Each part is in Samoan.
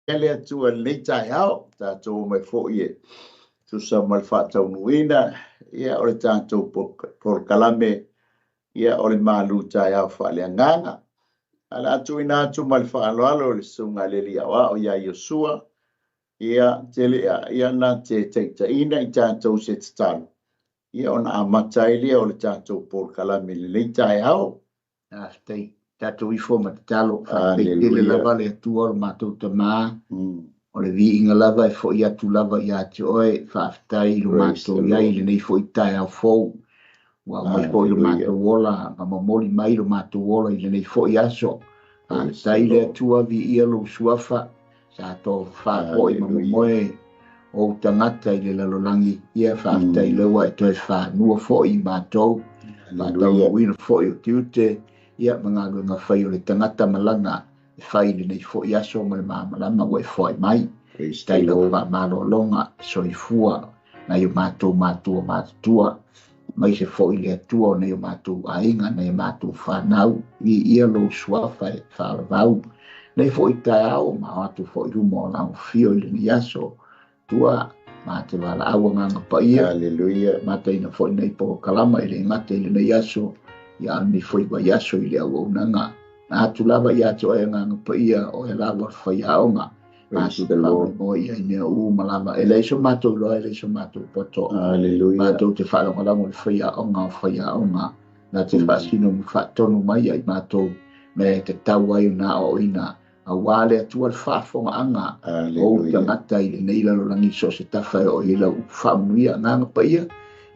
Le Atua i lenei taeao, tatou omai foi e tusa ma le faataunuuina ia o le tatou polokalame ia o le malu taeao faaleagaga. Ae o le a tuuina atu ma le faaaloalo i le Susuga i le Alii Aoao ia Iosua ia Telea ia na te taitaiina i tatou se tatalo ia ona amata ai lea o le tatou polokalame i lenei taeao. Faafetai. Tatou ifo ma tatalo. Faafetai tele lava le Atua o le matou Tamā. O le viiga lava e foi atu lava ia te oe. Faafetai i lo matou iai i lenei foi taeao fou. Ua aumai foi lo matou ola ma momoli mai lo matou ola i lenei foi aso. Faafetai le Atua, viia lou suafa. Sa tofafa foi ma momoe ou tagata i le lalolagi. Ia faafetai lea ua e toe fanua foi i matou. Faataunuuina foi o tiute ia ma galuega fai o le tagata ma lana e fai i lenei foi aso ma le malamalama ua e foai mai. Tai lau faamalologa soifua nai o matou matua matutua, aemaise foi le Atua o nai o matou aiga, nai o matou fanau, viia lou suafa e faalavau. Nei foi taeao ma o atu foi luma o lau afio i lenei aso, Atua, ma te valaau agaga paia. Aleluia. Mataina foi nei polokalama e le gata i lenei aso, ia a lenei foi vaiaso i le auaunaga. Na atu lava ia te oe agaga paia, o e lava o le faiaoga. Praise the Lord. Matou te faamoemoe i mea uma lava. E leai so matou iloa, e leai so matou poto. Aleluia. Matou te faalagolago i le faiaoga o faiaoga. Na te faasino ma faatonu mai ia i matou mea e tatau ai ona aoaoina. Aua le Atua le faafofogaaga o ou tagata i lenei lalolagi so o se tafa e oo i ai lau upu faamanuia agaga paia,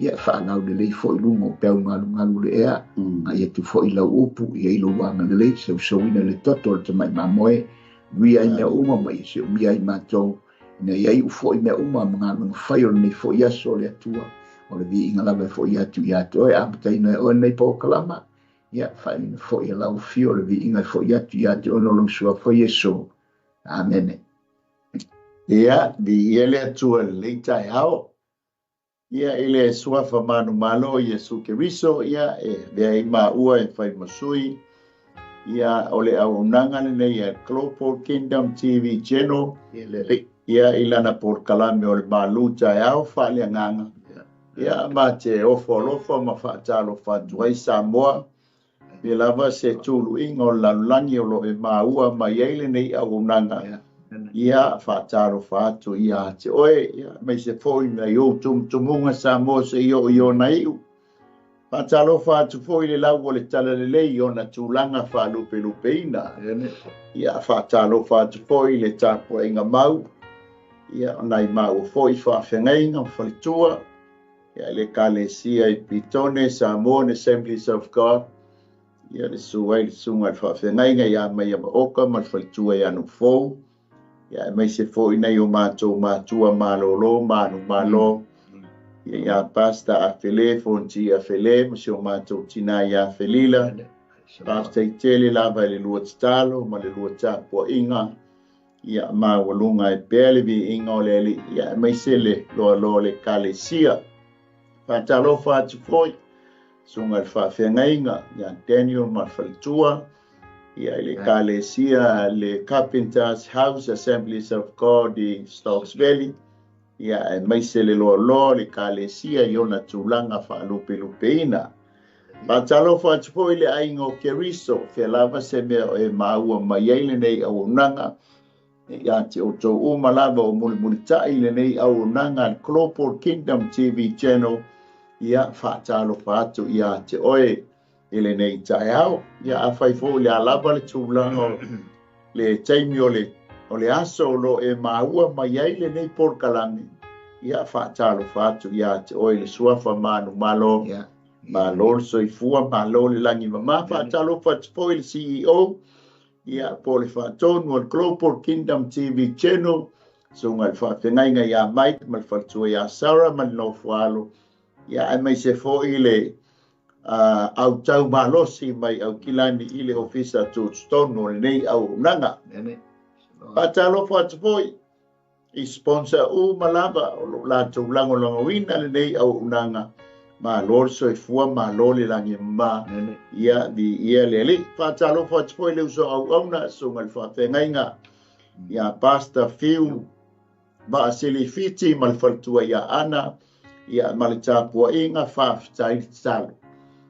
ia e faalaulelei foi luga o peau galugalu o le ea, agai atu foi lau upu i ai lou agalelei, sousouina i le toto o le tamai mamoe, nuia ai mea uma ma ia seomia ai matou, ina ia iu foi mea uma ma galuega fai o lenei foi aso o le Atua, o le viiga lava e foi atu ia te oe, amataina e oe lenei polokalama, ia faaiuina foi e lau afio le viiga e foi atu ia te oe no lou suafa Iesu. Amene. Ia, viia le Atua i lenei taeao. Ia, i le suafa manumalo o Iesu Keriso, ia, e avea ai maua e fai ma sui, ia, o le auaunaga lenei a Global Kingdom TV Channel, ia, i lana polokalame o le malu taeao faaleagaga. Ia, ma te ofo alofa ma faatalofa atu ai Samoa, pe lava se tuluiga o le lalolagi o lo o e maua mai ai lenei auaunaga. Ia, faatalofa atu ia te oe, ia, aemaise foi nai ou tumutumuga Samoa seia oo i ona iu. Faatalofa atu foi le lau o le talalelei i ona tulaga faalupelupeina. Ia, faatalofa atu foi le tapuaiga mau, ia, o nai maua foi faafeagaiga ma faletua, ia, le Ekalesia i Pitone, Samoan Assemblies of God, ia, le susu ai le susuga i le faafeagaiga ia Maia Maoka ma le faletua ia Nufou, ia, aemaise foi nai o matou matua malolo, manumalo, ia, ia Pastor Afele, Fonti Afele, ma si o matou tina ia Felila. Faafetai tele lava i le lua tatalo ma le lua tapuaiga, ia maualuga ai pea le viiga o le Alii, ia aemaise le loaloa o le Ekalesia. Faatalofa atu foi susuga i le faafeagaiga ia Daniel ma le faletua, ia i le Ekalesia le Carpenters House Assemblies of God i Stokes Valley, ia aemaise le loaloa o le Ekalesia i ona tulaga faalupelupeina. Faatalofa atu foi le aiga o Keriso, fea lava se mea o e maua mai ai lenei auaunaga, ia te outou uma lava o mulimulitai lenei auaunaga a le Global Kingdom TV Channel, ia faatalofa atu ia te oe i lenei taeao. Ia afai foi le a lava le tulaga o le taimi o le aso o lo e maua mai ai lenei polokalame, ia faatalofa atu ia te oe le suafa manumalo. Malo le soifua, malo le lagi mama. Faatalofa atu foi le CEO, ia po le faatonu o le Global Kingdom TV Channel, susuga i le faafeagaiga ia Mike ma le faletua ia Sarah ma le nofoalo, ia aemaise foi le autau malosi mai Aukilani i le ofisa tutotonu o lenei auaunaga. Faatalofa atu foi i sponsor uma lava o lo latou lagolagoina lenei auaunaga. Malo le soifua, malo le lagi mama, ia viia le Alii. Faatalofa atu foi le uso auauna, susuga i le faafeagaiga Ia Pastor Fiu Vaaselifiti ma le faletua ia Ana, ia ma le tapuaiga, faafetai le tatalo.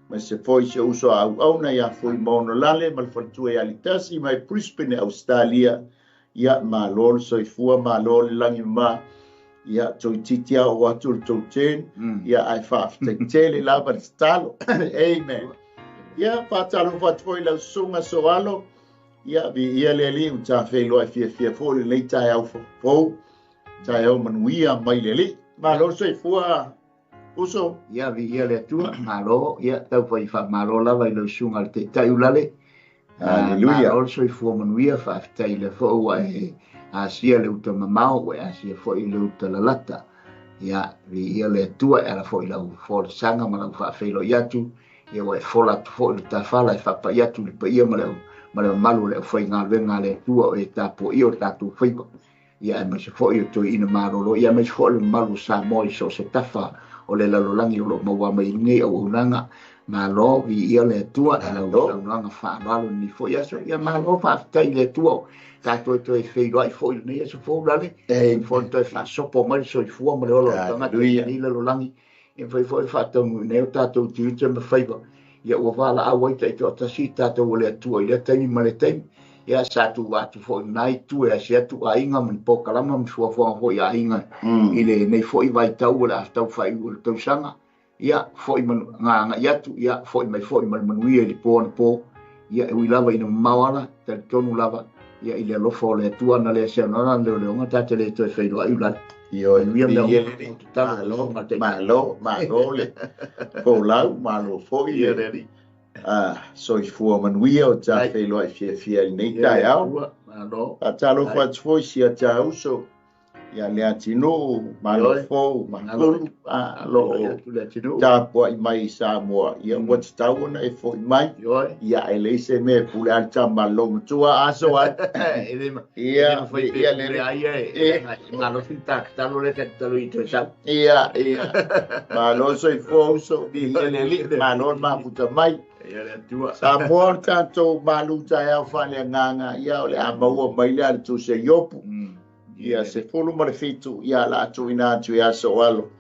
Ma se foi se uso a auauna ia Fuimaono Lale ma le faletua ia Litasi mai Brisbane, Australia, ia malo le soifua, malo le lagi ma, ia toeitiiti a oo atu le tou turn, ia ae faafetai tele lava le tatalo. Amen. Ia faatalofa atu foi i lau susuga Soalo, ia viia le Alii ua tafeiloai fiafia foi lenei taeao fou, taeao manuia mai le Alii. Malo le soifua uso. Ia viia le Atua, malo, ia tau fai faamalo lava i lau susuga i le Taitai Ulale. Haleluia. Malo le soifua manuia, faafetai i le foi ua e asia le uta mamao, ua e asia foi le uta lalata. Ia viia le Atua e ala foi i lau folasaga ma lau faafeiloai atu, ia ua e fola atu foi le tafala e faapai atu i le paia ma le mamalu o le aufaigaluega a le Atua o e tapuaia o tatou faiva. Ia aemaise foi o toeaina malolo, ia aemaise foi o le mamalu o Samoa i so o se tafa o le lalolagi o lo o maua mai lenei auaunaga. Malo, viia le Atua i lau saunoaga faaaloalo i lenei foi aso. Ia malo, faafetai i le Atua tatou e toe feiloai foi i lenei aso fou lale. E foi toe faasopo mai le soifua ma le ola o le tagata i lenei lalolagi. E mafai foi ona faataunuuina ai o tatou tiute ma faiva. Ia ua valaau ai taitoatasi i tatou o le Atua i lea taimi ma lea taimi. Ia sa tuua atu foi i lena itu e asi atu aiga ma ni polokalama ma ni fuafuaga foi a aiga i lenei foi vaitau o le a tau faaiu o le tausaga. Ia foi ma agai atu, ia foi mai foi ma le manuia i le po anapo. Ia e ui lava ina mamao ala, talitonu lava, ia i le alofa o le Atua na lea seanoana leoleoga ta te le toe feiloai ulale. Ioe, viia le Alii. Malo, malo, malo le folau, malo foi le soifua manuia o ta feiloai fiafia i lenei taeao. Faatalofa atu foi si a ta uso ia Leatinuu, malo fou, Makulu, lo o tapuai mai i Samoa, ia ua tatau ona e foi mai, ia e leai se mea e pule ai le tama a le loomatua aso ai. Ia, ia le Ia, ia, malo le soifua uso, viia le Alii, malo le mafuta mai. Samoa o le tatou malu taeao faaleagaga, ia o le a maua mai le a le tusi a Iopu. Ia 17, ia la tuuina atu ia Soalo.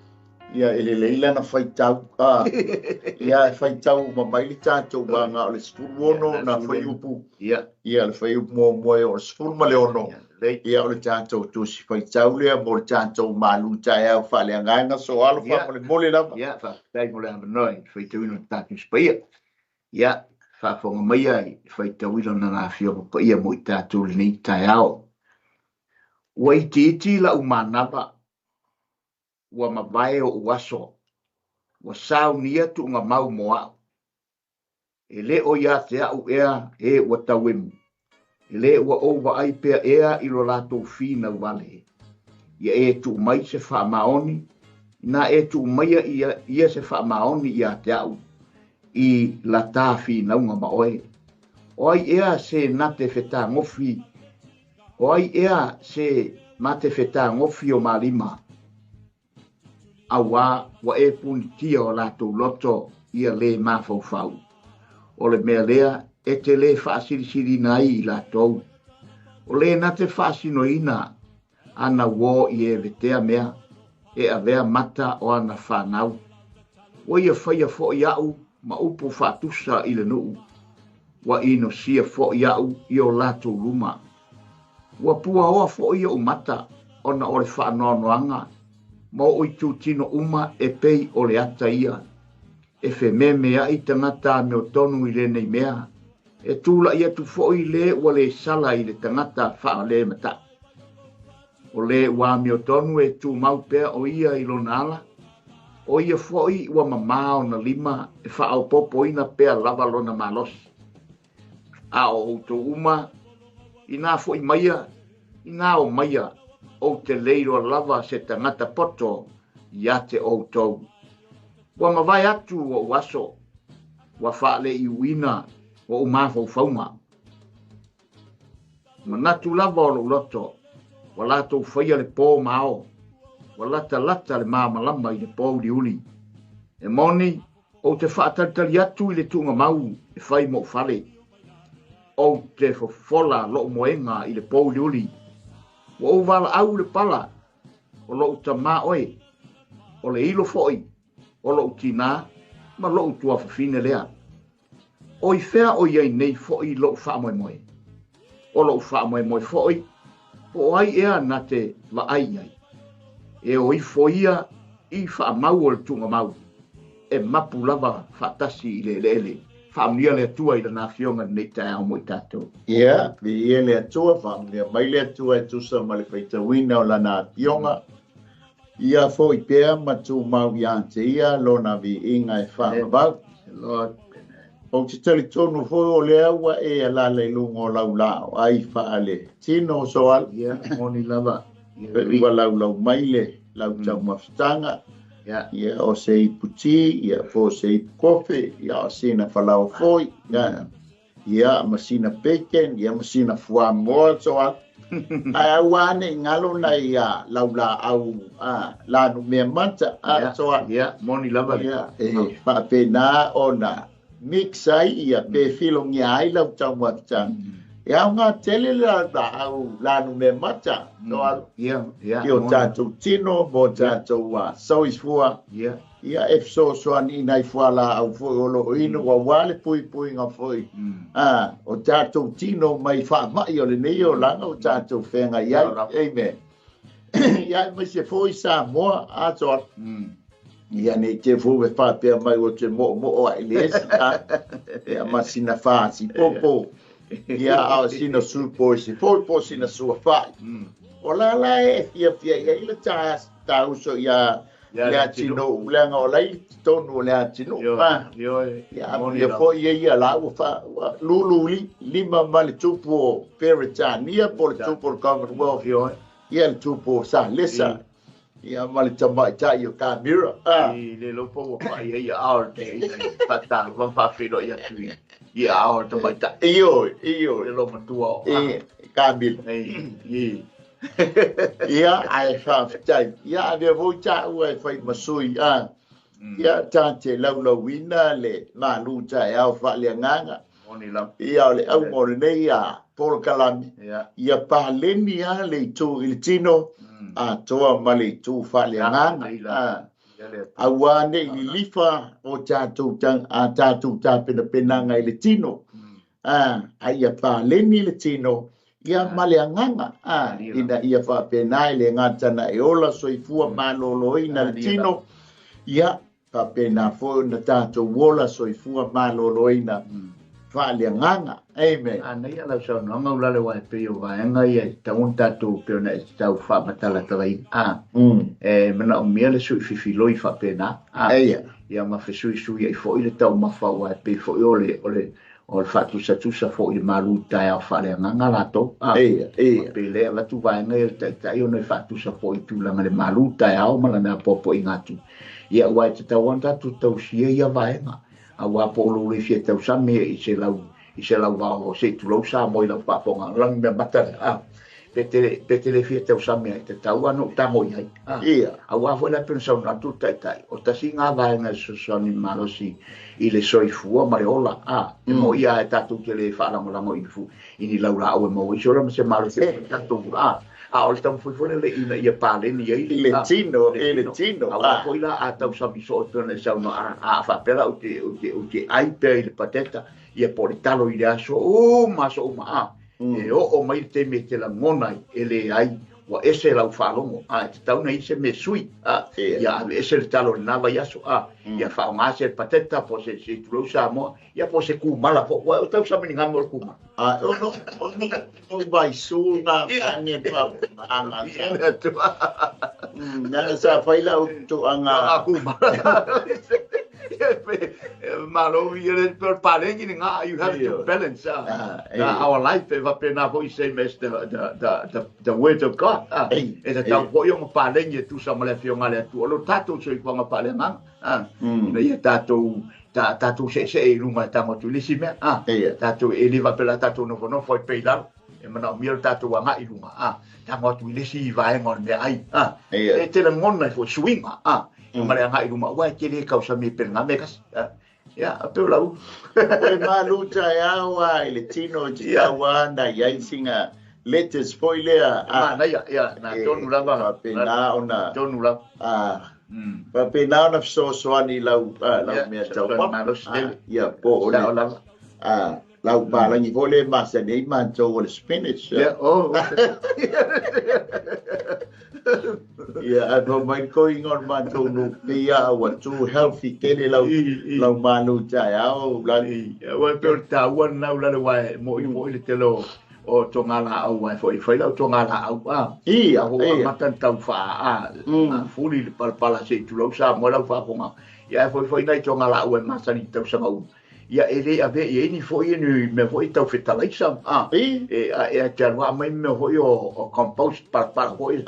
Ia e lelei lana faitau. Ia e faitau uma mai le tatou vaga o le 16 na fuaiupu. Ia le fuaiupu muamua e oo i le 16. Ia o le tatou tusi faitau lea mo le tatou malu taeao faaleagaga Soalo faamolemole lava. Ia faafetai mo le avanoa i le faitauina o le tatou Tusi Paia. Ia faafofoga maia i le faitauina o lana Afioga Paia mo i tatou i lenei taeao. Ua itiiti lau manava, ua mavae oʻu aso, ua saunia tuugamau mo a'u. E le o ia te a'u ea e ua tauemu, e le ua ou vaai pea ea i lo latou finau vale. Ia e tuu mai se faamaoni, inā e tuu maia ia se faamaoni ia te a'u, i lata finauga ma oe. O ai ea se na te fetagofi, o ai ea se ma te fetagofi o malima, auā ua e punitia o latou loto ia lē mafaufau. O le mea lea e te lē faasilisilina ai i latou. O lē na te faasinoina ana uō i e vetea mea, e avea mata o ana fanau. Ua ia faia foi a'u ma upu faatusa i le nuu, ua inosia foi a'u i o latou luma. Ua puaoa foi oʻu mata ona o le faanoanoaga, ma oʻu itutino uma e pei o le ata ia. E fememeai tagata amiotonu i lenei mea, e tula'i atu foi lē ua lē sala i le tagata faalemataʻu. O lē ua amiotonu e tumau pea o ia i lona ala, o ia foi ua mamā ona lima e faaopopoina pea lava lona malosi. A o outou uma, inā foi maia, inā o maia, ou te le iloa lava se tagata poto ia te outou. Ua mavae atu oʻu aso, ua faaleiuina oʻu mafaufauga. Manatu lava o lou loto, ua latou faia le pō ma ao, ua latalata le malamalama i le pōuliuli. E moni, ou te faatalitali atu i le tuugamau e fai moʻu fale. Ou te fofola loʻu moega i le pōuliuli, Ua ou valaau i le pala, o lo'u tamā oe, o le ilo fo'i o lo'u tinā ma lo'u tuafafine lea. O i fea o i ai nei fo'i lo'u faamoemoe? O lo'u faamoemoe fo'i, po o ai ea na te vaai i ai? E o ifo ia i faamau o le tuugamau, e mapu lava faatasi i le eleele. Faamanuia le Atua i Lana Afioga i lenei taeao mo i tatou. Ia, viia le Atua, faamanuia mai le Atua e tusa ma le faitauina o Lana Afioga. Ia foi pea ma tumau ia te Ia Lona viiga e faavavau. Lord. Ou te talitonu foi o lea ua e alaala i luga o lau laau ai faale tino o Soala. Ia, moni lava. Ua laulau mai le lau taumafataga. Ia. Ia, o se ipu ti, ia, po o se ipu kofe, ia, o sina falaoa foi, ia, ia, ma sina bacon, ia, ma sina fuamoa, Soala. Ae aua ne i galo nai lau laau lanumea mata, Soala. Ia, moni lava. Ia, e faapena ona mix ai ia pe filogia ai lau taumafataga. E aoga tele le laau lanumea mata, Soala. Ia, ia. I o tatou tino mo tatou soifua. Ia. Ia, e fesoasoani i nai fualaau foi o loo inu, aua le puipuiga foi o tatou tino mai faamai o lenei olaga o tatou feagai ai. Amen. Ia, aemaise foi Samoa, Soala. Ia, nei te foi e faapea mai o te moomoo ai le esi, ia, ma sina fasi popo. Ia, a o sina supo i se foi po sina suafai. O la la e fiafia i ai le tauso ia le atinuu, leaga o lai totonu o le atinuu. Ia, ia foi ia ia la ua fa lulu lima ma le tupu o Peretania po le tupu o le Commonwealth. Ia le tupu o Salesa. Ia ma le tamaitai o Kamira. I le lopo ua pai ai ia ao te fatalo ma faafeiloai ia tui. Ia ao le tamaitai. Ioe, ioe. Le lo matua o. E, Kamila. E. Ia, ae faafetai. Ia, avea foi taua e fai ma sui. Ia, ta te laulauina le malu taeao faaleagaga. Moni lava. Ia, o le auga o lenei polokalame. Ia. Ia paleni lava le itu i le tino, atoa ma le itu faaleagaga. Aua ne i lilifa o tatou a tatou tapenapenaga i le tino. A ia paleni le tino, ia ma le agaga, ina ia faapena e le gata na e ola soifua maloloina le tino, ia faapena foi ona tatou ola soifua maloloina faaleagaga. Amen. Manaia lau saunoaga ulale aua e pei o vaega ia e tatau ona tatou pei ona e tau faamatalatalaina. E manaomia le sui fifiloi faapena. Eia. Ia ma fesuisui ai foi le taumafa aua e pei foi o le o le o le faatusatusa foi i le malu taeao faaleagaga latou. Eia, eia. Pei lea avatu vaega ia le taitai ona e faatusa foi i tulaga le malu taeao ma lana apoapoaiga atu. Ia aua e tatau ona tatou tausia ia vaega. Aua po o lou le fia tausami i se lau i se lau vao se i tulou Samoa i lau faafofoga lagi mea mata lea. Pe te pe te le fia tausami ai tatau lava ona ou tago i ai. Ia. Aua foi la pei ona saunoa atu le taitai, o tasi lena vaega e fesoasoani malosi i le soifua ma le ola. E moni lava e tatou te le faalagolago i i ni laulaau e maua ai se ola ma se malosi e tatou a o le taumafai foi lele ina ia paleni ai le tino, i le tino. Aua foi la a tausami soo e pei ona e saunoa, a faapea la ou te ou te ou te ai pea i le pateta, ia po o le talo i le aso uma aso uma, e oo mai le taimi e te lagona ai e leai ua ese lau faalogo, e tatau ona i ai se mea sui, ia aveese le talo i lena vaiaso, ia faaaoga se pateta po o se tulou Samoa, ia po o se kumala foi, aua o tausami i le gama o le kumala. O o vaisu na ane pa anga. Nana sa fai lau tuanga. Kumala. Malo ia le pe palegi ni ngā, you have to balance our life e faapena foi same as the word of God. E tatau foi ona palegi e tusa ma le afioga a le Atua o lo tatou soifuaga faaleagaga. Ina ia tatou tatou seesee i luga e tago atu i le isi mea. Tatou e le faapea la tatou nofonofo ai pea i lalo. E manaomia lo tatou agai i luga. Tago atu i le isi vaega o le meaai. E te lagona ai foi suiga. Ma le agai i luma aua e tele tausami e pelegame e kasi. Ia, pei o lau. O le malu taeao a i le tino e tatau lava ona i ai sina Lettuce foi lea. Manaia, ia, na tonu lava. Faapena ona. Tonu lava. Faapena ona fesoasoani i lau mea taumafa. Ia, po o le lau palagi foi lea e masani ai matou o le spinach. Ia, o. Ia, ae fai mai le toeaina o le matou nuu, pei lava ua too healthy tele lau malu taeao. Aua e pei o le taua lena Ulalei, aua e moni foi le tele o togalaau, aua foi e fai lau togalaau. Ia, Ua amata ona tau fuli le palapala se i tulou Samoa lau faafofoga. Ia, ae foi foi nai togalaau e masani i tausaga uma. Ia, e le avea i ai ni foi ni mea foi tau fetalaisa. E te alu mai mea foi o compost palapala foi.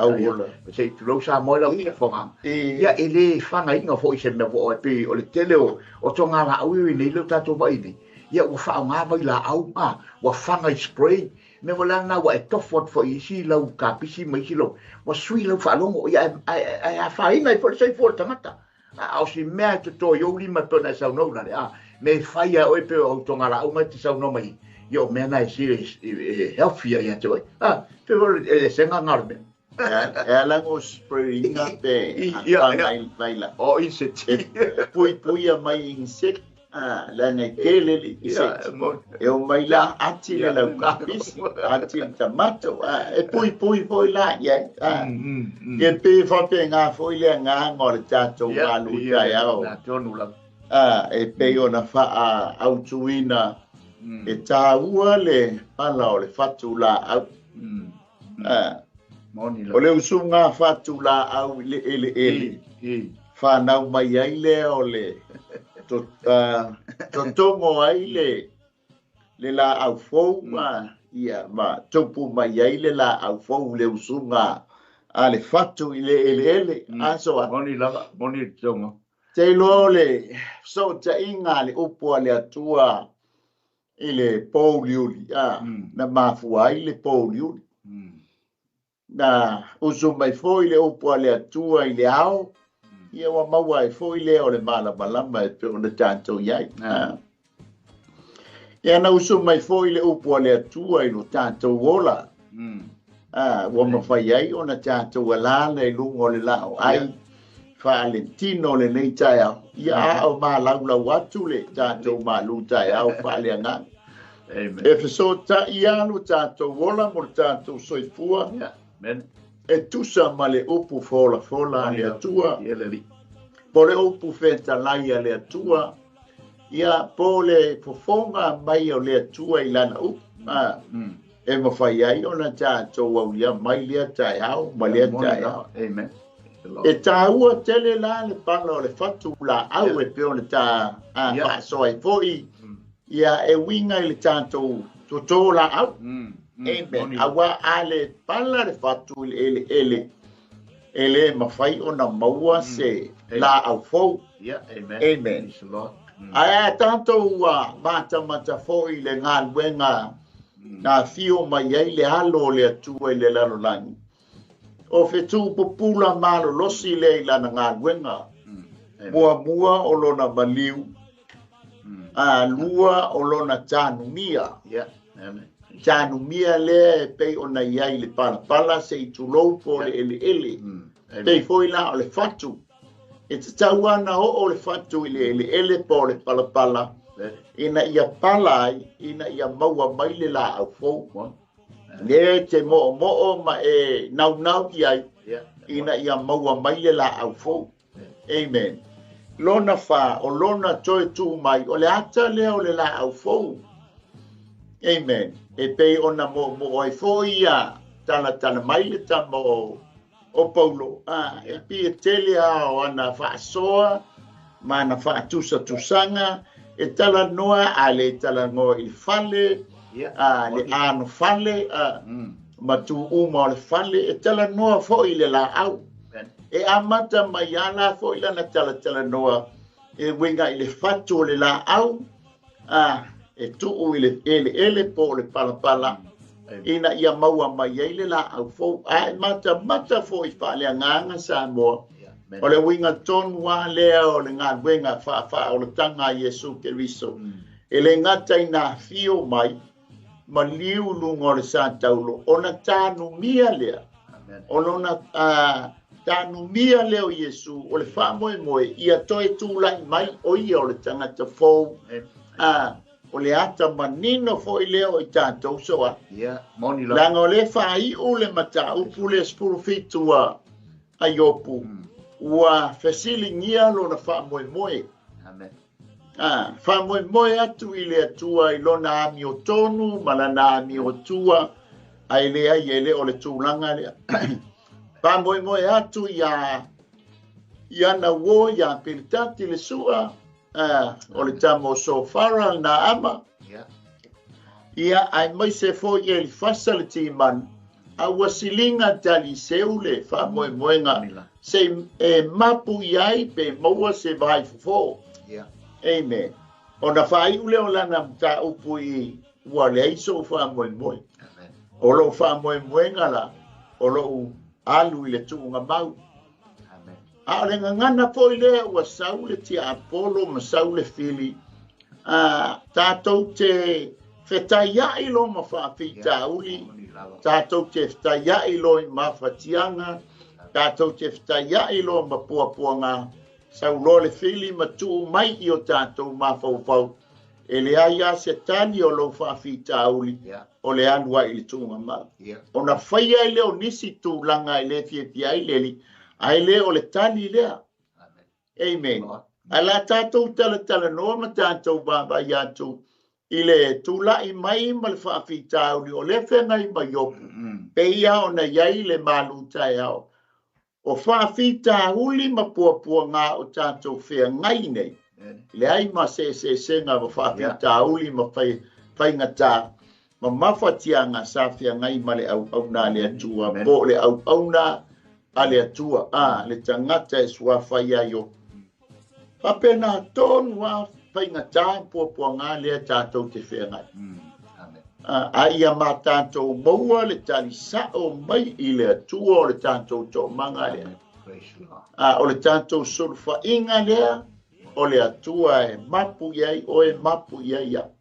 Se i tulou Samoa lau faafofoga. Ia, e le fagaina foi se mea foi, e pei o le tele o togalaau i nei leo tatou vai nei. Ia, ua faaaoga vailaau, ua faga i spray. Mea foi la lena ua e tofo atu foi i isi lau kapisi ma isi lau, ua sui lau faalogo, ia, ae afaina ai foi le soifua o le tagata. A o si mea e toto i ou lima e pei ona e saunoa Ulale, mea e fai a oe pei o au togalaau ma e te saunoa mai, ia o mea na e serious, e healthy ia te oe. Pei foi e sega ngā o le mea. E ala ngo sprayinga pe faga i vaila. O insect. E puipuia mai insect. Leaga e tele le insect. E o mai la ati le lau kapisi, ati le tamato. E puipui foi la i ai. E pe faapena foi le agaga o le tatou malu taeao. E pei ona faaautuina e taua le pala o le fatu laau. O le usuga fatu laau i le eleele, whanau mai ai lea o le totogo ai le laau fou, ia ma tupu mai ai le laau fou le usuga a le fatu i le eleele. Asoa. Moni lava, moni le toga. Te iloa o le fesootaiga le upu a le Atua i le pouliuli, na mafua ai le pouliuli. Na usu mai foi le upu a le Atua i le ao, ia ua maua ai foi lea o le malamalama e pei ona tatou i ai. Ia na usu mai foi le upu a le Atua i lo tatou ola. Ua mafai ai ona tatou alala i luga o le lao ai faaletino lenei taeao. Ia a o malaulau atu le tatou malu taeao faaleagaga. E fesotai alu tatou ola mo le tatou soifua. E tusa ma le upu folafola a le Atua. Po le upu fetalai a le Atua. Ia po le fofoga mai o le Atua i lana upu. E mafai ai ona tatou aulia mai lea taeao ma lea taeao. Amen. E taua tele la le pala o le fatu laau e pei ona ta faasoa ai foi. Ia e uiga i le tatou toto laau. Amen. Aua a le pala le fatu i le eleele, e le mafai ona maua se laau fou. Amen. Amen. Ae a tatou matamata foi i le galuega na afio mai ai le alo o le Atua i le lalolagi. O fetu pupula malolosi lea i lana galuega. Muamua o lona maliu, a lua o lona tanumia. Tanumia lea e pei ona i ai le palapala se i tulou po le eleele. Pei foi la o le fatu. E tatau ana oo le fatu i le eleele po le palapala, ina ia pala ai, ina ia maua mai le laau fou. Le te mo'omo'o ma e naunau i ai, ina ia maua mai le laau fou. Amen. Lona fa, o lona toe tu mai, o le ata lea o le laau fou. Amen. E pei ona mo'omo'o ai foi ia talatala mai le tama o Paulo. E pi e tele a o ana faasoa, ma ana faatusatusanga, e talanoa a le talanoa i le fale, le ano fale, ma tu uma o le fale, e talanoa foi le laau. E amata mai ala foi lana talatalanoa, e uiga i le fatu o le laau, e tuu i le eleele po o le palapala, ina ia maua mai ai le laau fou. Ae matamata foi faaleagaga Samoa, o le uiga tonu a lea o le galuega faafaaolataga a Iesu Keriso. E le gata ina afio mai, maliu i luga o le sa taulo, ona tanumia lea. O lona tanumia lea o Iesu, o le faamoemoe, ia toe tulai mai o ia o le tagata fou. O le ata manino foi lea o i tatou soa. Leaga o lea faaiu le mataupu le 17 a Iopu, ua fesiligia lona faamoemoe. Faamoemoe atu i le Atua i lona amiotonu ma lana amiotua, ae leai e le o le tulaga lea. Faamoemoe atu ia ana uo ia Pilitati le Sua, o le tama o Sofara na ama. Ia aemaise foi Elifasa le Timani, a ua siliga taliseu le faamoemoega se e mapu i ai pe maua se vai fofo. Amen. Ona faaiu lea o lana mataupu i ua leai sou faamoemoe. O lou faamoemoega la, o lou alu i le tuugamau. A o le gagana foi lea ua sau le tiapolo ma sau le fili, tatou te fetaiai lo ma faafitauli, tatou te fetaiai lo i mafatiaga, tatou te fetaiai lo ma puapuaga, sau loa le fili ma tuu mai i o tatou mafaufau, e leai lava se tali o lou faafitauli, o le alu ai i le tuugamau. Ona faia ai lea o nisi tulaga e le fiafia ai le Alii, ae le o le tali lea. Amen. Ae la tatou talatalanoa ma tatou vaavaai atu i le tulai mai ma le faafitauli o lea feagai ma Iopu, pei ona i ai le malu taeao. O faafitauli ma puapuaga o tatou feagai nei, leai ma se eseesega ma faafitauli ma faigata, ma mafatiaga sa feagai ma le auauna a le Atua, po o le auauna a le Atua, le tagata e suafa ia Iopu. Faapena tonu lava faigata puapuaga lea tatou te feagai. A ia ma tatou maua le talisao mai i le Atua o le tatou toomaga lea. O le tatou sulufaiga lea, o le Atua e mapu i ai oe, mapu i ai au.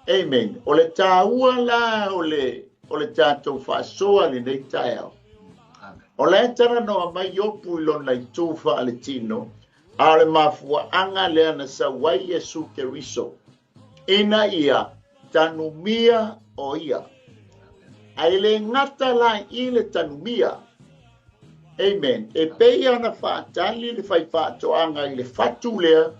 Amen. O le tāua la o le tatou faasoa lenei taeao. O le talanoa mai Iopu i lona itu faaletino, a o le mafuaaga lea na sau ai Iesu Keriso, ina ia tanumia o ia. Ae le gata la i le tanumia. Amen. E pei ona faatali le faifaatoaga i le fatu lea,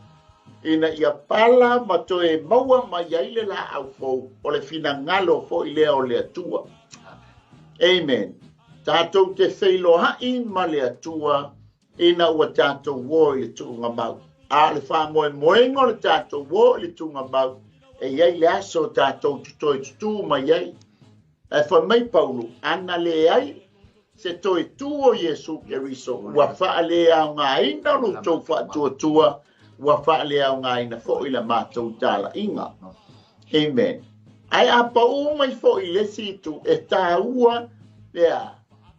ina ia pala ma toe maua mai ai le laau fou, o le finagalo foi lea o le Atua. Amen. Tatou te feiloai ma le Atua ina ua tatou o i le tuugamau. A o le faamoemoega o le tatou o i le tuugamau, e i ai le aso tatou te toe tutū mai ai. Ae fai mai Paulo, ana leai se toe tū o Iesu Keriso, ua faaleaogaina lo outou faatuatua, ua faaleaogaina foi le matou talaiga. Amen. Ae a pau mai foi le isi itu, e tāua lea,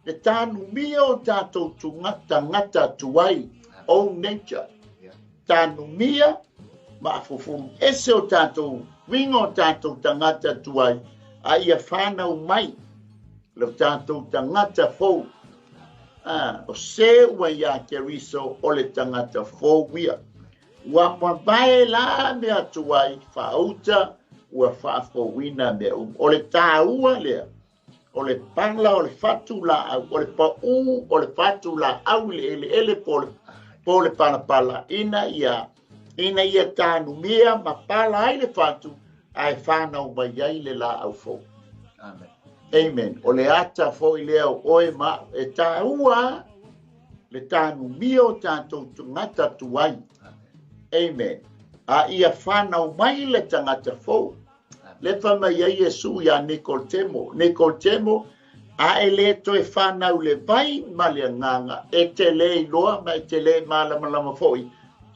le tanumia o tatou tagata tuai, own nature. Tanumia ma afufulu ese o tatou uiga o tatou tagata tuai, a ia whanau mai le tatou tagata fou. O se ua ia Keriso o le tagata fou ia. Ua mavae la mea tuai faauta, ua faafouina mea uma. O le tāua lea, o le pala o le fatu laau, o le pau o le fatu laau i le eleele po le palapala, ina ia tanumia ma pala ai le fatu, ae whanau mai ai le laau fou. Amen. O le ata foi lea o oe ma e tāua le tanumia o tatou tagata tuai. Amen. A ia whanau mai le tagata fou. Le fai mai ai Iesu ia Nikolotemo. Nikolotemo, a e le toe whanau le vai ma le agaga, e te le iloa ma e te le malamalama foi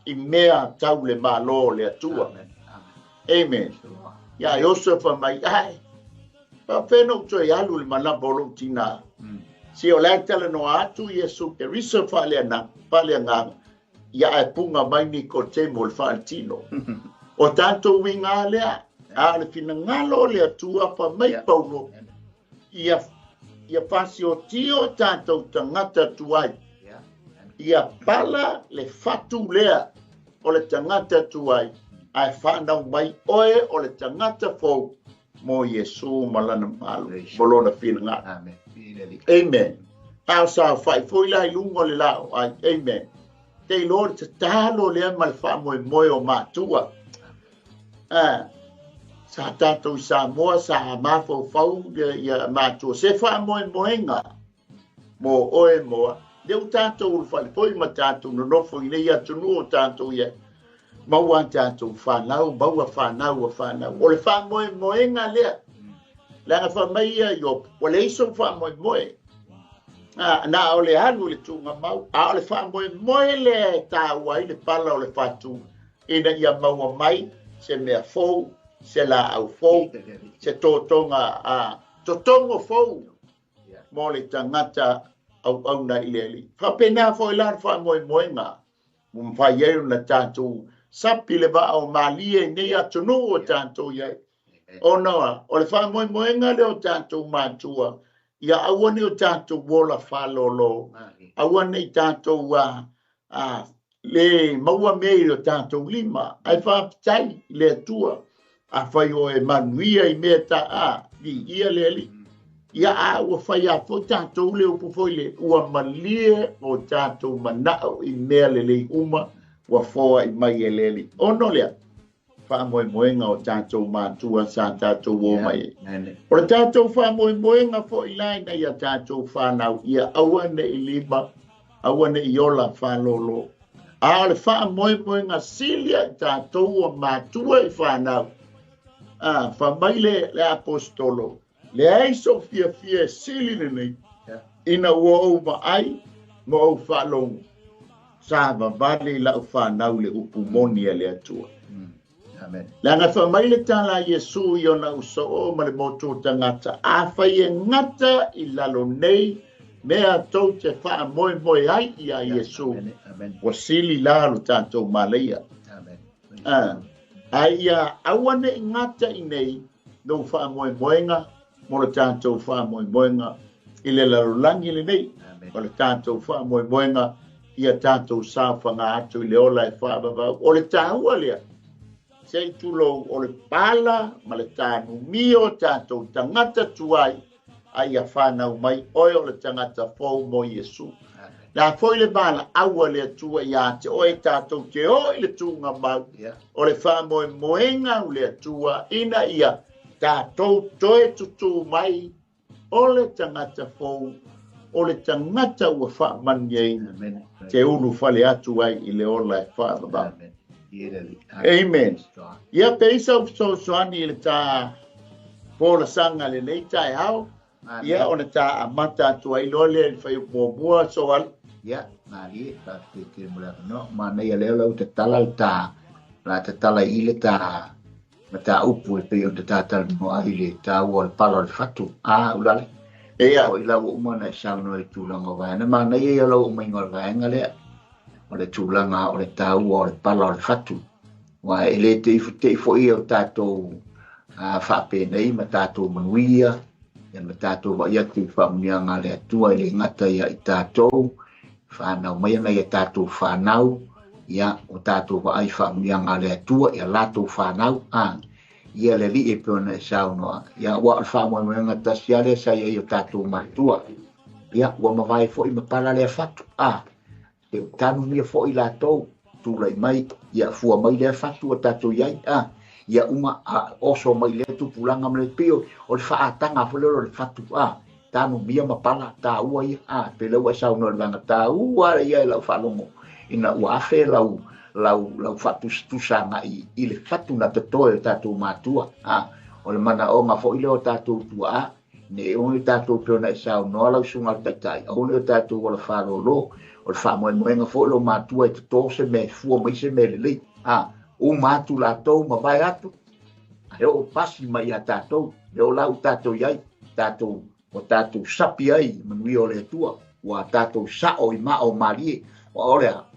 i mea tau le malo o le Atua. Amen. Ia Iosefa mai, ai, faapena ou toe alu le manava o lou tina. Si o le talanoa atu Iesu Keriso faaleagaga, ia ae punga mai Nikolotemo le faaletino. O tatou uiga lea, A o le finagalo o le Atua fai mai Paulo, ia ia fasiotio o tatou tagata tuai. Ia pala le fatu lea o le tagata tuai, ae fanau mai oe o le tagata fou mo Iesu ma lana malo, mo lona finagalo. Amen. Amen. A o saofai foi la i luga o le lao ai. Amen. Te iloa le tatalo lea ma le faamoemoe o matua. Sa tatou i Samoa, sa mafaufau ia matua. Se faamoemoega mo oe moa. Lea ua tatou ulufale foi ma tatou nonofo i nei atunuu o tatou i ai. Maua tatou fanau, maua fanau a fanau. O le faamoemoega lea. Leaga fai mai ia Iopo, ua leai sou faamoemoe. Na o le alu i le tuugamau, a o le faamoemoe lea e taua ai le pala o le fatu, ina ia maua mai se mea fou, se laau fou, se totoga, totogo fou mo le tagata auauna i le Alii. Faapena foi la le faamoemoega ua mafai ai ona tatou sapi le vaa o malie i nei atunuu o tatou i ai. Ona o le faamoemoega lea o tatou matua, ia aua nei o tatou ola faalolo, aua nei tatou le maua mea i o tatou lima, ae faafetai i le Atua. Afai o e manuia i mea ta viia le Alii. Ia a ua fai a foi tatou le upu foi le ua malie o tatou manao i mea lelei uma ua foai mai e le Alii. Ono lea faamoemoega o tatou matua sa tatou o mai ai. O le tatou faamoemoega foi la ina ia tatou fanau, ia aua nei lima, aua nei ola faalolo. A o le faamoemoega silia i tatou o matua i fanau. Fai mai le apostolo, leai sou fiafia e sili lenei, ina ua ou vaai ma ou faalogo, sa vavale i lau fanau le upu moni a le Atua. Amen. Leaga fai mai le tala a Iesu i ona usoo ma le motu o tagata, afai e gata i lalo nei mea tou te faamoemoe ai ia Iesu, ua sili la lo tatou malaia. Amen. Ai ia aua nei gata i nei lou faamoemoega mo le tatou faamoemoega i le lalolagi lenei. O le tatou faamoemoega ia tatou saofaga atu i le ola e faavavau. O le taua lea, se i tulou o le pala ma le tanumia o tatou tagata tuai, a ia fanau mai oe o le tagata fou mo Iesu. La foi le valaau a le Atua ia te oe tatou te o i le tuugamau, o le faamoemoega o le Atua ina ia tatou toe tutū mai o le tagata fou, o le tagata ua faamanuiaina, te ulufale atu ai i le ola e faavavau. Amen. Ia pe isa o fesoasoani i le ta folasaga lenei taeao, ia ona ta amata atu ai loa lea i le fai muamua soali. Ia, malie, faafetai tele mo le avanoa. Manaia lea lau tatala le ta, la tatala i le ta mataupu e pei ona tatalanoa ai le taua o le pala o le fatu. Ulale. Ia. O i lau uma na e saunoa i tulaga o vaega. Manaia ia lau umaiga o le vaega lea. O le tulaga o le taua o le pala o le fatu. Ua e le te ifu te ifo ia o tatou faapenei ma tatou manuia, ia ma tatou vaai atu i faamanuiaga a le Atua i le gata ia i tatou, whanau mai ana ia tatou whanau, ia o tatou vaai faamanuiaga a le Atua ia latou whanau, ia le Alii e pei ona e saunoa, ia ua o le faamoemoega tasi lava lea sa i ai o tatou matua, ia ua mavae foi ma pala lea fatu, e tanumia foi latou, tulai mai, ia fua mai lea fatu o tatou i ai, ia uma oso mai lea tupulaga ma le pei o le faataga foi lea o le fatu, tanumia ma pala, taua ia, pe lea ua e saunoa i le vaega taua ia e lau faalogo, ina ua afe lau faatusatusa agai i le fatu na totoe o tatou matua, o le manaoga foi lea o tatou tuaa, ne i o tatou pei ona e saunoa lau susuga i le taitai, aua ne i o tatou ola faalolo, o le faamoemoega foi leo matua e toto se mea e fua mai se mea lelei, uma atu latou mavae atu, ae oo pasi mai ia tatou, e oo la ua tatou i ai, tatou o tatou sapi ai manuia o le Atua, ua tatou sao i maa o malie, ua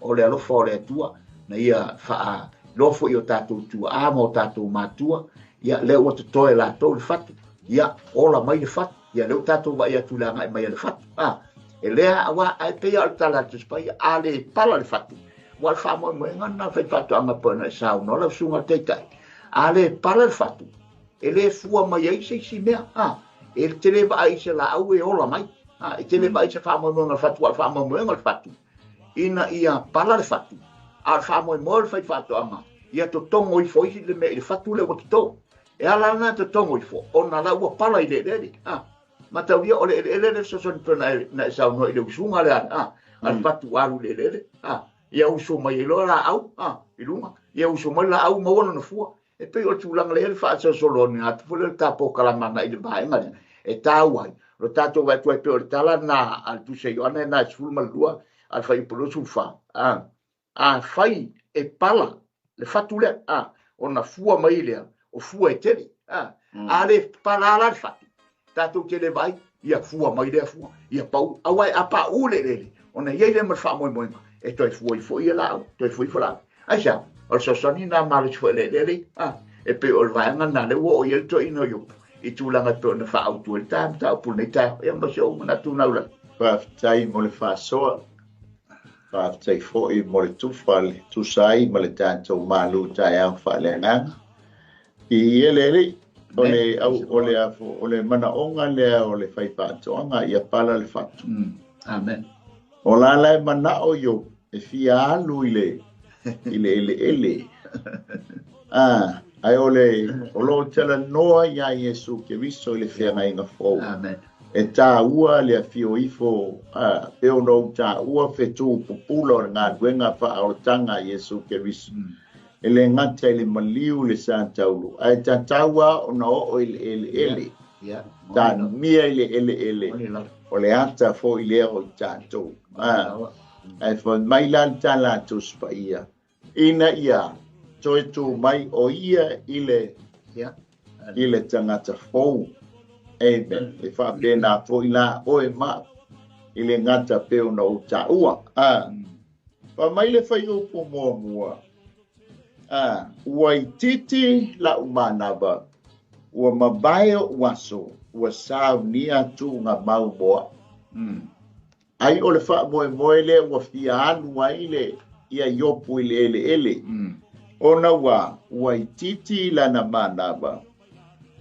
o le alofa o le Atua, na ia faailoa foi o tatou tuaa ma o tatou matua, Ia, lea ua totoe e latou le fatu, ia, ola mai le fatu, ia, lea ua tatou vaai atu i le agai mai a le fatu, a, e le aua, ae pei lava o le tala a le Tusi Paia, a le pala le fatu, aua o le faamoemoega lena o le faifaatoaga pei ona e saunoa lau susuga i le Taitai, a le pala le fatu, e le fua mai ai se isi mea, a, e te le vaai i se laau e ola mai, a, e te le vaai i se faamoemoega o le fatu, aua o le faamoemoega o le fatu, ina ia pala le fatu, a o le faamoemoe o le faifaatoaga, ia totogo ifo ai le mea i le fatu lea ua toto. E ala lena totogo ifo, ona la ua pala i le eleele. A, mataulia o le eleele le fesoasoani pei ona e saunoa i le usuga lea, a, a le fatu ua alu i le eleele, a, ia usu mai ai loa laau, a, i luga, ia usu mai laau maua lona fua. E pei o le tulaga lea e i ai le faasolosoloina atu foi lea o le ta polokalame agai i le vaega lea e taua ai. O le tatou vaai atu ai pei o le tala lena a le Tusi a Ioane lena e 12 a le fuaiupu 24, a, afai e pala le fatu lea, a, ona fua mai lea o fua e tele, a, a le pala la le fatu, tatou te le vaai, ia fua mai lea fua, ia pau, aua a pauu le eleele, ona i ai lea ma le faamoemoega, e toe fua ifo ia laau, toe fua ifo laau. Aisea? O le fesoasoani lena malosi foi i le eleele, a, e pei o le vaega lena lea ua oo i ai le toeaina o Iopu, i tulaga e pei ona faaautu ai le ta mataupu i lenei taeao. Ia ma si ou manatu naulagi. Faafetai mo le faasoa. Faafetai foi mo le tufa le tusa ai ma le tatou malu taeao faaleagaga. I ele alii, o le au o le afo, o le manaoga lea o le faifaatoaga ia pala le fatu. Amen. O la la e manao Iopu e fia alu i le i le eleele. Ah, ae o le o lo o talanoa iā Iesu Keriso i le feagaiga fou. Amen. E tāua le afio ifo, a, e ona ou tāua fetu pupula o le galuega faaolataga a Iesu Keriso. E le gata i le maliu i le sa taulu, ae tatau lava ona oo i le eleele, tanumia i le eleele, o le ata foi lea o i tatou. A, ae fai mai la le tala a Tusi Paia, ina ia toe tu mai o ia i le, i le tagata fou. Amen. E faapena foi la oe ma au, i le gata pei ona ou taua. A, Fai mai le fuaiupu muamua, A, ua itiiti la'u manava, ua mavae o'u aso, ua saunia tuugamau mo a'u. Ai o le faamoemoe lea ua fia alu ai le ia Iopu i le eleele, ona ua ua itiiti lana manava,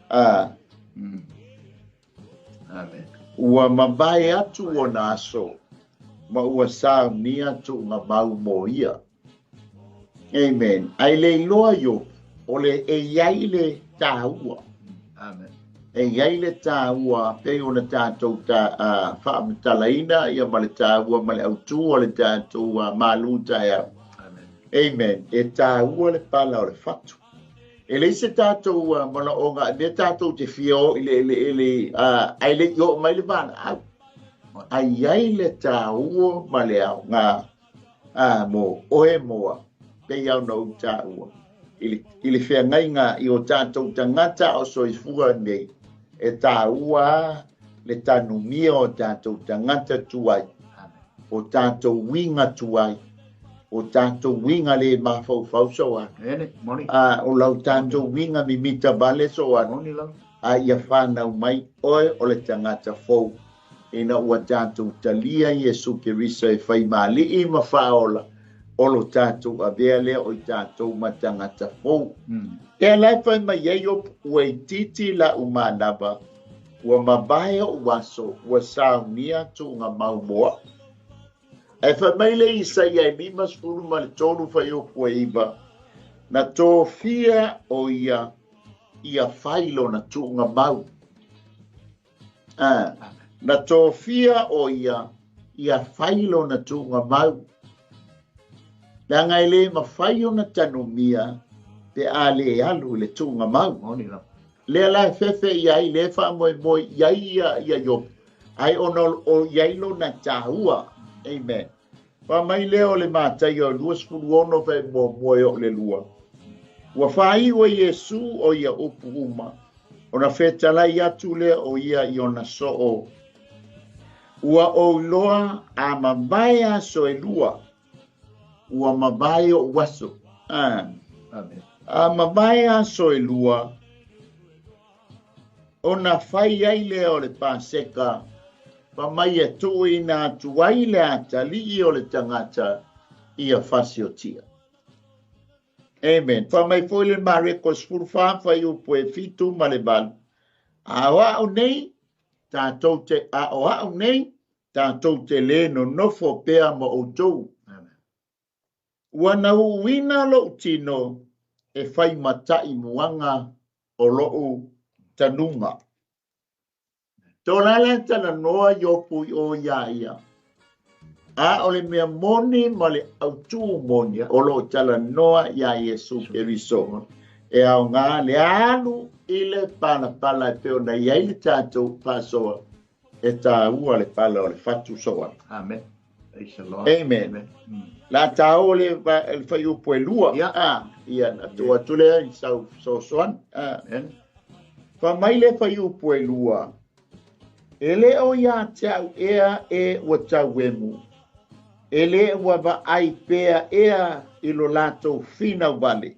a, Amen. Ua mavae atu ona aso, ma ua saunia tuugamau mo ia. Amen. Ae le iloa Iopu, o le e i ai le taua. Amen. E i ai le taua pei ona tatou ta, faamatalaina ia ma le taua ma le autū o le tatou malu taeao. Amen. Amen. E taua le pala o le fatu. E leai se tatou manaoga e mea tatou te fia o i le eleele ae le i oo mai le valaau. Ae i ai le taua ma le aoga mo oe mo au, pei lava ona ou taua, i le feagaiga i o tatou tagata o soifua nei, e taua le tanumia o tatou tagata tuai, o tatou uiga tuai, o tatou uiga le mafaufau soana, a o lau tatou uiga mimita vale soana, a ia fanau mai oe o le tagata fou, ina ua tatou talia Iesu Keriso e fai ma Alii ma Faaola, o lo tatou avea lea o i tatou ma tagata fou. E ala e fai mai ai Iopu, ua itiiti la'u manava, ua mavae o'u aso, ua saunia tuugamau mo a'u. Ae fai mai le Isaia e 53 fuaiupu e 9, Na tofia o ia ia fai lona tuugamau. A, na tofia o ia ia fai lona tuugamau. Leaga e le mafai ona tanumia pe a le alu i le tuugamau. Lea la e fefe i ai, lea e faamoemoe i ai ia, ia Iopu, ai ona o i ai lona taua. Amen. Fai mai lea o le Mataio 26 fai muamua e oo i le lua. Ua faaiu e Iesu o ia upu uma, ona fetalai atu lea o ia i ona soo. Ua ou iloa a mavae aso e lua, ua mavae o'u aso. Amen. A mavae aso e lua, Ona fai ai lea o le Paseka, fai mai e tuuina atu ai le atalii o le tagata ia fasiotia. Amen. Fai mai foi le Mareko 14 fuaiupu e 7 ma le 8. A o a'u nei, tatou te, a o a'u nei, tatou te lē nonofo pea ma outou. Ua na uuina lo'u tino e fai mata'i muaga o lo'u tanuga. Tolala talanoa Iopu i o ia ia. A o le mea moni ma le autū moni o lo talanoa ia Iesu Keriso. E aoga le alu i le palapala e pei ona i ai le tatou faasoa e tāua le pala o le fatu soa. Amen. Praise the Lord. Amen. Amen. La tā o le, le fuaiupu e 2. Yeah. Ia, na tuu atu lea i sau fesoasoani. Amen. Fai mai le fuaiupu e 2. E le o ia te au ea e ua tauemu. E le ua vaai pea ea i lo latou finau vale.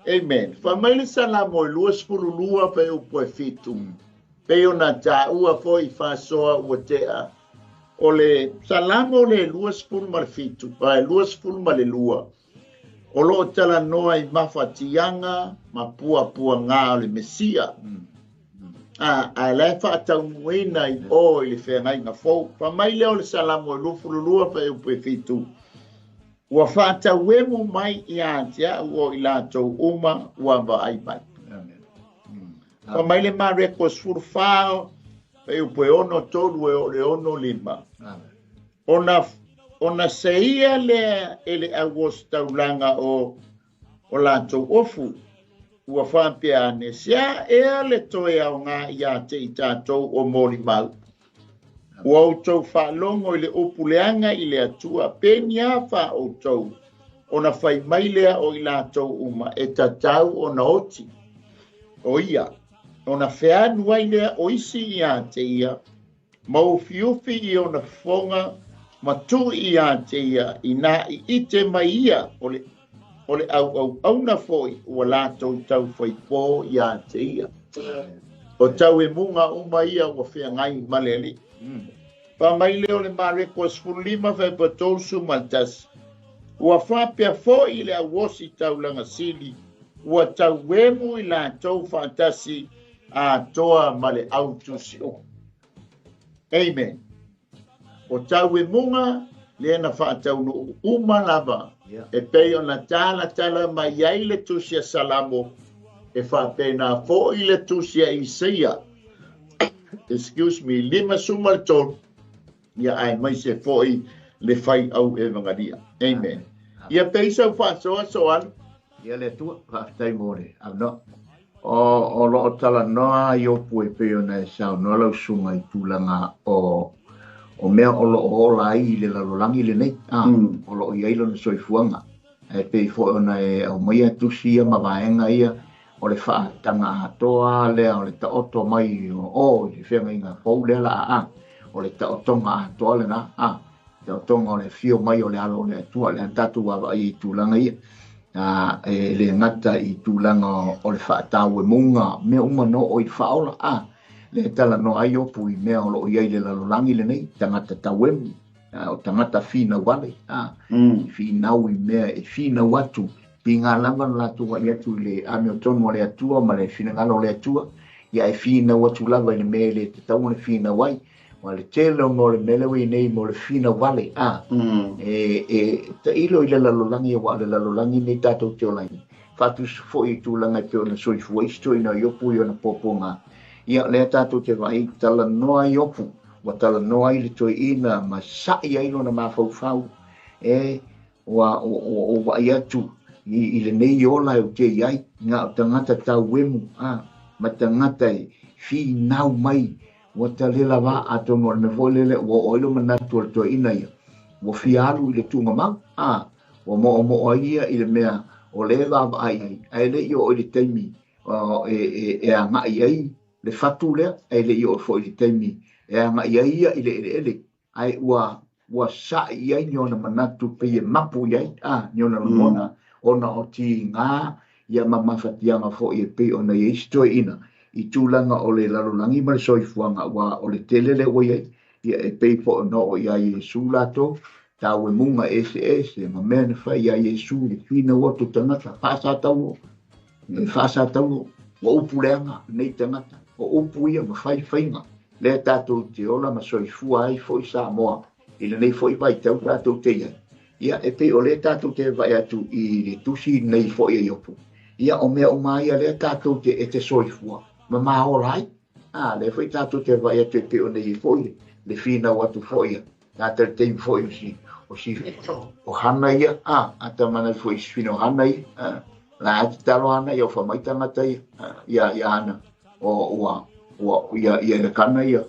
Amen. Fai mai le Salamo e 22 fuaiupu e 7. Pei ona tāua foi faasoa ua tea. O le Salamo le 27, 22. O lo o talanoa i mafatiaga ma puapuaga o le Mesia. A la e faataunuuina i o i le feagaiga fou. Fai mai lea o le Salamo e 22 fuaiupu e 7. Ua faatauemu mai ia te au o i latou uma ua vaai mai. Amen. Fai mai le Mareko 14 fuaiupu e 6 3 e o le 6 5. Amen. Ona seia lea e le auositaulaga o latou ofu. Ua faapea ane, sea ea le toe aoga ia te i tatou o molimau. Ua outou faalogo i le upu leaga i le Atua, penia fa outou, ona fai mai lea o i latou uma, e tatau ona oti. O ia, ona feanu ai lea o isi ia te ia, ma ufiufi i ona fofoga, ma tui ia te ia, ina i ite mai ia o le au au auna foi ua latou tau faipō ia te ia. O tau e munga uma ia ua feagai ma le Alii. Fai mai lea o le Mareko 15 fuaiupu 31. Ua faapea foi le auosi taulaga sili, ua tauemu i latou faatasi atoa ma le autusi upu. Amen. O tau e munga, le na faataunuu uma lava. E pei ona talatala mai ai le tusi a Salamo, e faapena foi le tusi a Isaia. Excuse me, 53. Ia aemaise foi le fai au evangalia. Amen. Ia pei sau faasoa soalu. Ia le Atua, faafetai mo le avanoa. O lo o talanoa Iopu e pei ona e saunoa lau susuga i tulaga o mea o lo o ola ai i le lalolagi lenei. O lo o i ai lona soifuaga. E pei foi ona e aumaia tusi ia ma vaega ia o le faataga atoa lea o le taoto mai o i le feagaiga fou lea la a. O le taotoga atoa lena. Taotoga o le afio mai o le alo o le Atua, le tatou vaavaai i tulaga ia. E le gata i tulaga o le faatauemuga, mea uma no o i le faaola. Le talanoa ai Iopu i mea o lo o i ai le lalolagi lenei, tagata tauemu, o tagata finau vale, finau i mea e finau atu, piga lava le latou vaai atu i le amiotonu o le Atua ma le finagalo o le Atua, ia e finau atu lava i le mea e le tatau ona finau ai. Wa le tele o mo le mele ui nei mo le finau vale, e tailo i le lalolagi wa le lalolagi nei tatou te ola ai. Faatusa foi i tulaga e pei ona soifua isi toeaina o Iopu i ona puapuaga. Ia lea tatou te vaai talanoa Iopu, ua talanoa ai le toeaina ma sa'i ai lona mafaufau, e ua vaai atu i lenei ola e ute i ai, ngā o tagata tauemu, ma tagata e finau mai, ua talela va atonu o le mea foi lele ua oo ai lo manatu o le toeaina ia, ua fia alu i le tuugamau, ua moomoo ai ia i le mea o le vaavaai ai, ae le i oo i le taimi e agai ai le fatu lea, ae le i oo foi i le taimi e agai ai ia i le eleele, ae ua sa'i i ai ni ona manatu pei e mapu i ai, ni ona lagona, ona o tiga ia ma mafatiaga foi e pei ona i ai isi toeaina. i tulaga o le lalolagi ma le soifuaga, aua o le tele lea ua i ai, ia e pei foi ona oo ia Iesu latou, tauemuga eseese ma mea na fai ia Iesu i le finau atu o tagata, faasatauo, e faasatauo, ua upu leaga nei tagata, o upu ia ma fai faiga, lea tatou te ola ma soifua ai foi Samoa i lenei foi vaitau tatou te i ai. Ia, e pei o lea tatou te vaai atu i le tusi nei foi a Iopu, ia o mea uma ia lea tatou te e te soifua ma maola ai. A, lea foi tatou te vaai atu e pei ona i ai foi le finau atu foi a tagata i le taimi foi o si o si o Hana ia, a, a ta manatu foi i si fina o Hana ia, a, la e tatalo Hana ia o fai mai tagata ia, a, ia ia Hana, o ua ua ia ia Elekana ia,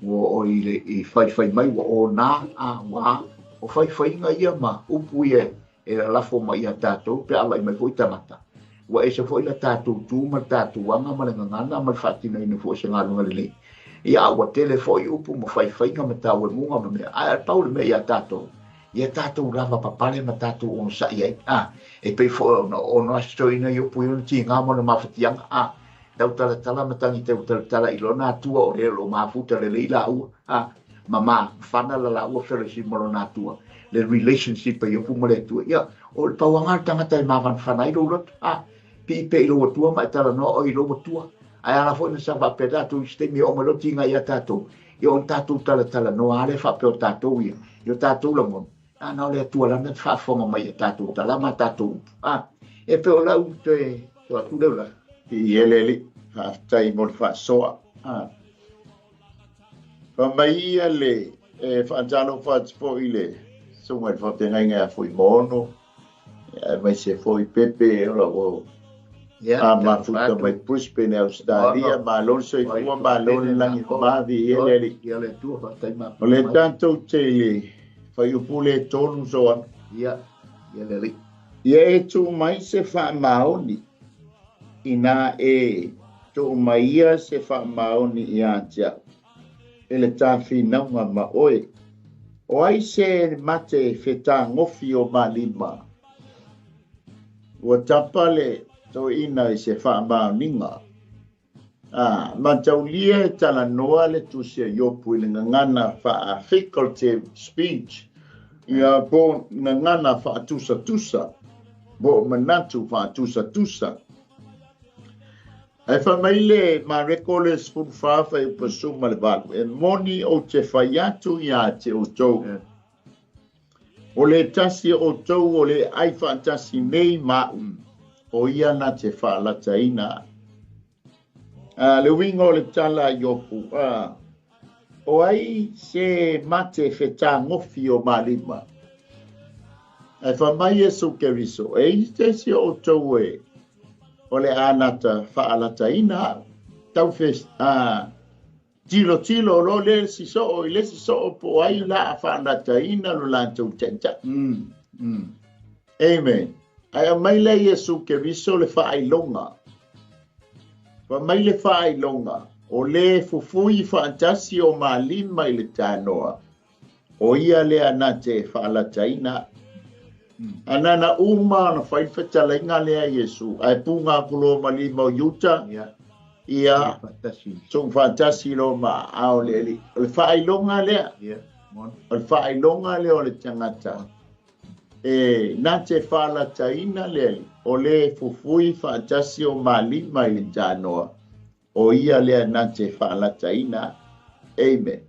ua o i le i faifai mai ua ona, a, ua o faifaiga ia ma upu ia e lalafo mai ia tatou pe a vaai mai foi tagata. Ua ese foi la tatou tu ma le tatou aga ma le gagana ma le faatinoina foi o se galuega lelei. Ia, a ua tele foi upu ma faifaiga ma tauemuga ma mea, ae pau le mea ia tatou, ia tatou lava papale ma tatou onosai ai. A, e pei foi ona ono asoina i upu i ona tiga ma ona mafatiaga. A, tautalatala ma tagi tautalatala i lona Atua o le o lo o mafuta lelei laua, a, ma mafana la laua fellowship ma lona Atua, le relationship a Iopu ma le Atua. Ia, o le pauaga le tagata e mafanafana ai lou loto, a, pii pea i lou Atua ma e talanoa oe i lou Atua. Ae ala foi na sa faapea tatou i se taimi e oo mai loa tiga ia tatou, ia ona tatou talatalanoa lava lea faapea o tatou ia, i o tatou lagona, a na o le Atua lana te faafofoga mai i a tatou tala ma a tatou upu. A, e pei o lau toe atu lea o la. I ele alii, faafetai mo le faasoa. A. Fai mai ia le e faatalofa atu foi i le susuga i le faafeagaiga ia Fuimaono, aemaise foi Pepe o lo o Yeah, a mafuta mai Brisbane, Australia, malo le soifua, malo le lagi mamavi i ele alii. Ia le Atua, faafetai ma O le tatou te fuaiupu le 3 soa. Ia, ia le alii. Ia e tuu mai se faamaoni, inā e tuu mai ia se faamaoni ia te au, e le tafinauga ma oe. O ai se mate fetagofi o malima? Ua tapa le toeaina i se faamaoniga. A, mataulia e talanoa le tusi a Iopu i le gagana faa-figurative speech, ia po gagana faatusatusa, po o manatu faatusatusa. Ae fai mai le Mareko le 14 fuaiupu 18, e moni ou te fai atu ia te outou, o le tasi o outou o le ai faatasi nei ma au, o ia na te faalataina. A, le uiga o le tala a Iopu, a, o ai se mate fetagofi o malima? Ae fai mai Iesu Keriso, e i se isi o outou e o le a nata faalataina au, tau fe, a, tilotilo lo le si soo i le si soo po ai la a faalataina lo latou taitai. Amen. Ae aumai le Iesu Keriso le faailoga. Fai mai le faailoga, o le fufui faatasi o malima i le tanoa, o ia lea na te faalataina. Anana uma ona fai le fetalaiga lea Iesu, ae puga atu loa ma lima o Iuta, ia tuu faatasi loa ma aao le alii. O le faailoga lea, o le faailoga lea o le tagata, e na te faalataina le alii, o le fufui faatasi o malima i le tanoa, o ia lea na te faalataina. Amen.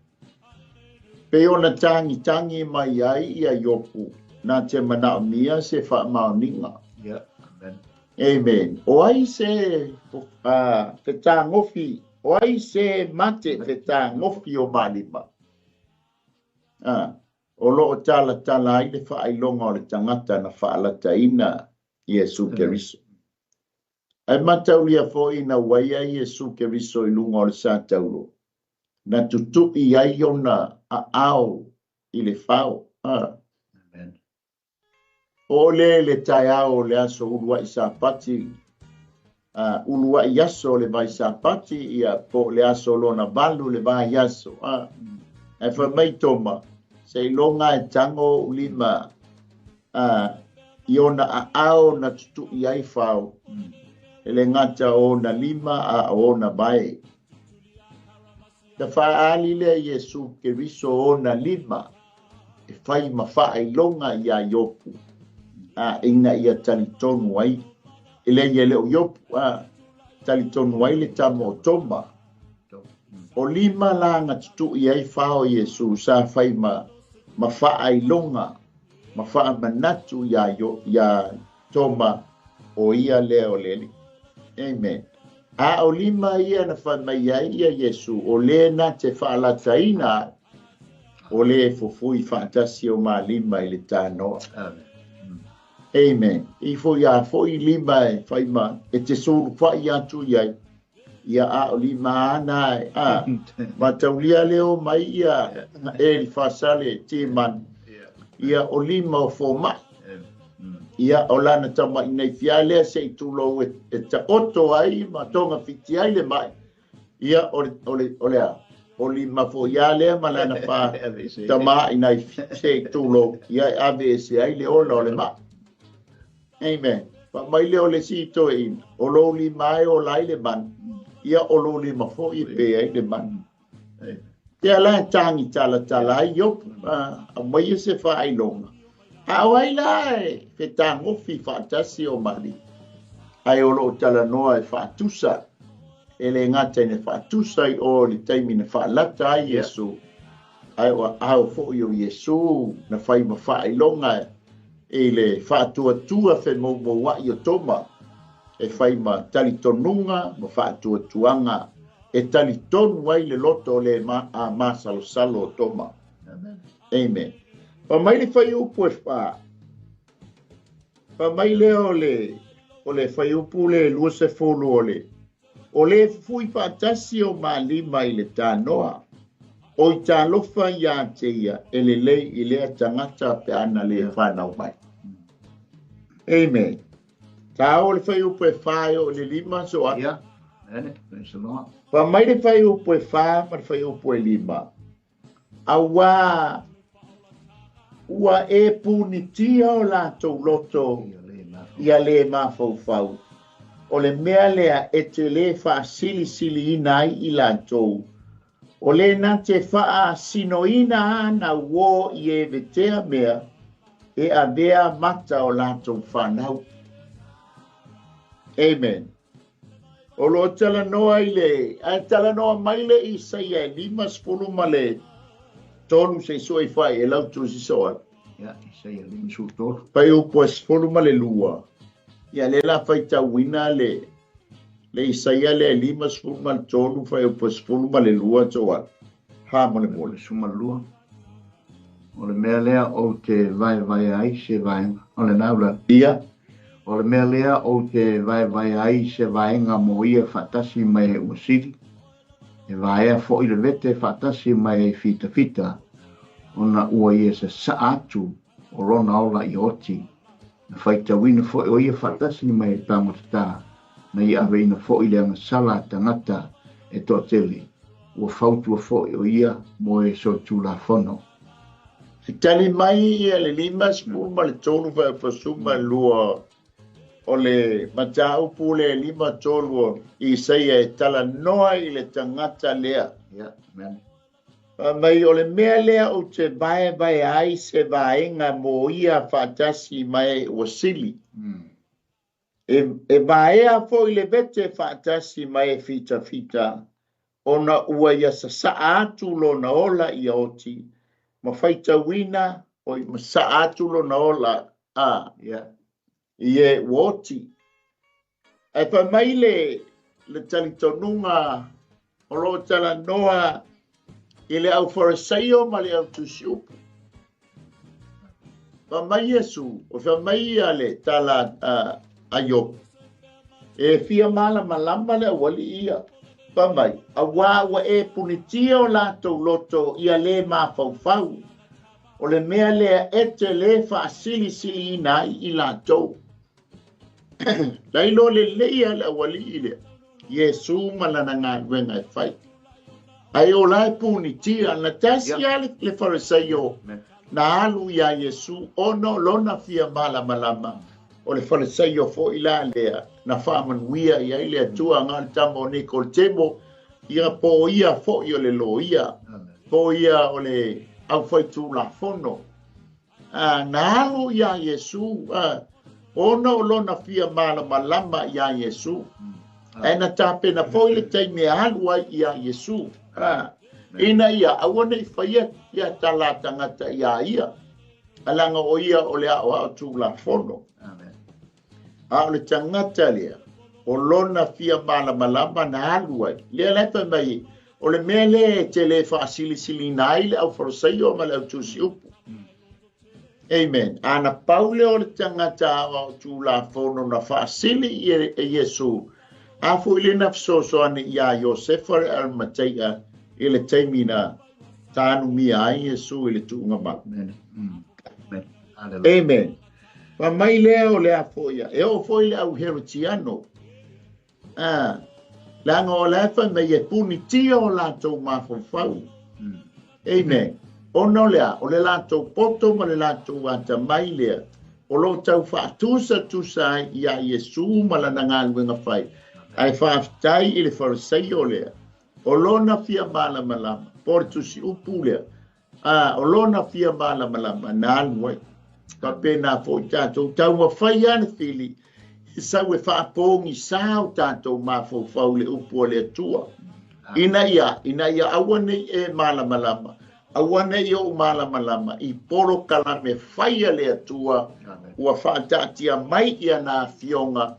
Pei ona tagitagi mai ai ia Iopu, na te manaomia se faamaoniga. Yeah, amen. Amen. O ai se fetagofi, o ai se mate fetagofi o malima? A, o lo o talatala ai le faailoga o le tagata na faalataina Iesu Keriso. Ae mataulia foi ina ua ia Iesu Keriso i luga o le sataulo, na tutui ai ona aao i le fao. A. Amen. O le le taeao o le aso uluai sapati, a, uluai aso o le vai sapati, ia po le aso lona valu le vai aso. A, ae fai mai Toma, seiloga e tago ou lima, a, i ona aao na tutui ai fao. E le gata o ona lima a o ona vae. Na faaali lea Iesu Keriso ona lima e fai ma faailoga iā Iopu, a ina ia talitonu ai, e leai e le o Iopu, a talitonu ai le tama o Toma. O lima la na tutu'i ai fao Iesu sa fai ma faailoga ma faamanatu iā Toma o ia lea o le Alii. Amen. A o lima ia na fai mai ai ia Iesu, o le na te faalataina, o le fufui faatasi o malima i le tanoa. Amen. Amen. I foi a foi lima e fai ma e te sulu fai atu iai. Ia a o lima ana e a mataulia leo mai ia e li fasale te man. Ia o lima o fōma'i. Ia o lana tama'i nei fia lea se i tulou e taoto ai ma tonga fiti ai le mai. Ia o le a o lima foi a lea ma lana fa tama'i nei se i tulou ia e ave e se ai le ola o le mai. Amen. Pa mai le o le si toe ina o lo lima e o lai le man. Ia o lo lima foi e pe ai le man. Te ala tangi tala tala ai Iopu a mai e se faailoga. A o ai la e fetagofi faatasi o mali. Ai o loo talanoa e faatusa. E le gata ina faatusa i o le taimi na faalata ai Iesu. Ai o ao foi o Iesu na fai ma faailoga e le faatuatua femoumoua'i o Toma. E fai ma talitonuga ma faatuatuaga e talitonu ai le loto o le a masalosalo o Toma. Amen. Amen. Pa mai le faiupu e wha. Pa mai le o le faiupu le 20 o le. O le fufui faatasi o malima i le tanoa. O i talofa ia te ia e lelei i lea tagata pe ana le whanau mai. Amen. Tā o le faiupu e wha o le lima so a. Yeah. Praise the Lord. Pa mai le faiupu e wha ma le faiupu e lima. Aua ua e punitia o latou loto ia le mafaufau. O le mea lea e te le faasilisiliina ai i latou. O le na te faasinoina ana uō i e vetea mea e avea mata o latou whanau. Amen. O lo talanoa i le, a talanoa mai le Isaia e 53 ma le 3 se sui fai e lau tusi soa. Ia, Isaia 53. Pai upu e 12 ma le 2. Ia le la faitauina le Isaia le 53 ma le 3 fai upu e 12 ma le 2 toa. Ha mo le mole. Suma 2. O le mea lea o te vaevae ai se vaenga. O le naula. Ia. O le mea lea o te vaevae ai se vaenga mo ia faatasi mai e ua sili. E vaea foi le vete faatasi mai e fitafita. Ona ua ia sasaa atu o lona ola i oti. Na faitauina foi o ia faatasi mai e tagotatā. Na ia aveina foi le agasala a tagata e toatele. Ua fautua foi o ia mo e solitulafono. E tali mai ia le 53 ma le 3 faafasuma ma 2 o le mataupu le 53 o Isaia e talanoa i le tagata lea. Yeah, amen. Mai o le mea lea o te vaevae ai se vaenga mo ia faatasi mai ua sili. E vaea foi le vete faatasi mai e fitafita ona ua ia sasaa atu lona ola ia oti. Ma faitauina o i masaa atu lona ola a Yeah. i e ua oti. Ae fai mai le talitonuga o loo talanoa i le au Farisaio ma le au tusiupu. Fai mai Iesu, o fai mai ia le tala a Iopu. E fia malamalama le aualii ia. Fai mai, auā ua e punitia o latou loto ia le mafaufau. O le mea lea e te le faasilisiliina ai i latou. La iloa lelei a le aualii lea. Iesu ma lana galuega e fai. Ai o la e punitia, na tasi a le Farisaio na alu iā Iesu ono lona fia malamalama. O le Falesaio foi la lea na faamanuia i ai le Atua agai le tama o Nikolotemo, ia po o ia foi o le loia, po o ia o le aufaitulafono. Na alu iā Iesu, ona o lona fia malamalama iā Iesu. Ae na tapena foi le taimi e alu ai iā Iesu, ina ia aua ne i faia ia tala a tagata iā ia, leaga o ia o le aoao tulafono. A o le tagata lea, o lona fia malamalama na alu ai. Lea la e fai mai, o le mea lea e te le faasilisilina ai le aufalesaio ma le autusiupu. Amen. A na pau lea o le tagata aoao tulafono na faasili e Iesu, a foi le na fesoasoani iā Iosefa le Arimateia i le taimi na tanumia ai Iesu i le tuugamau. Amen. Fai mai lea o le a foi ia. E oo foi le au Heritiano. Leaga o la e fai mai e punitia o latou mafaufau. Amen. Ona o le a? O le latou poto ma le latou atamai lea o lo o tau faatusatusa ai iā Iesu ma lana galuega fai. Ae faafetai i le Farisaio lea o lona fia malamalama, po o le tusiupu lea, o lona fia malamalama na alu ai. Faapena foi tatou, taumafai lava le fili e sau e faapogisā o tatou mafaufau i le upu a le Atua, ina ia, ina ia aua ne i e malamalama, aua ne i ou malamalama i polokalame fai a le Atua ua faataatia mai i ana afioga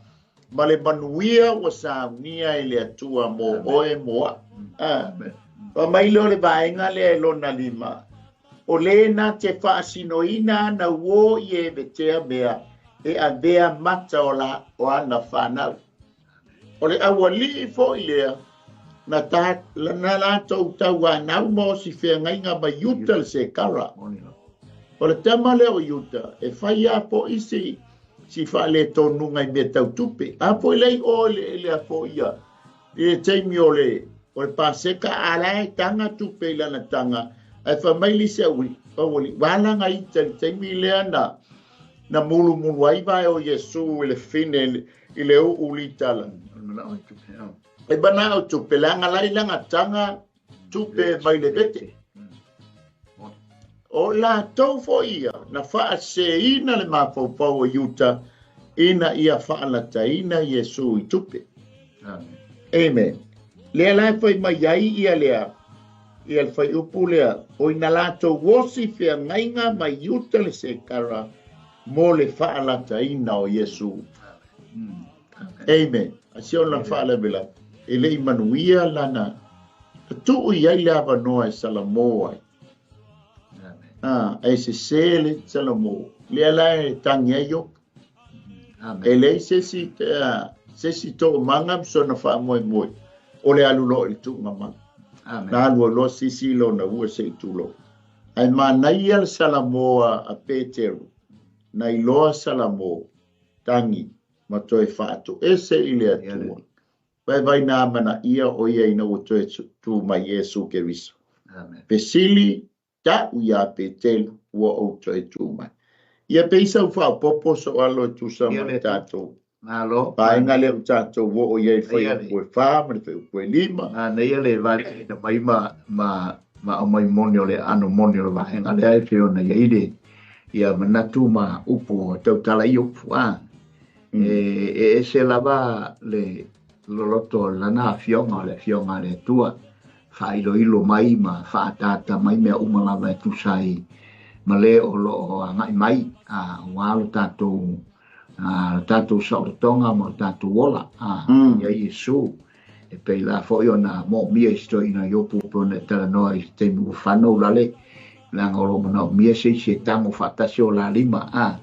ma le manuia ua saunia e le Atua mo oe mo a'u. Fai mai lea o le vaega lea e lona lima, o le na te faasinoina ana uō i e vetea mea e avea mata o la o ana fanau. O le aualii foi lea na ta, na latou tauanau ma osi feagaiga ma Iuta le Sekara. O le tama lea o Iuta e fai a po isi si faaletonuga i mea tau tupe. A foi lea i o i le a foi ia i le taimi o le o le Paseka, a la e taga tupe i lana taga, ae fai mai le isi aualii, ua alaga ita i le taimi lea na na mulumulu ai vae o Iesu i le fine i le uu litala. E manao tupe, leaga la i lana taga tupe mai le vete. O latou foi ia na faaseseina le mafaufau o Iuta ina ia faalataina Iesu i tupe. Amen. Lea la e fai mai ai ia lea, ia le fuaiupu lea, o ina latou osi feagaiga ma Iuta le Sekara mo le faalataina o Iesu. Amen. A si ona faalavelave, e le i manuia lana tuu i ai le avanoa e Salamo ai. E sesē le Salamo. Lea la e tagi ai Iopo. E leai se isi toomaga ma sona faamoemoe o le alu loa i le tuugamau. Na alu ai loa sisi lona ua se i tulou. Ae manaia le Salamo a Peteru, na iloa Salamo, tagi ma toe faatoese i le Atua. Vaivai na amanaia o ia ina ua toe tu mai Iesu Keriso. Fesili ta'u iā Petelu ua ou toe tu mai. Ia pei sau faaopoopo soalo e tusa ma le tatou Malo. vaega lea ua tatou oo i ai i le fuaiupu e 4 ma le fuaiupu e 5. Manaia le valiina mai ma ma ma aumai moni o le aano moni o le vaega lea e pei ona i ai le ia manatu ma upu tautala i upu a. E ese lava le loloto o lana afioga o le afioga a le Atua, faailoilo mai ma faaataata mai mea uma lava e tusa ai ma le o lo o agai mai aua lo tatou lo tatou saolotoga ma lo tatou ola i ai Iesu. E pei la foi ona moomia i se toeaina Iopu pe ona e talanoa i se taimi ua fano ulale, leaga o lo o manaomia se isi e tago faatasi o la lima a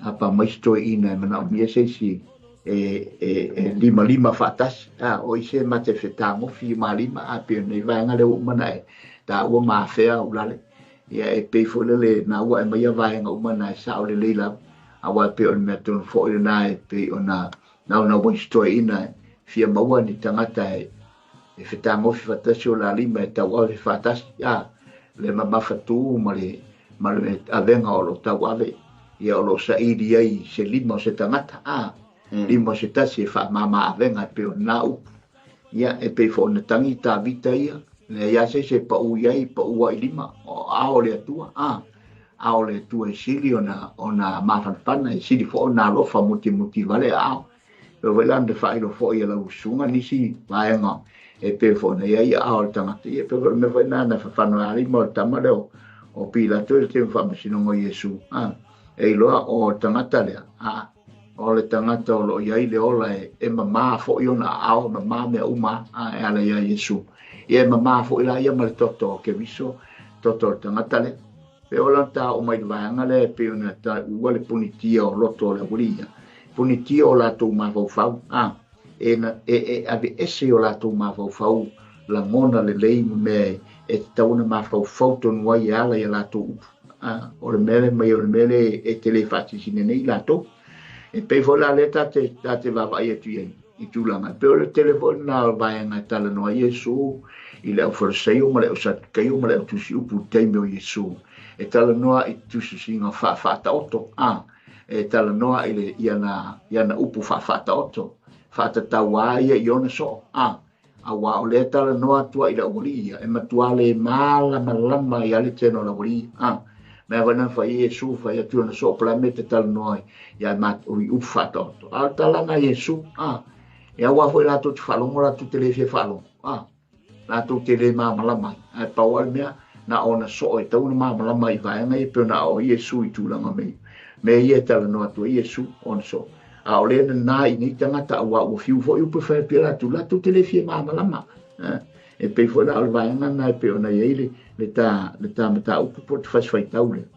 apa mai se toeaina e manaomia se isi e limalima faatasi a o i se mate fetagofi ma lima a pei o nei vaega lea ua uma ona e taua ma afea ulale. Ia e pei foi lele na ua e maia vaega uma na e sao lelei lava, aua e pei o le mea tonu foi lena e pei ona na ua i se toeaina e fia maua ni tagata e fetagofi faatasi o la lima e tauave faatasi a le mamafatu ma le avega o lo tauave. Ia o lo o saili ai se lima o se tagata, a, lima o se tasi e faamama-avega e pei o lena upu. Ia, e pei foi ona tagi Tavita ia, leai lava se isi e pau i ai, pau lava i lima, o aao o le Atua, a, aao o le Atua e sili ona, ona mafanafana, e sili foi ona alofa mutimuti vale aao. E pei foi la ona faailoa foi e lau susuga nisi vaega e pei foi ona i ai aao o le tagata. Ia, e pei foi o le mea foi lena na fafano ai lima o le tama lea o Pilato i le taimi faamasinoga o Iesu. A, e iloa o le tagata lea, a, o le tagata o lo o i ai le ola e mamā foi ona aao, e mamā mea uma a, e ala iā Iesu. Ia e mamā foi la ia ma le toto o Keriso, toto o le tagata lea. Pe ola na taoo mai i le vaega lea e pei ona taua le punitia o loto o le aualii ia, punitia o latou mafaufau, a, e, e, e aveese i o latou mafaufau lagona lelei ma mea e tatau ona mafaufau tonu ai e ala i a latou upu. A, o le mea lea mai o le mea lea e te le faasilasila nei latou. E pei foi la lea ta te vaavaai atu i ai i tulaga. E pei o le tele foi lena o vaega e talanoa ai Iesu i le aufaleseio ma le ausatukeio ma le autusiupu i le taimi o Iesu. E talanoa i tusitusiga faafaataoto, a, e talanoa i le, i ana, i ana upu faafaataoto, faatatau a ia i ona soo, a, aua o lea e talanoa atu ai i le aualii ia, e matua le malamalama ai lava le tele o le aualii, a. Mea foi na fai ai Iesu, fai atu i ona soo, po o le a le mea e te talanoa ai ia matou i upu faataoto. A o le tala lena a Iesu, a, e aua foi latou te faalogo, latou te le fia faalogo, a, latou te le malamalama ai. Ae pau lava le mea, na ona soo e tatau ona malamalama i vaega ia e pei ona ao ai Iesu i tulaga mea ia. Mea ia e talanoa atu ai Iesu, ona soo. A o lea e nana i nei tagata aua ua fiu foi upu e fai atu i a latou, latou te le fia malamalama. E pei foi la o le vaega lena e pei ona i ai le, le ta, le ta mataupu po o le fasifaitau lea.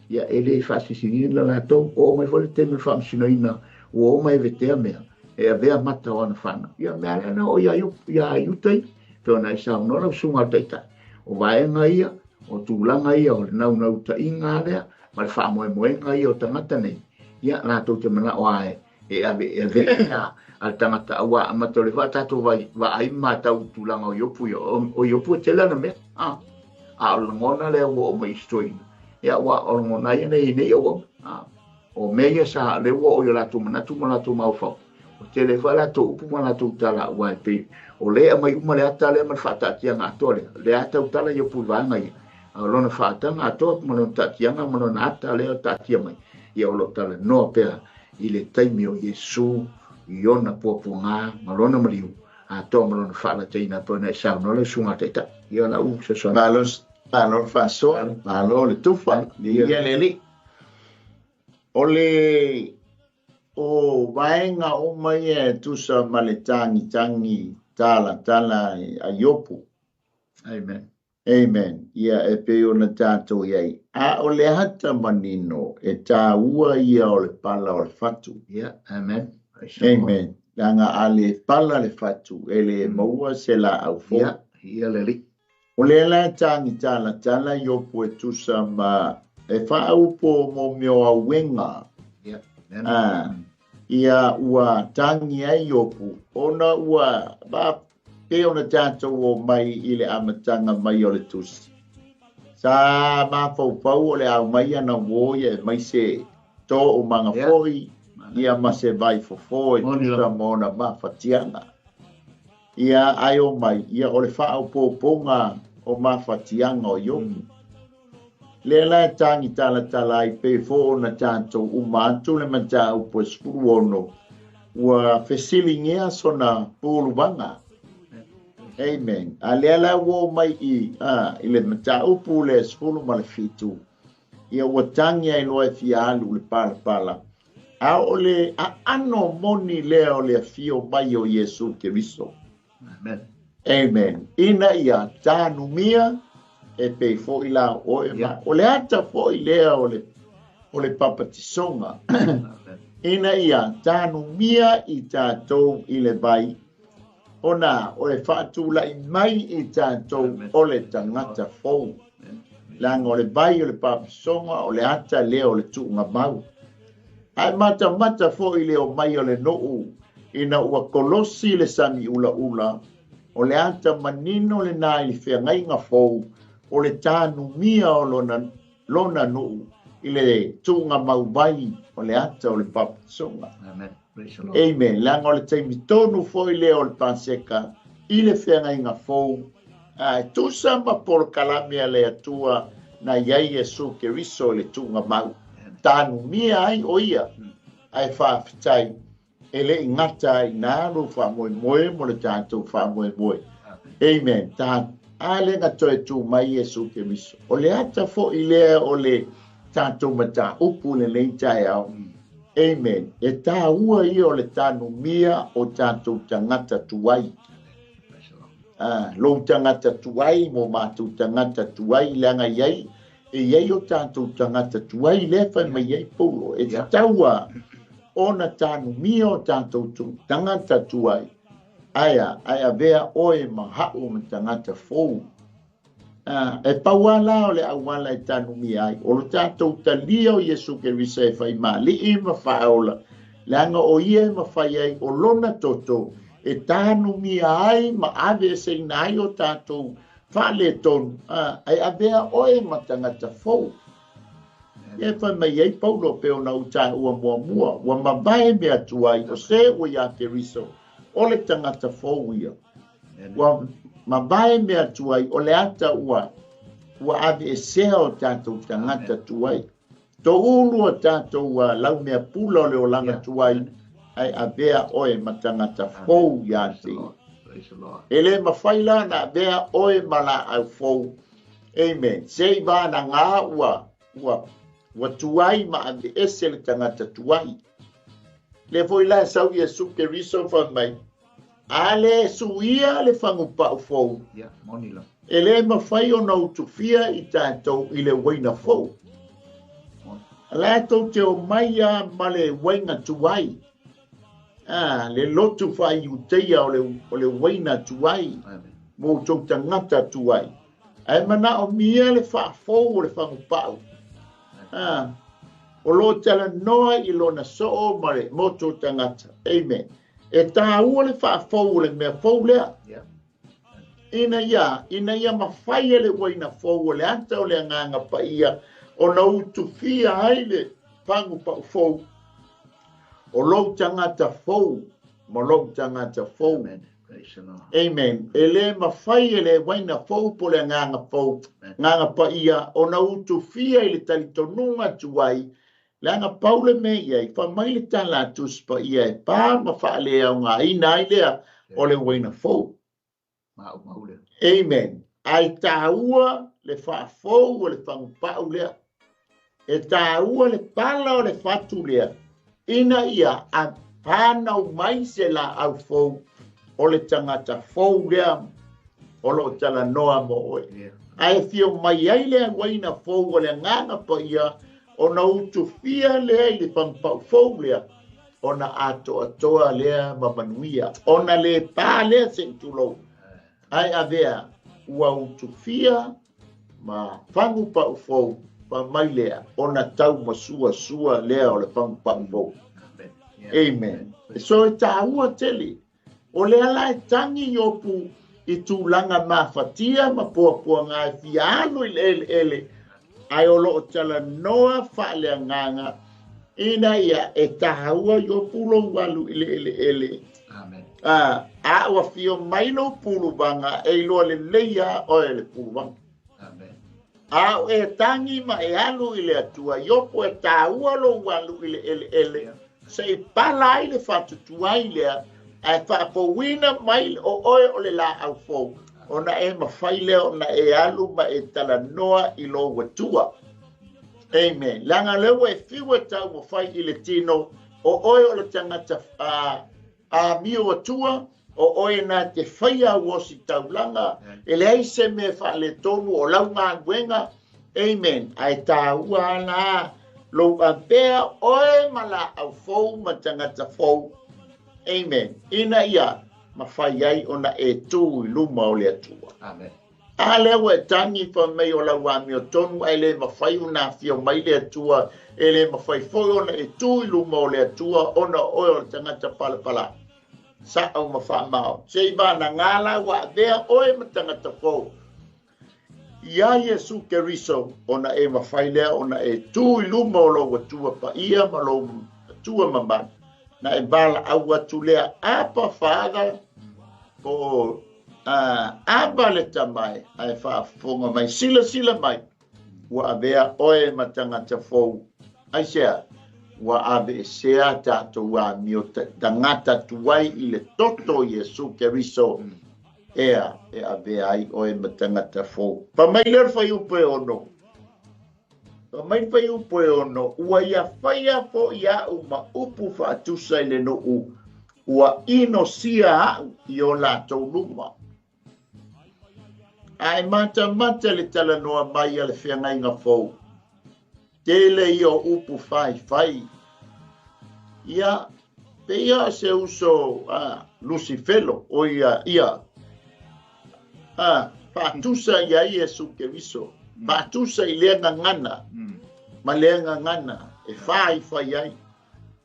Ia, e le faasilasiliina latou, oo mai foi le taimi o le faamasinoina, ua oma e vetea mea, e avea mata o ana fanau. Ia, mea lea na oo ia, ia Iuta ia, pei ona e saunoa lau susuga i le Taitai. O vaega ia, o tulaga ia o le naunautaiga lea, ma le faamoemoega ia o tagata nei, ia, latou te manao lava e, e ave e avea a le tagata aua amata o le vaa tatou vai vaai ma matau i tulaga o Iopu ia. O Iopu e tele ana mea, a, a o le lagona lea ua oo mai i si toeaina, ia aua o lagona ia nei nei auauna, a, o mea ia sa lea ua oo i o latou manatu ma latou mafaufau. Ua tele foi a latou upu ma latou tala aua e pei o lea e aumai uma le ata lea ma le faataatiaga atoa lea, lea a tautala Iopu i vaega ia. A o lona faataga atoa ma lona taatiaga ma lona ata lea o taatia mai, ia o lo o talanoa pea i le taimi o Iesu i ona puapuaga ma lona maliu atoa ma lona faalataina pei ona e saunoa lau susuga Taitai. Ia o lau fesoasoani. Malo, malo le faasoa, malo le tufa, viia le Alii. O le o vaega uma ia e tusa ma le tagitagi talatala a Iopu. Amen. Amen. Ia e pei ona tatou i ai. A o le ata manino e tāua ia o le pala o le fatu. Yeah, amen. Amen. Leaga a le pala le fatu, e le maua se laau fou. Yeah, ia le Alii. O lea la e tagitalatala Iopu e tusa ma e faaupo mo mea o auega. Yeah, amen. Ah, ia ua tagi ai Iopu ona ua ba pei ona tatou omai i le amataga mai o le tusi. Sa mafaufau o le a aumai ana uo ia aemaise toomaga foi ia ma se vaifofo e tusa ma ona mafatiaga. Ia ae omai ia o le faaopoopoga o mafatiaga o Iopu. Lea la e tagitalatala ai pei foi ona tatou uma atu le mataupu e 16, ua fesiligia sona puluvaga. Amen. A lea la ua oo mai i, a, i le mataupu lea 17, ia ua tagi ai loa e fia alu le palapala. A o le aano moni lea o le afio mai o Iesu Keriso. Amen. Amen. Ina ia tanumia e pei foi la oe ma o le ata foi lea o le o le papatisoga. Ina ia tanumia i tatou i le vai ona o e faatulai mai i tatou o le tagata fou. Leaga o le vai o le papatisoga o le ata lea o le tuugamau. Ae matamata foi le omai o le nuu ina ua kolosi le sami ulaula, o le ata manino lena i le feagaiga fou o le tanumia o lona, lona nuu i le tuugamau o le ata o le papatisoga. Amen. Praise the Lord. Amen. Leaga o le taimi tonu foi lea o le Paseka i le feagaiga fou, ae tusa ma polokalame a le Atua na i ai Iesu Keriso i le tuugamau. Tanumia ai o ia, ae faafetai e le i gata ai i ina lou faamoemoe mo le tatou faamoemoe. Amen. Ta a le na toe tu mai Iesu Keriso. O le ata foi lea o le tatou mataupu lenei taeao. Amen. E tāua ia o le tanumia o tatou tagata tuai. Lou tagata tuai mo matou tagata tuai, leaga i ai e i ai o tatou tagata tuai lea fai mai ai Paulo. E tatau ona tanumia o tatou tagata tuai. Ae ae avea oe ma hau ma tagata fou. E pau lava o le auala e tanumia ai. O le tatou talia o Iesu Keriso e fai maali'i ma faaola. Leaga o ia e mafai ai o lona toto e tanumia ai ma ave eseina ai o tatou faaletonu. Ae avea oe ma tagata fou. E fai mai ai Paulo pe ona u taua muamua. Ua mavae mea tuai o se ua ia Keriso o le tagata fou ia. Ua mavae mea tuai o le ata ua ave esea o tatou tagata tuai. Toulu o tatou lau mea pula o le olaga tuai, ae avea oe ma tagata fou ia te ia. E le mafai la na avea oe ma laau fou. Amen. Se i vana ngā ua tuai ma ave ese le tagata tuai. Le foi la sau Iesu Keriso fai mai, a le suia le fagupau fou. Ia, moni la. E le mafai ona utufia i tatou i le uaina fou. La tou te o mai a ma le uaina tuai. Le lotu faaiuteia o le uaina tuai. Mo tou tagata tuai. Ae manaomia le faafou o le fagupau. O lo talanoa i lona soo ma le moto tagata. Amen. E tāua le faafou o le mea fou lea. Ina ia mafai e le uaina fou o le ata o le agaga paia ona utufia ai le fagupau fou. O lou tagata fou ma lou tagata fou. Amen. E le mafai e le uaina fou po le agaga fou, agaga paia ona utufia i le talitonuga tuai. Leaga pau le mea i ai, fai mai le tala a Tusi Paia e pa ma faaleaogaina ai lea o le uaina fou. Amen. Ae tāua le faafou o le fagupau lea. E tāua le pala o le fatu lea. Ina ia a whanau mai se laau fou o le tagata fou lea o loo talanoa mo oe. Ae fio mai ai le uaina fou o le agaga paia ona utufia lea i le fagupau fou lea ona atoatoa lea ma manuia. Ona le pā lea se i tulou. Ae avea ua utufia ma fagupau fou pa mai lea ona tau masuasua lea o le fagupau fou. Amen. So e tāua tele. O le ala e tangi Iopu i tulaga mafatia ma puapuaga e fia alu i le eleele, ae o loo talanoa faaleagaga ina ia e tāua Iopu lou alu i le eleele. Amen. A ua fio mai lou puluvaga e iloa lelei a oe le puluvaga. Amen. A o e tangi ma e alu i le Atua, Iopu e tāua lou alu i le eleele, se i pala ai le fatutuai lea, ae faafouina mai o oe o le laau fou, ona e mafai lea ona e alu ma e talanoa i lou Atua. Amen. Leaga lea ua e fiu e taumafai i le tino, o oe o le tagata amio Atua, o oe na te faia au osi taulaga, e leai se mea faaletonu o lau galuega. Amen. Ae tāua ala lou avea oe ma laau fou ma tagata fou. Amen. Ina ia mafai ai ona e tu i luma o le Atua. Amen. A lea ua e tagi fai mai o lau amiotonu, ae le mafai ona afio mai le Atua, e le mafai foi ona e tu i luma o le Atua, ona oe o le tagata palapala. Sa'o ma faamao. Se i vana ngā la ua avea oe ma tagata fou. Iā Iesu Keriso, ona e mafai lea ona e tu i luma o lou Atua paia ma lou Atua mamalu, na e valaau atu lea, Abba Father, po o Abba le Tama e, ae faafofoga mai, silasila mai, ua avea oe ma tagata fou. Aisea? Ua aveesea tatou amio tagata tuai i le toto o Iesu Keriso, ea e avea ai oe ma tagata fou. Fai mai lea o le fuaiupu e 6. Fai mai le fuaiupu e 6, ua ia faia foi a'u ma upu faatusa i le nuu, ua inosia a'u i o latou luma. A e matamata le talanoa mai a le feagaiga fou, tele ia o upu faifai. Ia, pei o se uso a Lucifelo, o ia, ia, a, faatusa ia Iesu Keriso, faatusa i lea gagana, ma lea gagana e faifai ai.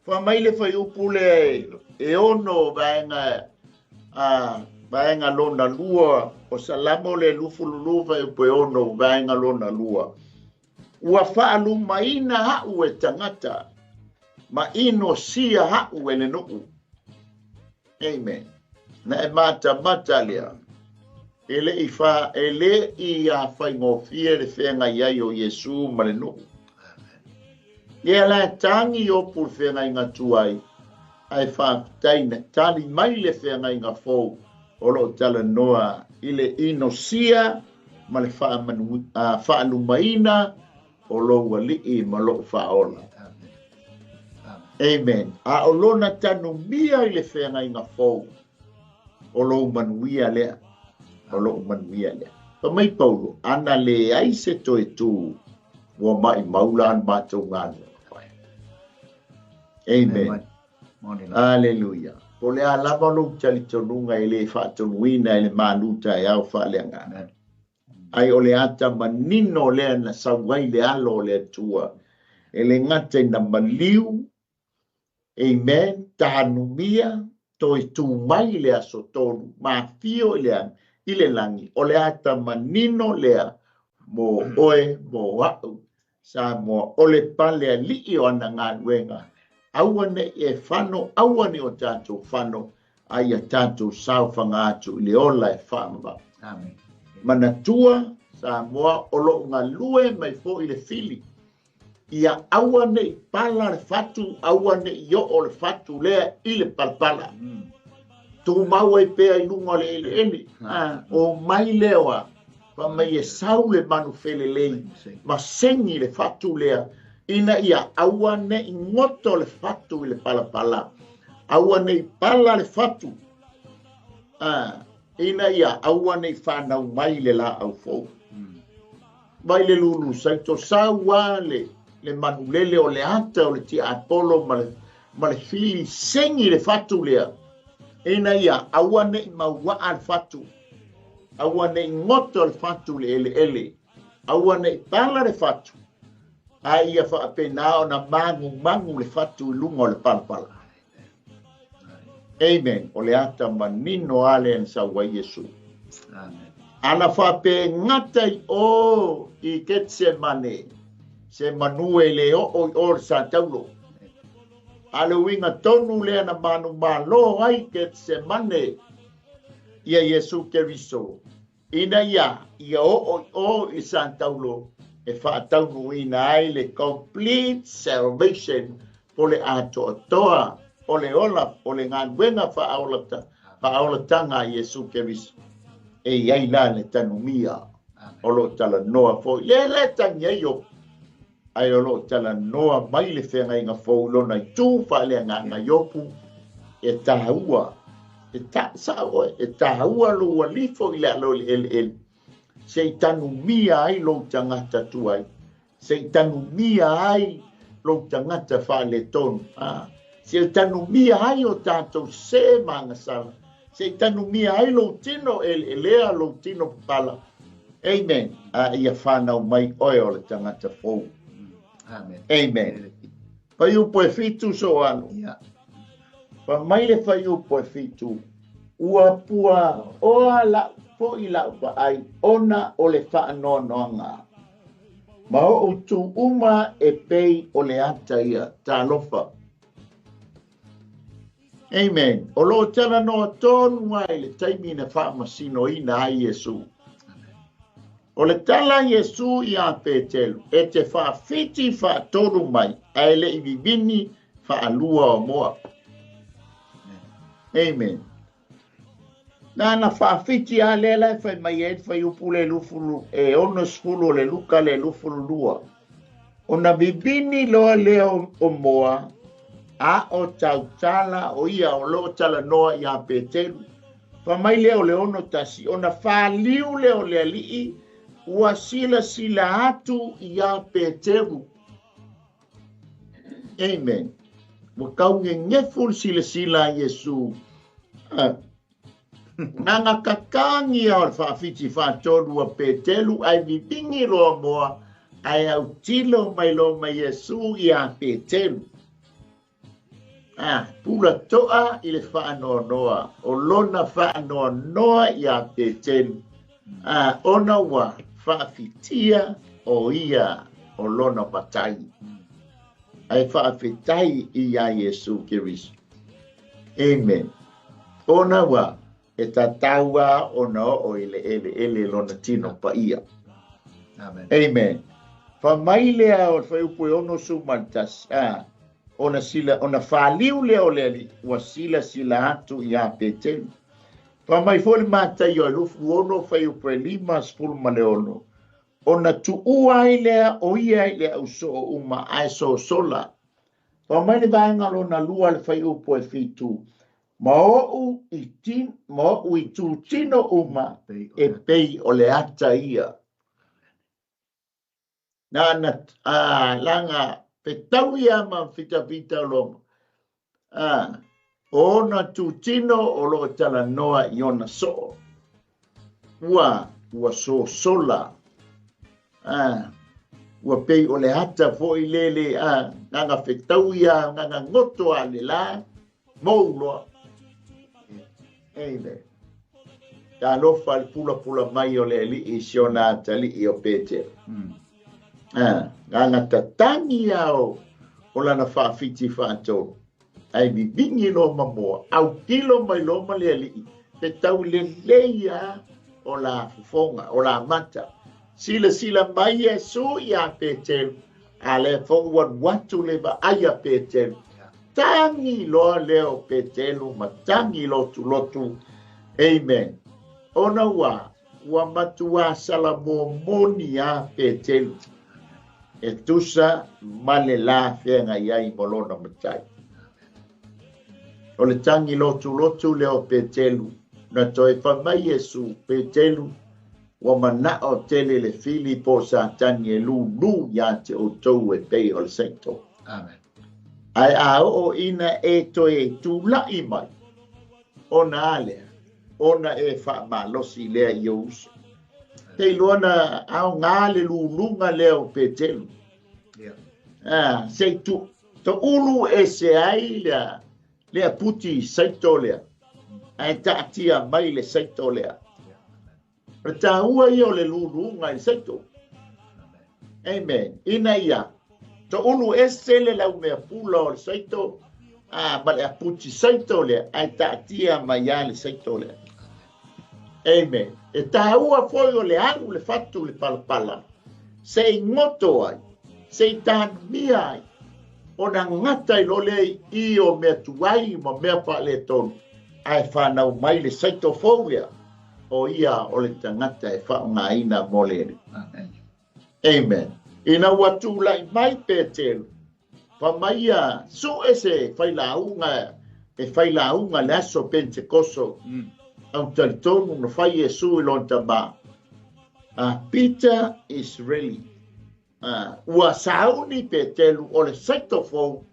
Fai mai le fuaiupu lea e 6 vaega, a, vaega lona 2, o Salamo le 22 fuaiupu e 6 vaega lona 2. Ua faalumaina a'u e tagata, ma inosia a'u e le nuu. Amen. Na e matamata lea. E le i fa, e le i a faigofie le feagai ai o Iesu ma le nuu. Ia la tagi o pu le feagaiga tuai, ae faafetai na tali mai le feagaiga fou o loo talanoa i le inosia ma le faalumaina o lou alii ma lou faaola. Amen. A o lona tanumia i le feagaiga fou o lou manuia lea, o lou manuia lea. Fai mai Paulo, ana le ai se toe tu, ua mai maula an matou galuega fai. Amen. Hallelujah. Po le a lava lou talitonuga e le faatonuina e le malu taeao faaleagaga. Ai o le ata manino lea na sau ai le alo o le Atua. E le gata ina maliu, amen, tanumia, toe tu mai le aso tolu, mafio i le i le lagi, o le ata manino lea mo oe, mo a'u, Samoa, o le pale alii o ana galuega, aua nei e fano, aua nei o tatou fano, a ia tatou saofaga atu i le ola e faavavau. Amen. Manatua, Samoa, o loo galue mai foi le fili. Ia aua nei pala le fatu, aua nei oo le fatu lea i le palapala. Tumau ai pea i luga o le eleele. O mai lea oa, fa mai e sau le manu felelei, ma sengi le fatu lea, ina ia aua nei goto le fatu i le palapala. Aua nei pala le fatu. Ina ia aua nei whanau mai le la au fou. Mai le lulu saito sau le, le manulele o le ata o le tiapolo ma le fili sengi le fatu lea. Ina ia aua nei mauaa le fatu. Aua nei goto le fatu le ele ele. Aua nei pala le fatu. A ia faapena ona magu magu le fatu i luga o le palapala. Amen. O le ata manino ale en sau ai Iesu. Amen. Ana fape ngata i o i Getsemane, se manu e le o i o le sa taulo. A le uiga tonu lea na manu malo ai Getsemane ia Iesu Keriso. Ina ia, ia o i o i sa taulo e faataunuina ai le complete salvation po le atoatoa o le ola o le galuega faaolatanga a Iesu Keriso. E iai la le tanumia o loo talanoa foi. Le le tagi ai o ai o loo talanoa mai le feagaiga fou lona i tu faaleagaga Iopu e taua e ta sao e taua lou alifo i le alo i le eleele. Se i tanumia ai lou tagata tuai. Se i tanumia ai lou tagata faaletonu. Se i tanumia ai o tatou se magasala. Se i tanumia ai lou tino eleelea, lou tino papala. Amen. A ia whanau mai oe o le tagata fou. Amen. Amen. Fuaiupu e 7 so alo. Ia. Fai mai le fuaiupu e 7. Ua pua oa lau. foi la'u vaai ona o le faanoanoaga ma o'u itū uma e pei o le ata ia. Talofa. Amen. O loo talanoa tonu ai le taimi na faamasinoina ai Iesu. O le tala a Iesu iā Petelu, E te faafiti faatolu mai, ae le i vivini faalua o moa. Amen. Na na faafiti a lea la e fai mai ai le fuaiupu le lufulu e 60 o le Luka le 22. Ona vivini loa lea o moa, a o tautala o ia o loo talanoa iā Petelu. Fai mai lea o le 61, ona faliu lea o le Alii ua silasila atu iā Peteru. Amen. Ua taugegefu le silasila a Iesu. Na tatagia o le faafiti faatolu a Petelu ae vivini loa moa ae autilo mai loa ma Iesu iā Petelu. Pula to'a i le faanoanoa o lona faanoanoa iā Petelu, ona ua faafitia o ia o lona matai. Ae faafetai iā Iesu Keriso. Amen. Ona ua e tatau lava ona oo i le eleele lona tino paia. Amen. Amen. Fai mai lea o le fuaiupu e 61, ona sila, ona faliu lea o le Alii, ua silasila atu iā Petelu. Fai mai foi le Mataio e 26 fuaiupu e 56, ona tuua ai lea o ia i le ausoo uma ae sosola. Fai mai le vaega lona lua le fuaiupu e 7, ma o'u i ma o'u itutino uma e pei o le ata ia. Na na laga fetaui a ma fitafita o loma. O ona tutino o loo talanoa i ona soo. Ua sosola. Ua pei o le ata foi lele gaga fetaui a gaga goto a le la mou loa. Amen. Talofa le pulapula mai o le Alii i si ona atalii o Petelo. Gaga tatagi a o lana faafiti faatolu. Ae vivini loa ma moa, autilo mai loa ma le Alii, fetau lelei a o la fofoga, o la mata. Silasila mai Iesu iā Petelu, a lea foi ua alu atu le vaai a Petelu. Tagi loa lea o Petelu ma tagi lotulotu. Amen. Ona ua matuā salamomoni a Petelu e tusa ma le la feagai ai ma lona matai. O le tagi lotulotu lea o Petelu, na toe fai mai Iesu, Petelu, ua mana'o tele le fili po o Satani e lūlū iā te outou e pei o le saito. Amen. Ae a oo ina e toe tula'i mai, ona a lea, ona e faamalosi lea i ou uso. Te iloa na aogā le lūlūga lea o Petelu. Se i to'ulu ese ai lea puti saito lea, ae taatia mai le saito lea. O le tāua ia o le lūlūga i le saito. Amen. Ina ia to'ulu ese le laumea pula o le saito, ma le aputi saito lea, ae taatia mai a le saito lea. Amen. E tāua foi o le alu le fatu le palapala, se i goto ai, se i tanumia ai, ona gata i loa lea i o mea tuai ma mea faaletonu, ae fanau mai le saito fou lea, o ia o le tagata e faaaogaina mo le Alii. Amen. Amen. Ina ua tulai mai Petelu, fai mai ia su'e se failauga e failauga le aso Pentekoso, au talitonu na fai Iesu i lona Tamā. Peter is ready. Ua sauni Petelu o le saito fou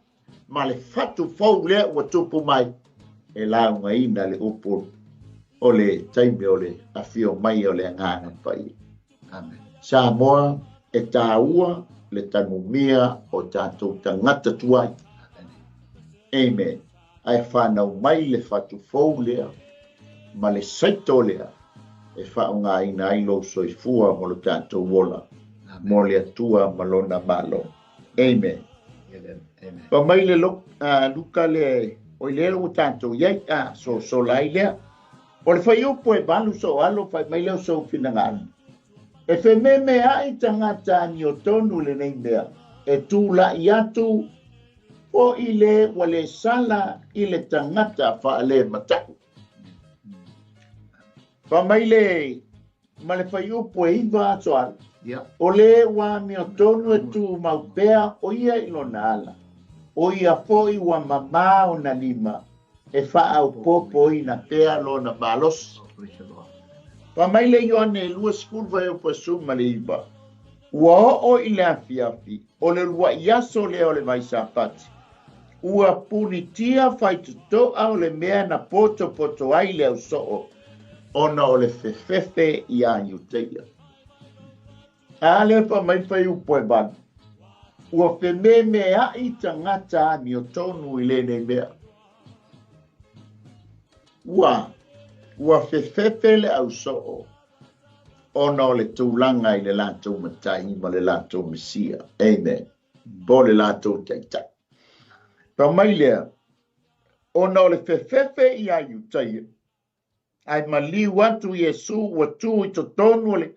ma le fatu fou lea ua tupu mai e laugaina le upu o le taimi o le afio mai o le Agaga Paia. Amen. Samoa e tāua le tanumia o tatou tagata tuai. Amen. Ae fanau mai le fatu fou lea ma le saito lea. E faaaogaina ai lou soifua mo lo tatou ola mo le Atua ma lona Malo. Amen. Amen. Pa mai le Luka le o ile ua tatou iai a sosola ai lea. O le fuaiupu e 8 so alo fai mai leo sou finagalo. E fememeai tagata amiotonu lenei mea. E tula'i atu o i le ua le sala i le tagata faalemata'u. Fa mai le ma le fuaiupu e 9 aso alo. O le ua amiotonu e tumau pea o ia i lona ala. O ia foi ua mamā ona lima e faaopoopoina pea lona malosi. Fa mai le Ioane 20 fuaiupu 19. Ua oo i le afiafi o le uluai aso lea o le vaisapati. Ua punitia faitotoa o le mea na potopoto ai le ausoo ona o le fefefe ia Iuteia. A le fa mai fuaiupu e 8. Ua fememeai tagata amiotonu i lenei mea. Ua fefefe le ausoo ona o le tulaga i le latou matai ma le latou Mesia. Amen. Po le latou taitai. Pa mai lea, ona o le fefefe ia Iutaia, ai maliu atu Iesu ua tu i totonu o le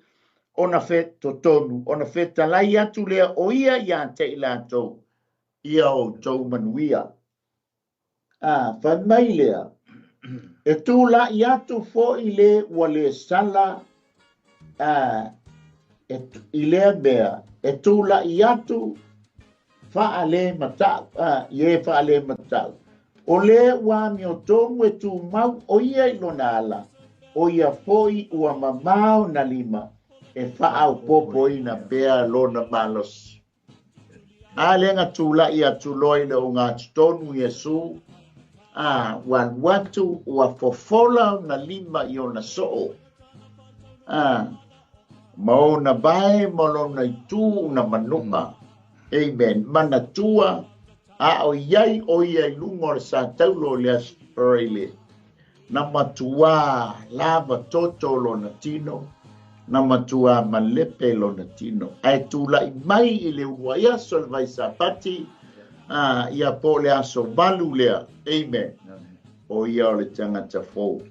ona totonu, ona fetalai atu lea o ia ia te i latou, ia outou manuia. A, fai mai lea, e tula'i atu foi le ua le sala i lea mea, e tula'i atu faale matau, ie faale matau. O le ua amiotonu e tumau o ia i lona ala, o ia foi ua mamao na lima, e faaopoopoina pea lona malosi. A le ga tula'i atu loa i le ogatotonu Iesu, a ua alu atu ua fofola ona lima i ona soo. A ma ona vae ma lona itu una manu'a. Amen. Manatua a o iai o ia i luga o le sataulo o le Aso Faraile. Na matua lava toto lona tino, na matua malepe lona tino. Ae tula'i mai i le uluai aso le vaisapati, ia po le aso 8 lea. Amen. O ia o le tagata fou.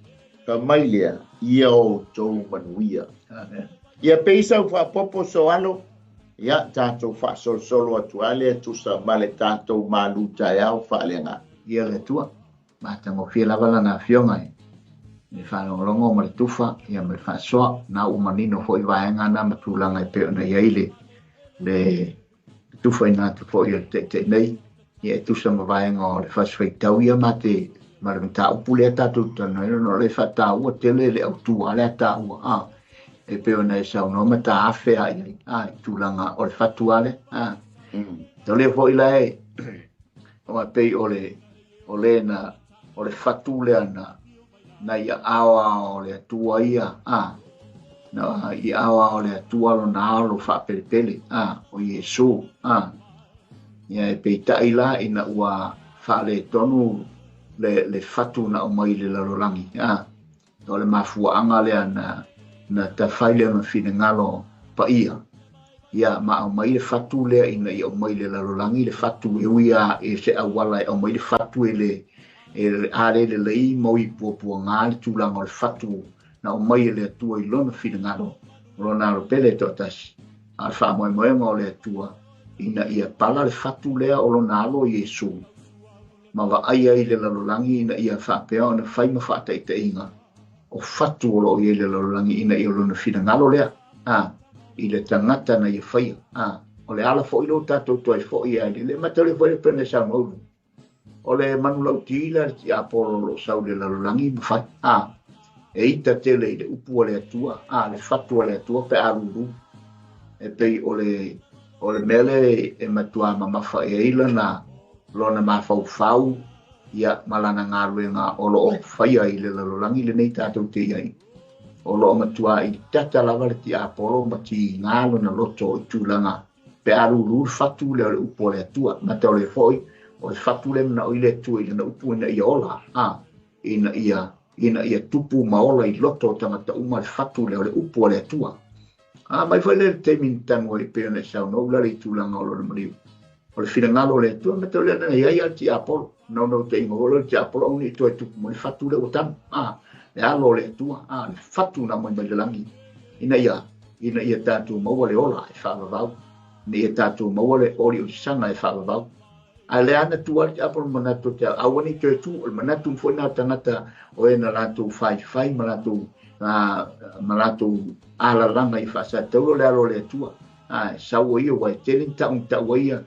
Fa mai lea, ia outou manuia. Amen. Ia peisa u faapopo so alo, ia tatou faasolosolo atu ale tusa ma le tatou malu taeao faaleaga. Ia le Atua, matagofie lava lana afioga i le faalogologo ma le tufa, ia ma le faasoa, na ua manino foi vaega na ma tulaga e pei ona i ai le tufa ina atu foi o le taita'i nei, ia e tusa ma vaega o le fasifaitau ia ma te ma le mataupu lea tatou talanoaina, ona o le faataua tele le autua lea taua, e pei ona e saunoa ma taafe a i ai, i tulaga o le fatu ale, O lea foi la e, o a pei o le, o le na, o le fatu lea na ia aoao o le Atua ia, na ia aoao o le Atua lona alo faapelepele, o Iesu, Ia e peitai la ina ua faaletonu le fatu na aumai i le lalolagi, O le mafuaaga lea na tafai lea ma finagalo paia, ia ma aumai le fatu lea ina ia aumai le lalolagi le fatu e ui a e se auala e aumai le fatu e le e ale lelei ma ui puapuaga le tulaga o le fatu na aumai e le Atua i lona finagalo o lona alo pele e toatasi. A le faamoemoega o le Atua ina ia pala le fatu lea o lona alo Iesu ma vaai ai le lalolagi ina ia faapea ona fai ma faataitaiga o fatu o loo i ai le lalolagi ina ia lona finagalo lea, i le tagata na ia faia, o le ala foi leo tatou toe foi ai le matau le foi le pene saunoa o le manulauti la le tiapolo o loo sau i le lalolagi ma fai, e ita tele i le upu a le Atua, le fatu a le Atua pe a lulu e pei o le mea le e matua mamafa e ai lana lona mafaufau ia ma lana galuega o loo faia i le lalolagi lenei tatou te iai. O loo matua i tata lava le tiapolo ma tiga lona loto i tulaga pe a lulu le fatu lea o le upu a le Atua. Matau le foi o le fatu le manao i le Atua i lana upu ina ia ola, ina ia ina ia tupu ma ola i loto o tagata uma le fatu lea o le upu a le Atua. A mai foi lea i le taimi na tanu ai pei ona e saunoa ua lale i tulaga o lona maliu. O le finagalo o le Atua ma tau lea na i ai a le tiapolo. Naunautaiga foi lea o le tiapolo aua ne i toe tupu mai le fatu lea ua tanu. A, le alo o le Atua, a, le fatu na aumai mai le lagi ina ia ina ia tatou maua le ola e faavavau, ina ia tatou maua le oliolisaga e faavavau. Ae lea na tu ai le tiapolo manatu o te aua ne i toe tu, o le manatu foi lena o tagata o e na latou faifai ma latou ma latou alalaga i faasatauro le alo o le Atua. A, e sau o ia ua e tele ni tau ni tau ai ia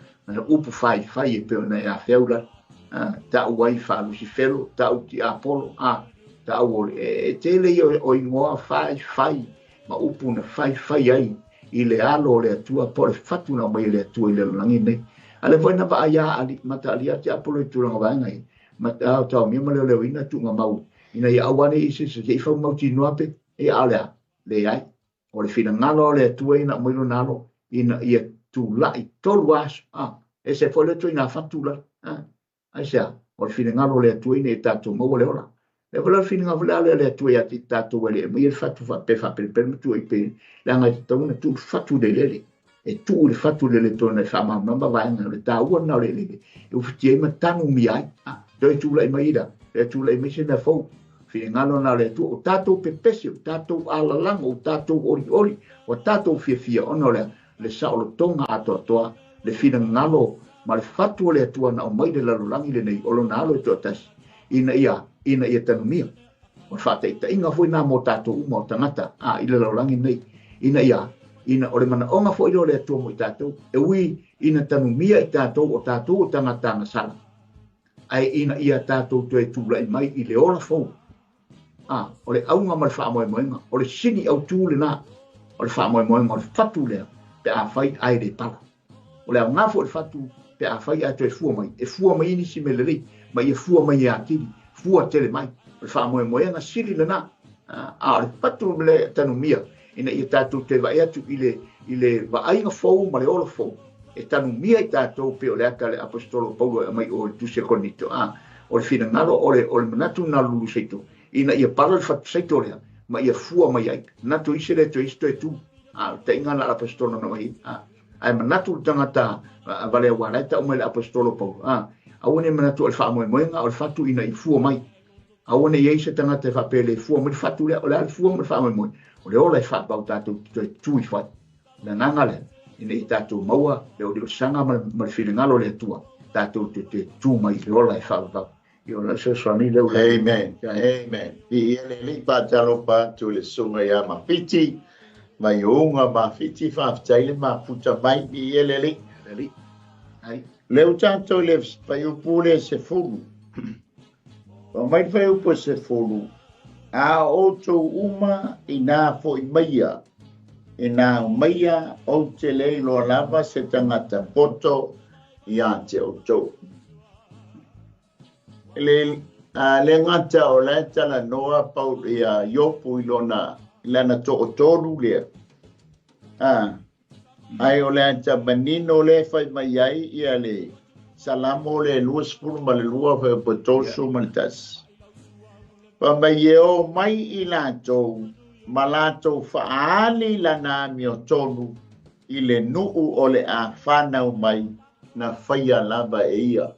upu faifai e pei ona e afea ula. A, tau ai faalusifelo, tau tiapolo, a, tau o le, e tele ia o igoa faifai ma upu na faifai ai i le alo o le Atua po o le fatu na aumai e le Atua i le lalolagi lenei. A lea foi na vaai a ali, mataalia tiapolo i tulaga vaega ia, ma taomia ma leoleoina tuugamau ina ia aua ne i se se i faumautinoa pe, e a o le a, leai. O le finagalo o le Atua ina aumai lona alo ina ia tulai tolu aso. A, e se foi le ituaiga fatu la. A, aisea? O le finagalo o le Atua ina ia tatou maua le ola. Le foi la le finagalo foi lea o le Atua ia te i tatou e le aumai le fatu faapea faapelepele ma tuu ai pe, leaga e tatau ona tuu le fatu i le eleele. E tuu le fatu i le eleele tonu e faamalamalama vaega o le taua lena o le eleele e ufitia ai ma tanumia ai. A, toe tulai mai ila, toe tulai mai se mea fou. Finagalo lena o le Atua, o tatou pepese, o tatou alalago, o tatou olioli, o tatou fiafia, ona o le le saolotoga atoatoa, le finagalo ma le fatu o le Atua na aumai le lalolagi lenei o lona alo e toatasi, ina ia, ina ia tanumia. O le faataitaiga foi lena mo tatou uma o tagata a i le lalolagi lenei, ina ia, ina o le manaoga foi lea o le Atua mo i tatou, e ui ina tanumia i tatou o tatou o tagata agasala, ae ina ia tatou toe tulai mai i le ola fou. A, o le auga ma le faamoemoega, o le sini autū lena, o le faamoemoega o le fatu lea, pe a fai ae le pala. O le aoga foi o le fatu, pe a fai ae toe fua mai, e fua mai nisi mea lelei, ma ia fua mai e atili, fua tele mai. O le faamoemoega sili lena. A o le fatu le tanumia, ina ia tatou toe vaai atu i le, i le vaaiga fou ma le ola fou, e tanumia i tatou pei o le ata a le aposetolo Paulo e aumai o i le tusi a Korinito. A, o le finagalo, o le, o le manatu lena o le lulu saito, ina ia pala le fatu saito lea, ma ia fua mai ai. Manatu i se le toe isi toe tu. A, o le taiga lena a le aposetolo na aumai ai. A, ae manatu le tagata vale aua la e tau mai le aposetolo Paulo. A, aua ne i manatu o le faamoemoega o le fatu ina ia fua mai. Aua ne i ai se tagata e faapea e le fua mai le fatu lea, o le a le fua ma le faamoemoe, o le ola e faapau tatou te toe tu ifo ai. O le agaga lea, ina ia tatou maua le oliolisaga ma le finagalo o le Atua, tatou te toe tu mai i le ola e faavavau. Ia o lau fesoasoani lea ua. Amen. Amen. Viia le Alii, faatalofa atu i le susuga ia Mafiti, mai ouga Mafiti, faafetai le mafuta mai, viia le Alii. Le Alii. Ai. Lea ua tatou i le fuaiupu lea 10. Fai mai le fuaiupu 10, a o outou uma inā foi maia, inā aumaia ou te le iloa lava se tagata poto iā te outou. Le, a, le gata o la e talanoa Paul ia Iopu i lona, i lana toatolu lea. A, Ae o le ata manino lea e fai mai ai ia le Salamo le 22 fuaiupu 31. Fai mai e o mai i latou ma latou faaali lana amiotonu i le nuu o le a fanau mai na faia lava e ia.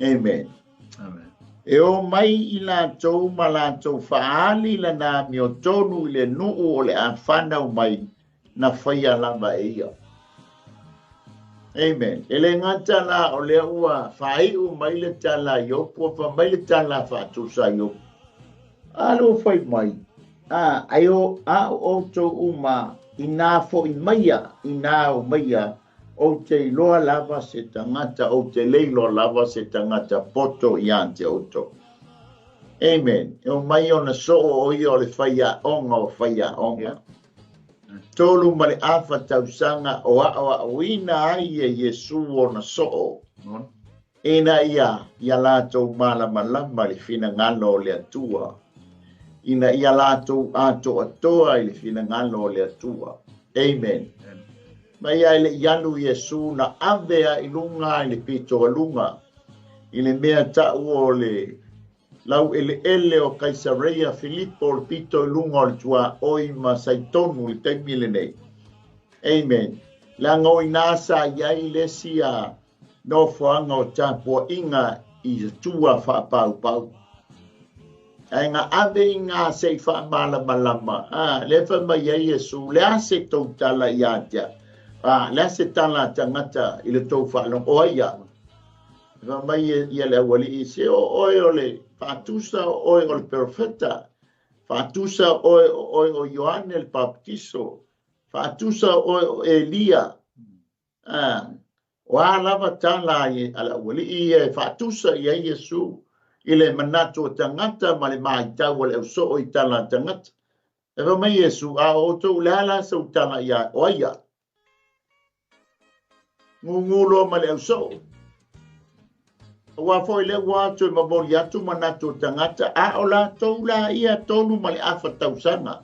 Amen. Amen. E o mai i latou ma latou faaali lana amiotonu i le nuu o le a fanau mai na faia lava e ia. Amen. E le gata la o lea ua faaiu mai le tala a Iopu, ua fai mai le tala faatusa a Iopu. A lea ua fai mai, a, ai o, a o outou uma, inā foi maia, inā aumaia, ou te iloa lava se tagata, ou te le iloa lava se tagata poto iā te outou. Amen. E omai ona soo o ia o le faiaoga o faiaoga. Yeah. 3 ma le afa tausaga o aoaoina ai e Iesu ona soo. Ina ia ia latou malamalama i le finagalo o le Atua. Ina ia latou atoatoa i le finagalo o le Atua. Amen. Mai ia i le i alu Iesu na ave a i luga i le pito aluga i le mea tau o le Laueleele o Kaisareia Filipo o le pito i luga o le tuaoi ma Saitonu i le taimi lenei. Amen. Leaga o i ina sa i ai le isi nofoaga o tapuaiga i atua faapaupau. Ae na ave i ina se i faamalamalama, a, lea fai mai ai Iesu, le a se tou tala ia te au? A, le a se tala a tagata i le tou faalogo? O ai au? Fai mai ia le aualii, se o oe o le faatusa, o oe o le perofeta, faatusa oe o oe o Ioane le Papatiso, faatusa oe o Elia. A, o a lava tala a le aualii ia e faatusa i ai Iesu i le manatu o tagata ma le maitau a le ausoo i tala a tagata. E fai mai Iesu, a o outou, le a la sau tala ia o ai au? Gugu loa ma le ausoo. Aua foi lea ua atu e momoli atu manatu o tagata, a o latou la ia 3.5 tausaga.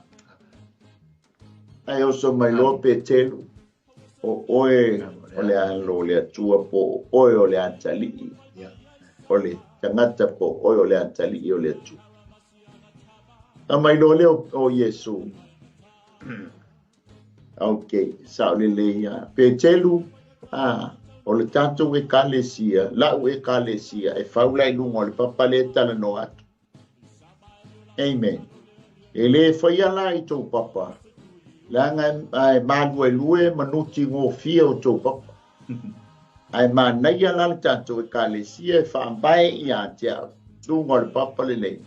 Ae oso mai loa Petelu, o oe o le alo o le Atua po o oe o le atalii, o le tagata po o oe o le atalii o le Atua. Fai mai loa lea o Iesu, Ok, sao lelei ia. Petelu, a, o le tatou ekalesia, la'u ekalesia, e fau la i luga o le papa lea e talanoa atu. Amen. E lē faia la i tou papa, leaga e maluelue ma nutigofie o tou papa. Ae manaia la le tatou ekalesia e faavae ia te au, luga o le papa lenei.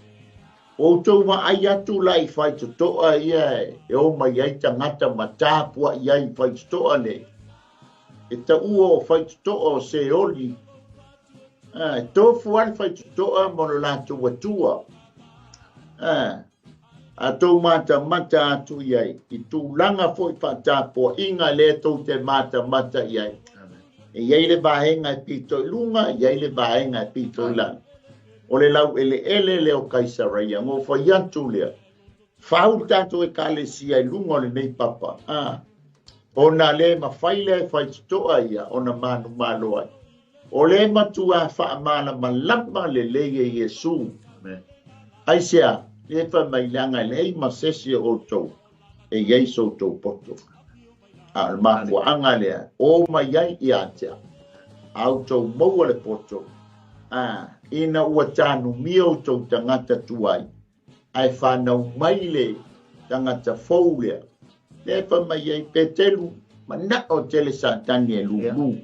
Ua outou vaai atu la i faitotoa ia e o mai ai tagata ma tapuai ai i faitotoa nei. E taua o faitotoa o Seoli, e tofu lava le faitotoa ma lo latou atua. A tou matamata atu i ai, i tulaga foi faatapuaiga lea tou te matamata i ai. E i ai le vaega e pito i luga, e i ai le vaega e pito i lalo. O le laueleele lea o Kaisareia, na ou fai atu lea, fau le tatou ekalesia i luga o lenei papa, a, ona le mafai lea e faitotoa ia ona manumalo ai. O le matua faamalamalama lelei e Iesu. Aisea, le fai mai leaga e leai ma se isi o outou e i ai so outou poto. A o le mafuaaga lea, o mai ai ia te au, a outou maua le poto, a, ina ua tanumia outou tagata tuai, ae fanau mai le tagata fou lea, lea e fai mai ai Petelu, manao tele Satani e lulu.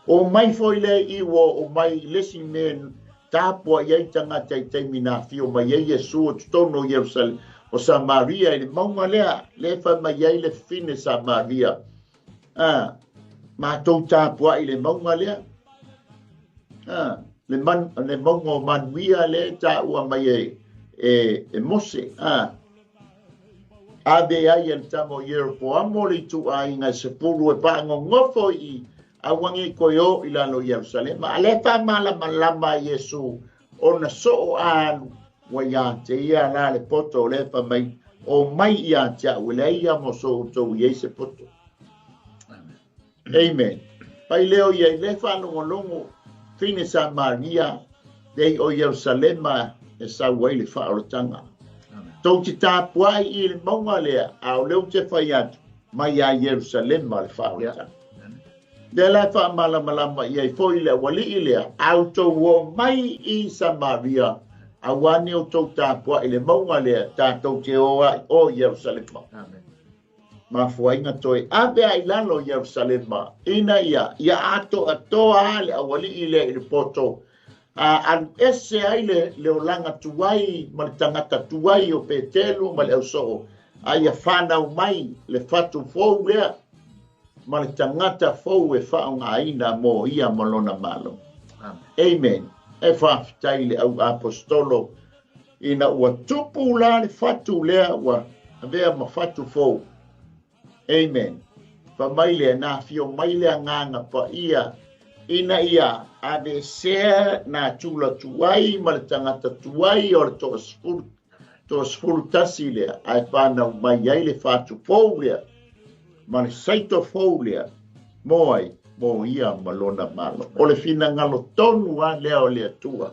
O mai foi lea i ua o mai i le isi mea tapuai ai tagata i taimi na afio mai ai Iesu o totonu o Ierusalema, o Samaria i le mauga lea, lea e fai mai ai le fine Samaria. A, matou tapuai i le mauga lea. A, le, man, le mauga o manuia lea e taua mai e, e, e Mose. A, ave ai e le tama o Ieropoamo le ituaiga e 10 e paagogofo i aua nei toe o i lalo i Ierusalema. A lea e faamalamalama e Iesu ona soo a alu ua ia te ia la le poto o lea fai mai, o mai ia te au, e leai ia mo so outou i ai se poto. Amen. Pai lea o ia i le faalogologo fine Samaria, lei o Ierusalema e sau ai le faaolataga. Tou te tapuai i le mauga lea, a o lea ou te fai atu, mai ia Ierusalema le faaolataga. Lea la e faamalamalama i ai foi le aualii lea, a outou oo mai i Samaria, aua ne outou tapuai i le mauga lea, tatou te o ai o Ierusalema. Mafuaiga toe ave ai lalo Ierusalema, ina ia ia atoatoa le aualii lea i le poto, a alu ese ai le, le olaga tuai ma le tagata tuai o Petelu ma le ausoo, a ia fanau mai le fatu fou lea ma le tagata fou e faaaogaina mo ia ma lona Malo. Amen. E faafetai i le au apostolo ina ua tupu la le fatu lea ua avea ma fatu fou. Amen. Fai mai lea, na afio mai le Agaga Paia ina ia aveesea nā tula tuai ma le tagata tuai o le toasefulu, 11 lea, ae fanau mai ai le fatu fou lea ma le saito fou lea, mo ai, mo ia ma lona Malo. O le finagalo tonu lava lea o le Atua.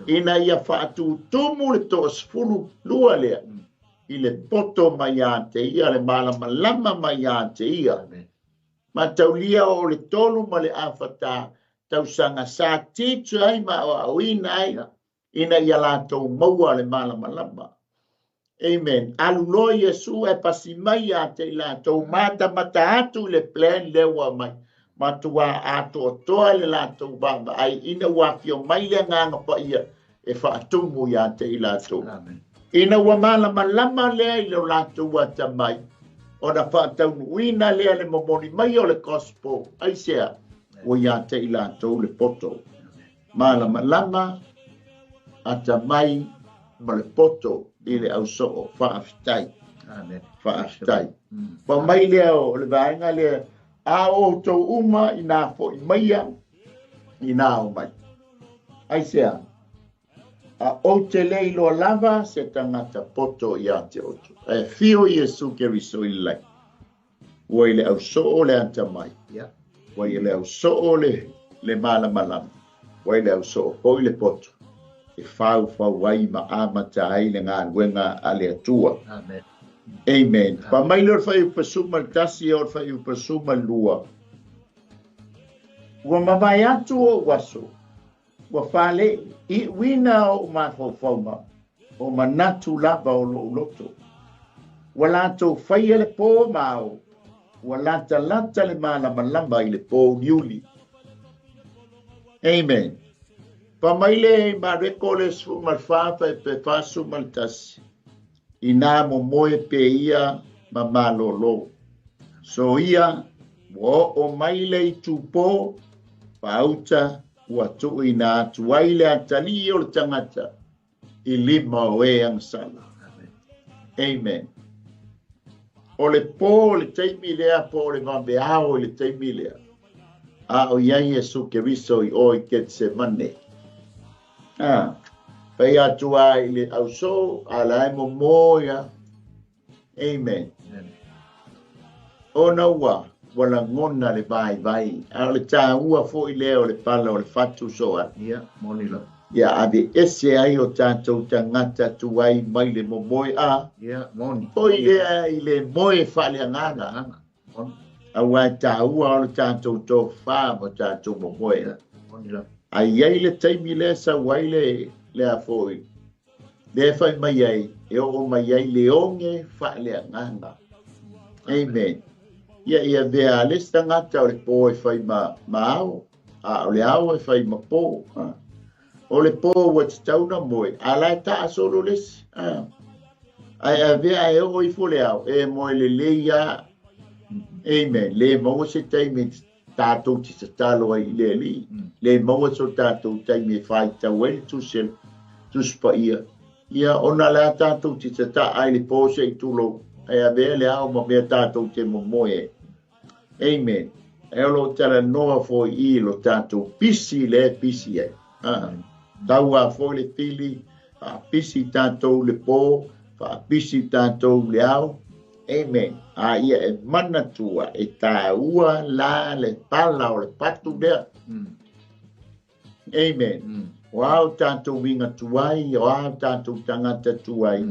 Ina ia faatutumu le 12 lea i le poto mai ia te ia, le malamalama mai ia te ia. Mataulia o le 3 ma le 4 tausaga sa titu ai ma aoaoina ai ina ia latou maua le malamalama. Amen. Alu loa Iesu e pasi mai ia te i latou, matamata atu i le plan lea ua aumai. Matua atoatoa le latou vaavaai ina ua afio mai le Agaga Paia e faatumu ia te i latou. Ina ua malamalama lea i le latou atamai, ona faataunuuina lea le momoli mai o le gospel. Aisea, ua ia te i latou le poto. Malamalama, atamai ma le poto i le ausoo. Faafetai. Faafetai. Pa mai lea o le vaega lea, a outou uma ina fo'i maia, ina o mai. Aisea, a ou te le iloa lava se tagata poto ia te outou. E fio Iesu Keriso i le lagi. Ua i le ausoo le atamai. Ua i le ausoo le malamalama. Ua i le ausoo foi le poto. E faufau ai ma amata ai le galuega a le Atua. Amen. Amen. Pa mai le o le fuaiupu 11 o le fuaiupu 12. Ua mavae atu ou aso, ua fale iuina ou mafaufauga, o manatu lava o lou loto. Ua latou faia le pō ma ao, ua latalata le malamalama i le pō uliuli. Amen. Pa mai le Mareko le 14 fa pe 41. Ina momoe pe ia ma malolo. So ia, ua oo mai le itupo, pauta, ua tuuina atu ai le atalii o le tagata i lima o e agasala. Amen. O le pō le taimi lea, po o le vaveao i le taimi lea. A o iai Iesu Keriso i o i Ketsemane. Fai atu ai i le ausoo, a la e momo ia. Amen. Ona ua lagona le vaivai. A o le tāua foi lea o le pala o le fatu soa. Ia, moni lava. Ia ave ese ai o tātou tagata tuai mai le momoe a. Ia, moni. Foi lea i le moe faaleagaga. Moni. Aua e tāua o le tātou tofā ma tātou momoe. Ia, moni lava. Ai ai le taimi lea sau ai le a foi. Le fai mai ai, e oo mai ai le oge faaleagaga. Amen. Ia ia vea le isi tagata o le pō e fai ma ao, a o le ao e fai ma pō. O le pō ua tatau na moe, a la e taasolo le isi. Ai avea e oo ifo le ao, e moe lelei a. Amen. Le maua se taimi tātou te tatalo ai i le Alii. Le maua so tātou taimi e whaitau ai le tusi paia. Ia ona le a tātou te tata ai le pō se i tūlou. Ai avea le ao ma mea tātou te momoe ai. Amen. E o lo tala noa foi i lo tātou pisi le pisi ai. Taua foi le pili, pisi tātou le pō, pisi tātou le ao. Amen. A ia e manatua e tāua la le pala o le patu lea. Amen. O au tātou winga tuai, o au tātou tangata tuai,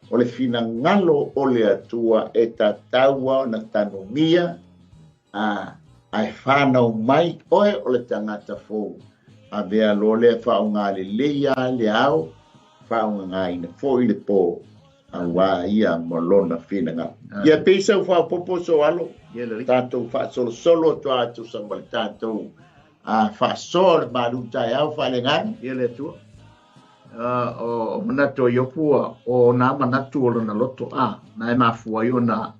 o le finangalo o le Atua e tataua na tanumia, a ai whanau mai oe o le tangata fou. A vea lo lea whaonga le leia le ao, whaonga ngā ina foi le pō. Aua ia ma lona finangalo. Ia peisa u whaopopo so alo, tātou whaasolosolo atu atu sa ma le tātou whaasoa le malu taeao faaleagaga. Ia le Atua. O manatu o Iopu o nā manatu o lona loto a, na e mafua ai ona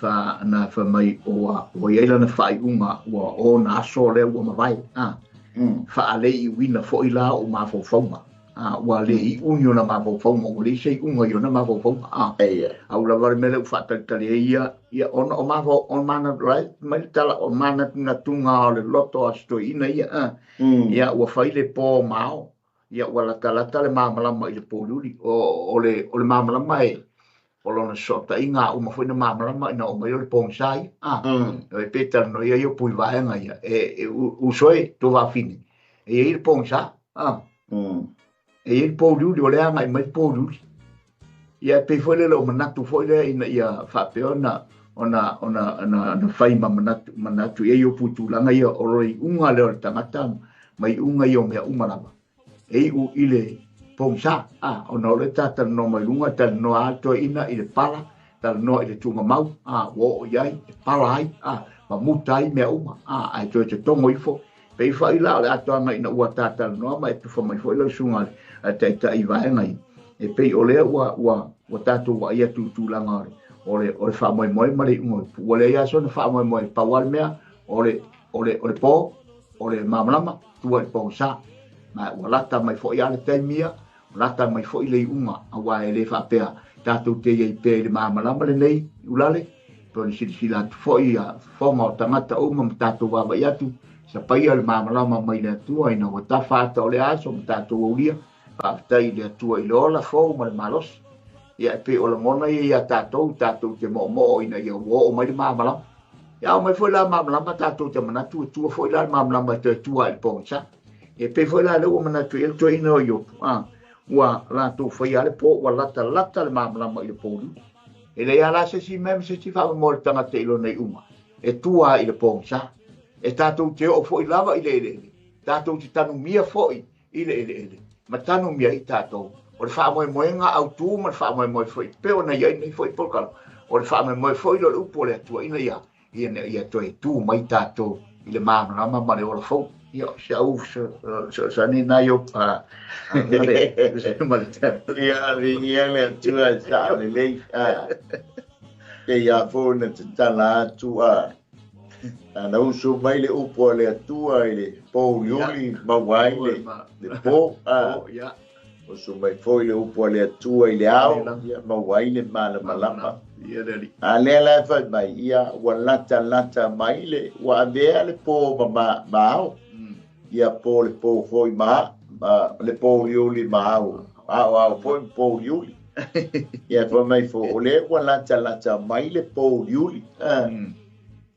na wha mai o ia lana whaaiunga ua o nā aso lea ua mavae. Whaalei i wina foi la o mafaufauga. Ua le i uni o na mafaufauga, ua le se i unga i o na mafaufauga. Au lava le mele u whaatalitali e ia, ia ona o mafau, o mana, right, mai le tala o mana na tunga o le loto a sitoi ina ia. Ia ua whai le pō mao, ia ua latalata le māmalama i le pōliuli. O le māmalama e, o lona sota inga uma foi na māmalama ina o mai o le pōgisai. E pe tala no ia ia pui vaenga ia. E usoe tō wawhine. E ia i le pōgisa. E i ai le pouliuli, o lea e agai mai le pouliuli. Ia e pei foi lele o manatu foi lea ina ia faapea ona ona ona ona ona fai ma manatu manatu i ai Iopu i tulaga ia o le iuga lea o le tagata ma iuga ia o mea uma lava. E iu i le pogisa, a, ona o lea ta talanoa mai luga, talanoa lava le toeaina i le pala, talanoa i le tuugamau, a, ua oo i ai, e pala ai, a, ma muta ai mea uma, a, ae toe totogo ifo. Pei foi la o le atoaga ina ua ta talanoa ma e tufa mai foi lau susuga a le taitai i vaega ia, e pei o lea ua, ua, ua tatou vaai atu i tulaga o le, o le, o le faamoemoe ma le iuga o le ua leai lava sona faamoemoe, pau lava le mea, o le, o le, o le po, o le malamalama, tua i le pogisa. Ma ua lata mai foi lava le taimi ia, ua lata mai foi le iuga, aua e le faapea tatou te i ai pea i le malamalama lenei i ulale, pei ona silasila atu foi ia fofoga o tagata uma ma tatou vaavaai atu, sapaia le malamalama mai le Atua ina ua tafa ata o lea aso ma tatou aulia. Faafetai i le Atua i le ola fou ma le malosi. Ia e pei o lagona ia ia tatou, tatou te moomoo ina ia ua oo mai le malamalama. Ia ao mai foi la malamalama tatou te manatu e tua foi la le malamalama e toe tua i le pogisa. E pei foi la lea ua manatu i ai le toeaina o Iopu, a, ua latou faia le po ua latalata le malamalama i le pouliuli. E leai lava la se isi mea ma se isi faamoemoe o le tagata i lona iuga e tua i le pogisa. E tatou te oo foi lava i le eleele, tatou te tanumia foi i le eleele ma tanumia ai tatou. O le faamoemoega autu ma le faamoemoe foi pei ona i ai nei foi polokalame, o le faamoemoe foi lea o le upu o le Atua ina ia ina ia toe tu mai tatou i le malamalama ma le ola fou. Ia, o si au fesoasoani lena Iopu, a ma le Ia, viigia le Atua e sao lelei. Pei lava foi ona tatala atu a na usu mai le upu a le Atua i le pouliuli maua ai le po. Usu mai foi le upu a le Atua i le ao, ia maua ai le malamalama. A lea la e fai mai, ia ua latalata mai le, ua avea le po ma, ma ao. Ia po le po foi ma, ma le pouliuli ma ao. Ao ao foi ma pouliuli. Ia fai mai foi, o lea ua latalata mai le pouliuli.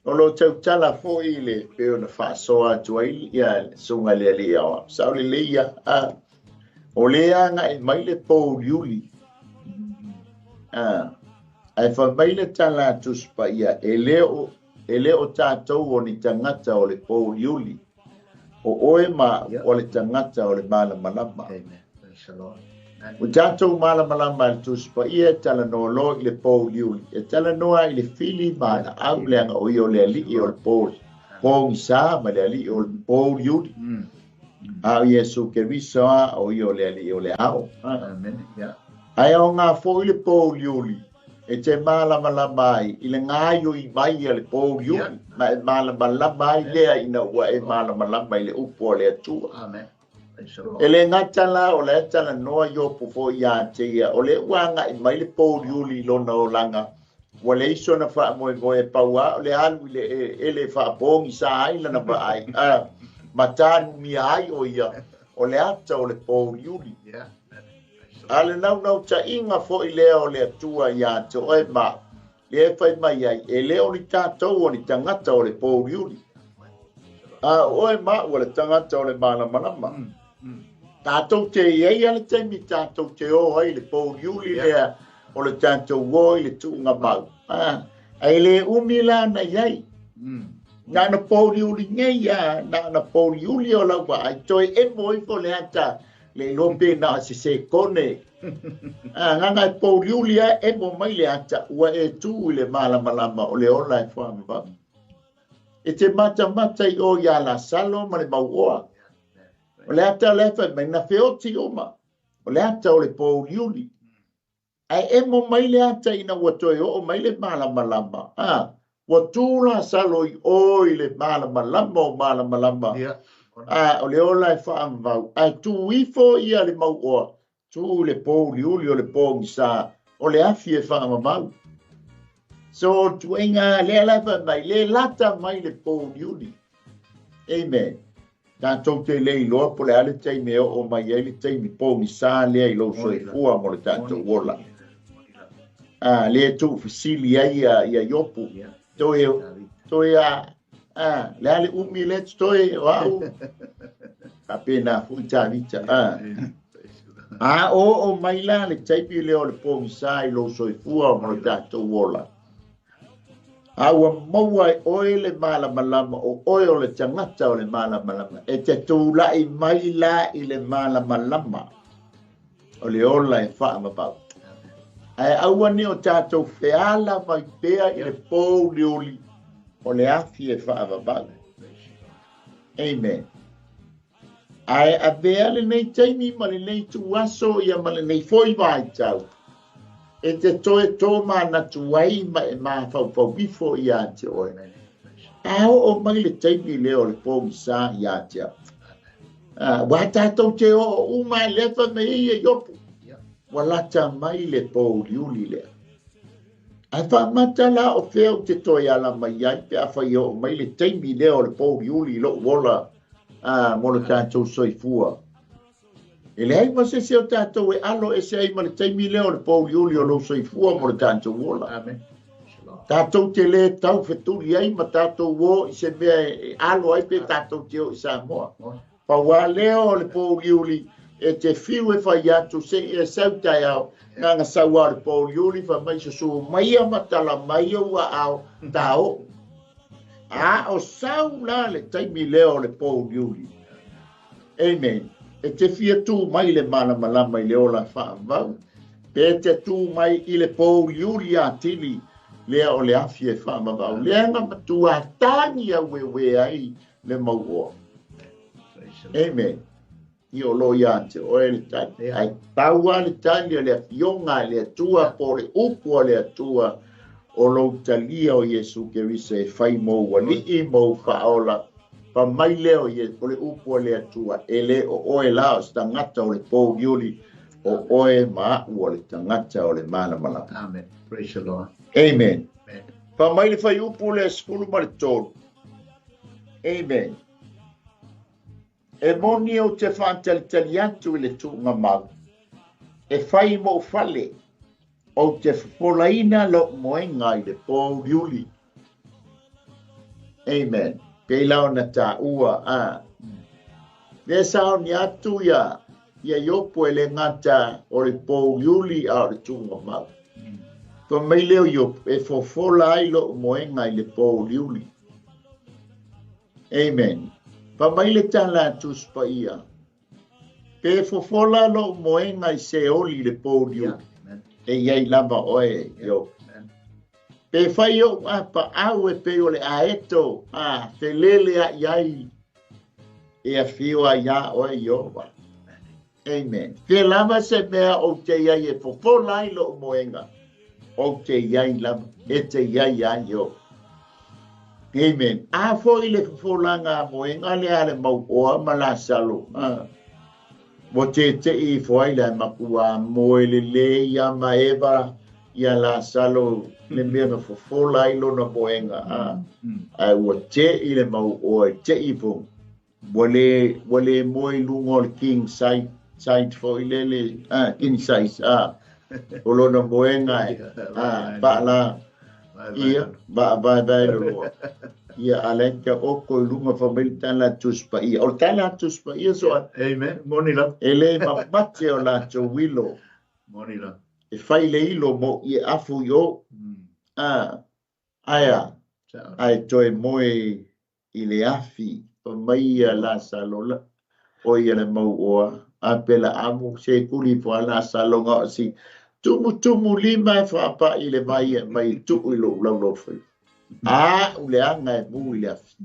O lo tautala foi le pei ona faasoa atu ai ia le susuga i le alii aoao. Sao lelei ia. O lea agai mai le pouliuli. Ae fai mai le tala a Tusi Paia, e le o, e le o tatou o ni tagata o le pouliuli. O oe ma au o le tagata o le malamalama. Amen. Praise the Lord. O tatou malamalama e le Tusi Paia e talanoa loa i le pouliuli, e talanoa i le fili ma laau leaga o ia o le alii o le pogisa ma le alii o le pouliuli. A o Iesu Keriso a o ia o le alii o le ao. Amen. Yeah. Ae aoga foi le pouliuli e te malamalama ai i le gaoioi mai a le pouliuli, Yeah. ma e malamalama ai lea ina ua e malamalama i le upu a le Atua. Amen. Praise the Lord. E le gata la o la e talanoa Iopu foi ia te ia, o lea ua agai mai le pouliuli i lona olaga, ua leai sona faamoemoe e pau lava o le alu i le eleele e faapogisa ai lana vaai, a ma tanumia ai o ia o le ata o le pouliuli. Yeah. A le naunautaiga foi lea o le Atua ia te oe ma au, lea e fai mai ai, e le o ni tatou o ni tagata o le pouliuli, a o oe ma au o le tagata o le malamalama. Tatou te i ai lava le taimi tatou te o ai i le pouliuli lea o le tatou o i le tuugamau, a e le umi la na i ai. Na ona pouliuli nei lava, na ona pouliuli o lau vaai, toe emo ifo le ata le iloa pe na o se sekone. A gaga e pouliuli lava emo mai le ata, ua e tu i le malamalama o le ola e faavavau. E te matamata i o iā Lasalo ma le mauoa. O le ata lea e fai mai, na feoti uma, o le ata o le pouliuli. Ae emo mai le ata ina ua toe oo mai le malamalama. A, ua tu Lasalo i o i le malamalama o malamalama. A, o le ola e faavavau. Ae tu ifo ia le mauoa, tu le pouliuli o le pogisa, o le afi e faavavau. So, o le tuaiga lea la e fai mai, le lata mai le pouliuli. Amen. Tatou te le iloa po o le a le taimi e oo mai ai le taimi pogisa lea i lou soifua mo le tatou ola. A, lea e tuufesili ai ia, ia Iopu. Toe, toe a, a, le a le umi lea totoe o au. Faapena foi Tavita. A. A oo mai la le taimi lea o le pogisa i lou soifua ma lo tatou ola. A ua maua e oe le malamalama, o oe o le tagata o le malamalama, e te tulai mai la i le malamalama o le ola e faavavau. Ae aua ne i o tatou feala mai pea i le pouliuli o le afi e faavavau. Amen. Ae avea lenei taimi ma lenei tuaso ia ma lenei foi vaitau e te toe tō manatu ai ma e mafaufau ifo ia te oe. A oo mai le taimi lea o le pogisa ia te au. Ua tatou te oo uma e lefa me ia Iopu. Ua lata mai le pouliuli lea. Ae faamata la o fea ou te toe ala mai ai pe afai e oo mai le taimi lea o le pouliuli i lou ola mo le tatou soifua. E leai ma se isi o tatou e alo ese ai ma le taimi lea o le pouliuli o lou soifua mo le tatou ola. Amen. Tatou te le tau fetuli ai ma tatou o i se mea e alo ai pe tatou te o i Samoa. Pau lava lea o le pouliuli e te fiu e fai atu se i e sau taeao, na sau lava o le pouliuli fai mai susu maia ma tala mai ou aao ta oo. A o sau la le taimi lea o le pouliuli. Amen. E te fia tu mai le malamalama i le ola faavavau, pe te tu mai i le pouliuli atili lea o le afi e faavavau. Lea na matua tagi aueue ai le mauoa. Amen. Ia o lo ia te oe le tali. Ai pau lava le tali o le afioga a le Atua po o le upu a le Atua o lou talia o Iesu Keriso e fai mou alii mou faaola. Fa mai lea o Iesu, o le upu a le Atua, e le o oe la o se tagata o le pouliuli, o oe ma a'u o le tagata o le malamalama. Amen. Praise the Lord. Amen. Amen. Fa mai le fuaiupu lea 13. Amen. E moni ou te faatalitali atu i le tuugamau, e fai mou fale, ou te fofolaina lou moega i le pouliuli. Amen. Pei la ona taua a. Lea saoni atu ia Iopo e le gata o le pouliuli a o le tuugamau. Fai mai lea o Iopo, e fofola ai lou moega i le pouliuli. Amen. Fai mai le tala a Tusi Paia, pe fofola lou moega i Seoli i le pouliuli, e i ai lava oe, Iopo. Pe fai ou apaau e pei o le aeto a felele ai ai, e afio ai ia oe, Ieova. Amen. Fia lava se mea ou te iai e fofola ai lou moega, ou te iai lava, e te iai ai Ieova. Amen. A foi le fofolaga a moega lea a le mauoa ma Lasalo. Ua tete'i ifo ai le matua moe lelei ia ma Eva ia Lasalo le mea na fofola ai lona moega. Ae ua te'i le mauoa e te'i ifo. Ua le moe i luga o le king size foi lele, king size, o lona moega e, paala, ia, vaavaevae loloa. Ia, a le ka oko i luga fa mai le tala a Tusi Paia. O le tala a Tusi Paia so a. Amen. Moni lava. E le mamate o latou ilo. Moni lava. E fai le ilo mo i e afu i o. Ae a, ae toe moe i le afi, fa mai ia Lasalo la, o ia le mauoa, a pela amu, se kuli ifo a Lasalo ga o si, tumu tumu lima e faapa'i i le vai e mai e tuu i lou laulofai. A u le aga e mu i le afi.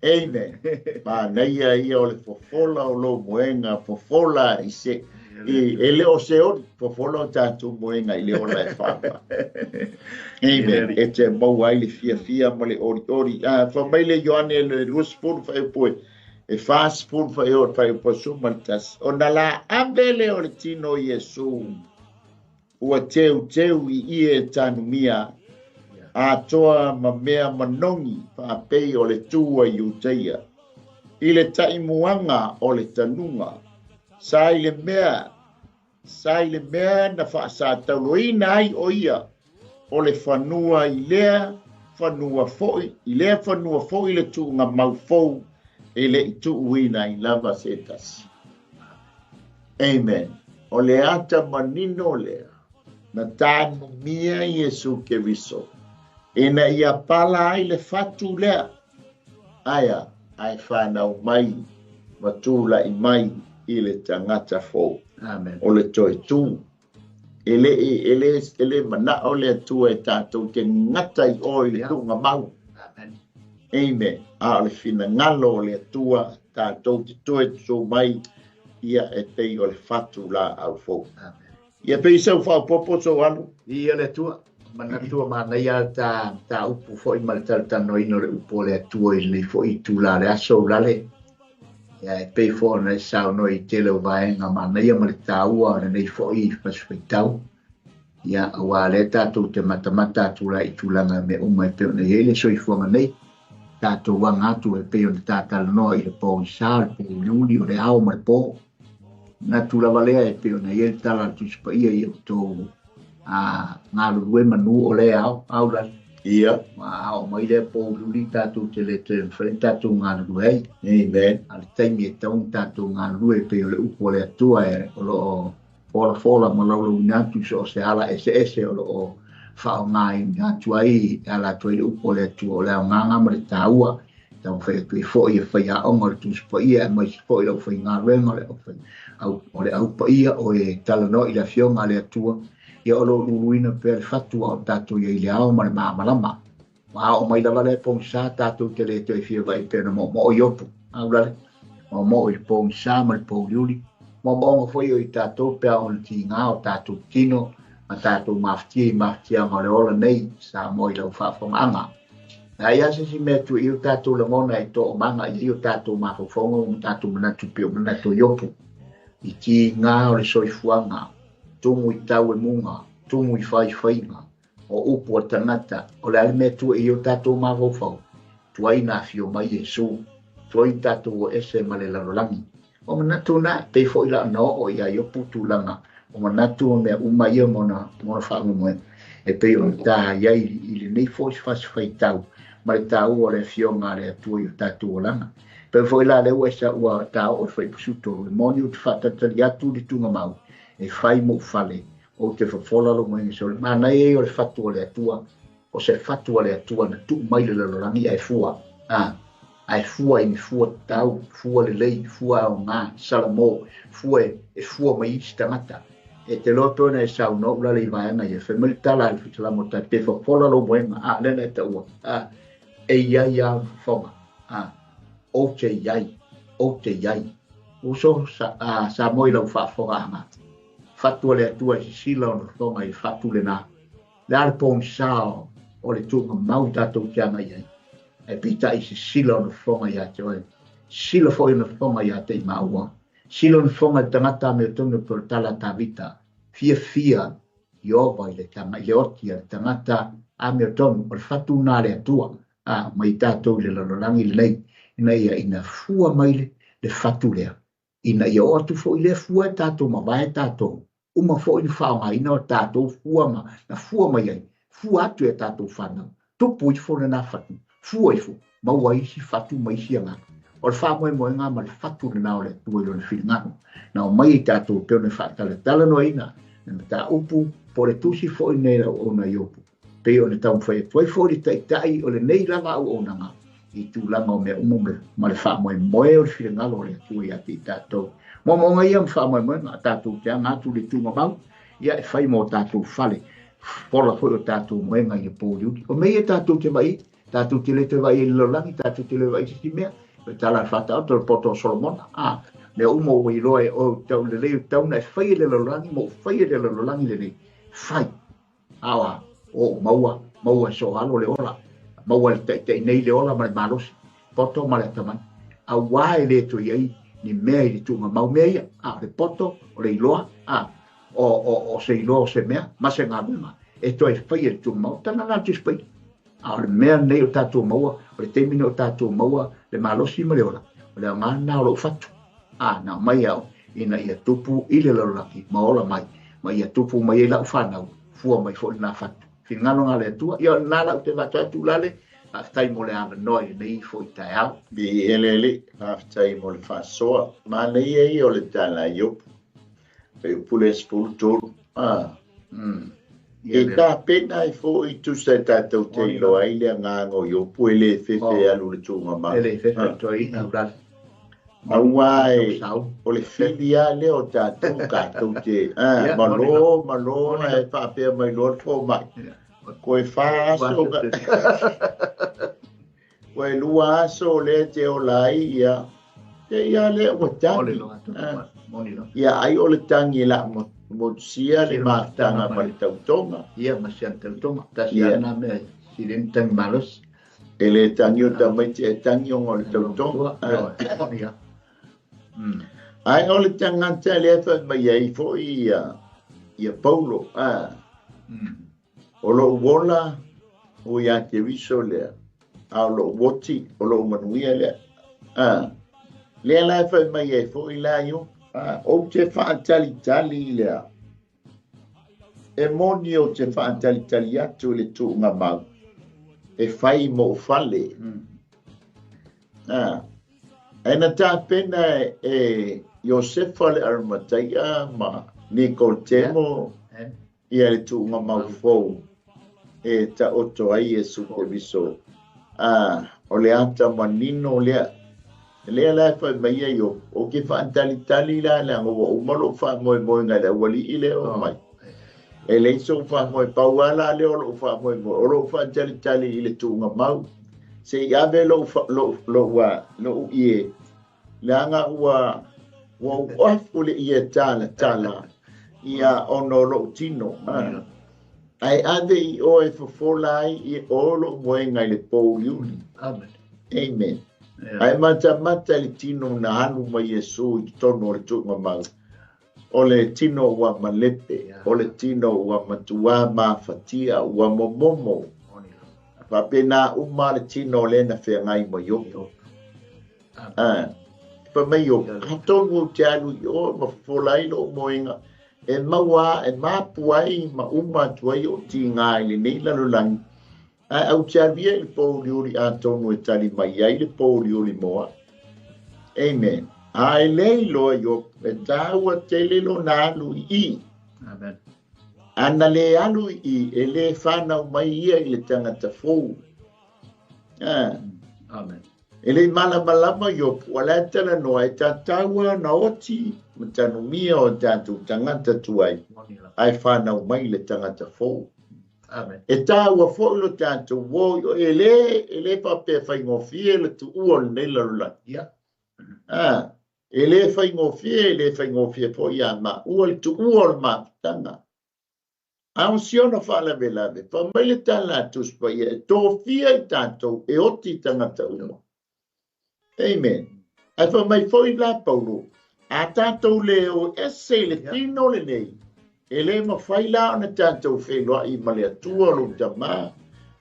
Amen. Manaia ia o le fofola o lou moega, fofola i se, e le o se oli, fofola o tatou moega i le ola e faava. Amen. E te maua ai le fiafia ma le olioli. Fa mai le Ioane le 20 fuaiupu e 40 fuaiupu 11. Ona la ave lea o le tino o Iesu, ua teuteu i ie tanumia, atoa ma mea manogi faapei o le tu a Iutaia. I le taimuaga o le tanuga, sa i le mea, sa i le mea na faasatauloina ai o ia, o le fanua i lea fanua foi, i lea fanua foi le tuuga maufou e le i tuuina ai lava se tasi. Amen. O le ata manino lea na tanumia Iesu Keriso ina ia pala ai le fatu lea. Aia, ae fanau mai ma tula'i mai i le tagata fou. Amen. O le toe tu. E le, e le, e le mana'o le Atua e tatou te gata i o i le tuugamau. Amen. Amen. A o le finagalo o le Atua tatou te toe tu mai ia e pei o le fatu laau fou. Amen. Ia pei sau faaopoopo sou alu. Viia le Atua. Manatua manaia le ta ta upu foi ma le talatalanoaina o le upu a le Atua i lenei foi itula o le aso ulale. Ia e pei foi ona e saunoa i tele o vaega manaia ma le taua o lenei foi fasifaitau. Ia aua lea tatou te matamata atu la i tulaga mea uma e pei ona i ai le soifuaga nei. Tatou aga atu e pei ona ta talanoa i le pogisa, le pouliuli, o le ao ma le po. Manatu lava lea e pei ona i ai le tala a le Tusi Paia i outou a galulue manu o le ao, au lale. Ia. Ma ao mai lea pouliuli tatou te le toe mafai ona tatou galulue ai. Amen. A le taimi e tatau ona tatou galulue e pei o le upu a le Atua e o lo o folafola ma laulauina atu i so o se ala eseese o lo o faaaogaina atu ai e ala atu ai le upu a le Atua o le aogaga ma le taua taumafai atu ai foi e faiaoga o le Tusi Paia aemaise foi le aufaigaluega o le au, o le au paia o e talanoa i le Afioga a le Atua, ia o lo o luluina pea le fatu a o tatou i ai i le ao ma le malamalama. Ua oo mai lava lea pogisa tatou te le toe fia vaai pea na moomoo i opu. Aulale, moomoo i le pogisa ma le pouliuli. Moomooga foi o i tatou pe a ona tiga o tatou tino ma tatou mafatia i mafatiaga o le ola nei, Samoa i lau faafofogaaga. Leai lava se isi mea e tuu i ai o tatou lagona e toomaga i ai o tatou mafaufauga ma tatou manatu pei o manatu o Iopu. I tiga o le soifuaga, tumu i tau e muga, tumu i faifaiga, o upu a tagata, o le a le mea e tuu i ai o tatou mafaufau? Tuai na afio mai Iesu, tuai na tatou o ese ma le lalolagi. O manatu na, e pei foi la ona oo ia Iopu tulaga o manatu o mea uma ia ma ona, ma ona faamoemoega, e pei ona ta i ai i lenei foi fasifaitau ma le taua o le Afioga a le Atua i o tatou olaga. E pei foi la lea ua esa ua ta oo i le Fuaiupu 13, e moni ou te faatalitali atu i le tuugamau e fai mou fale, ou te fofola lou moega solo. Le manaia ia o le fatu o le Atua, o se fatu a le Atua na tuu mai le lalolagi ae fua, a, ae fua i ni fua tatau, fua lelei, fua aoga, salamo, fua e, e fua mai isi tagata. E te loa pei ona e saunoa ulale i vaega ia, fai mai le tala a le Faisalamo tai, pe fofola lou moega, a, lea na e taua, a, e i ai lava le fofoga, a, ou te i ai, ou te i ai. Uso, sa, a, Samoa i lau faafofogaaga, fatu a le Atua e sisila ona fofoga i le fatu lena. Le a le pogisa o le tuugamau tatou te agai ai, ae peitai sisila ona fofoga ia te oe, sisila foi ona fofoga ia te i maua, sisila ona fofoga i le tagata amiotonu e pei o le tala a Tavita, fiafia Ieova i le tama, i le oti a le tagata amiotonu, o le fatu lena a le Atua, a mai tatou i le lalolagi lenei, ina ia ina fua mai le, le fatu lea, ina ia oo atu foi lea fua e tatou mavae tatou, uma foi le faaaogaina o tatou fua ma na fua mai ai, fua atu e tatou fanau, tupu ifo lena fatu, fua ifo, maua ai isi fatu ma isi agaga. O le faamoemoega ma le fatu lena o le Atua i lona finagalo, na aumai ai tatou e pei ona faatalatalanoaina le mataupu po o le tusi foi lenei a le auauna Iopu. Pei ona taumafai atu ai foi le Taitai o lenei lava auaunaga i tulaga o mea uma ma le faamoemoe o le finagalo o le Atua ia te i tatou. Moomooga ia ma faamoemoega a tatou te aga atu i le tuugamau, ia e fai mo tatou fale, fola foi o tatou moega i le pouliuli. O mea ia tatou te vaai, tatou te le toe vaai i le lalolagi, tatou te le vaai i se isi mea, o le tala a le Faataoto, le poto o Solomona, a, mea uma ua iloa e oe o tau lelei o tatau ona e fai e le lalolagi ma ua fai e le lalolagi lenei, fai. Aoa, o maua, maua e soalo le ola, maua e le taitai nei le ola ma le malosi, poto ma le atamai. Auā e le toe i ai ni mea i le tuugamau mea ia, a o le poto, o le iloa, a, o, o, o se iloa o se mea, ma se galuega, e toe faia i le tuugamau, tala la le Tusi Paia. A o le mea lenei o tatou maua, o le taimi lenei o tatou maua le malosi ma le ola, o le aoga lena o lou fatu. A, na aumai au ina ia tupu i le lalolagi ma ola mai, ma ia tupu mai ai lau fanau, fua mai foi lena fatu. Finagalo na le Atua. Ia, o lena lau te avatu atu lale, faafetai mo le avanoa i lenei foi taeao. Viieleele, faafetai mo le faasoa. Manaia ia o le tala a Iopu. Fuaiupu le 13. E tapena ai foi tusa e tatou te iloa ai le agaga o Iopu e le fefe e alu i le tuugamau. E le fefe i toeaiina ulale. Aua e, o le fili lava lea o tatou, tatou te, malo, malo, ae faapea mai loa le fomai, toe 4 aso, toe 2 aso o lea e te ola ai, ia, te ia lea ua tagi. Ia, ai o le tagi e laa motusia le mafutaga ma le tautoga. Ia, ma si ana tautoga. Tasi lava lena mea e sili ai ona tagi malosi. E le tagi o tamaiti e tagi ona o le tautoga. Ae o le tagata lea fai mai ai foi ia Paulo, o lou ola o ia Keriso lea, a o lou oti o lou manuia lea. Lea la e fai mai ai foi la Iopu, ou te faatalitali lea. E moni ou te faatalitali atu i le tuugamau e fai mo fale. Ae na tapena e Iosefa le Arimatea ma Nikotemo ia le tuugamau fou e taoto ai Iesu Keriso. O le ata manino lea. Lea la e fai mai ai o, o ke faatalitali la leaga ua uma lou faamoemoega i le aualii lea o mai. E leai sou faamoe, pau lava la lea o lou faamoemoe, o lou faatalitali i le tuugamau. Se i ave lou, lou, lou, lou ie, leaga ua, ua ou afu le ie talatala, ia ona o lou tino. Ae ave i oe e fofola ai i o lou moega i le pouliuli. Amen. Amen. Ae matamata i le tino na alu mai Iesu i totonu o le tuugamau. O le tino ua malepe, o le tino ua matuā mafatia, ua momomo. Faapena uma le tino o lea na feagai ma Iopu. Fai mai Iopu, atonu ou te alu i o ma fofola ai lou moega, e maua, e mapu ai ma uma atu ai o tiga i lenei lalolagi. Ae au te alu ia i le pouliuli atonu e tali mai ai le pouliuli mo au. Amen. Ae le iloa Iopu, e tāua tele lona alu i i. Amen. Ana le alu i i, e le whanau mai ia i le tangata fou. Amen. E le malamalama Iopu, o le talanoa e tātaua na oti ma tanumia o tātou tangata tuai, ae whanau mai le tangata fou. Amen. E tāua foi lo tātou o, e le faapea faigofie le tuua o lenei lalolagi. E le faigofie, e le faigofie foi ia maua le tuua o le mafutaga. A o si ona faalavelave, fai mai le tala a Tusi Paia, e tofia i tātou, e oti i tagata uma. Amen. Ae fai mai foi la Paulo, a tātou le o ese i le tino lenei, e le mafai la ona tātou feiloai ma le Atua lou Tamā,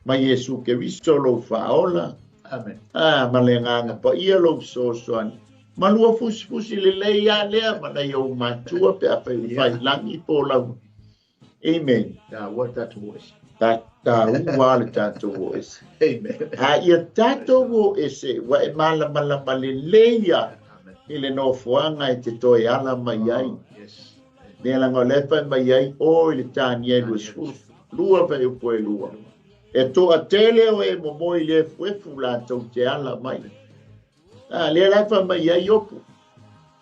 ma Iesu Keriso lou Faaola. Amen. Ma le agaga paia lou fesoasoani. Ma lua fusifusi lelei a lea ma nai ou matua pe a fai fai lagi po lau. Amen. Tāua tātou o ese. Tāua le tātou o ese. Amen. A ia tātou o ese, ua e malamalama lelei ia i le nofoaga e te toe ala mai ai. Yes. Lea laga o le fai mai ai o i le Tanielu 12 fuaiupu e 2. E toatele o e momoe i le efuefu latou te ala mai. Lea la e fai mai ai Iopu.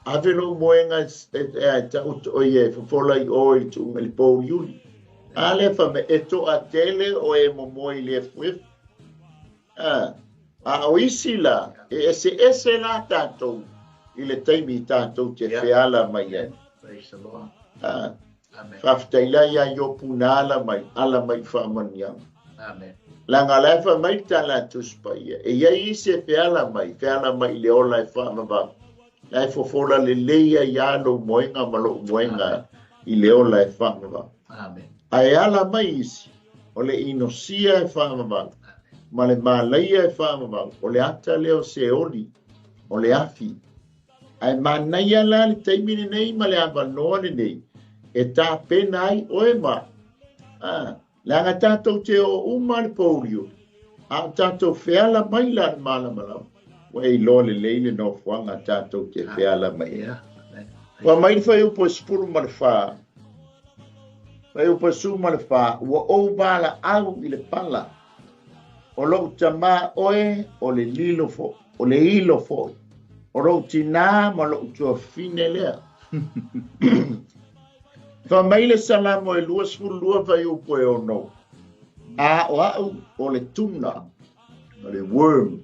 Ave lou moega e taoto o ia e fofola i o i tuuga i le pouliuli. A lea fai mai, e toatele o e momoe i le efuefu. A o isi la, e ese ese la tātou i le taimi tātou te feala mai ai. Praise the Lord. Amen. Faafetai la ia Iopu na ala mai faamanuiaga. Amen. Laga la e fai mai le tala a Tusi Paia, e iai isi e feala mai i le ola e faavavau. La e fofola lelei ai ia lou moega ma lou moega i le ola e faavavau. Amen. Ae ala mai isi, o le inosia e faavavau, ma le malaia e faavavau, o le ata lea o seoli, o le afi. Ae manaia la le taimi lenei ma le avanoa lenei, e tapena ai oe ma. Leaga tātou te o uma le pouliuli, a o tātou feala mai la le malamalama, ua e iloa lelei le nofoaga tātou te feala mai ai. Ua mai le fuaiupu e 14, fuaiupu e 14, ua ou valaau i le pala, o lou tamā oe o le lilo fo, o le ilo foi, o lou tinā ma lou tuafafine lea. Fai mai le Salamo e 22 fuaiupu e 6, a o au o le tuna, o le worm,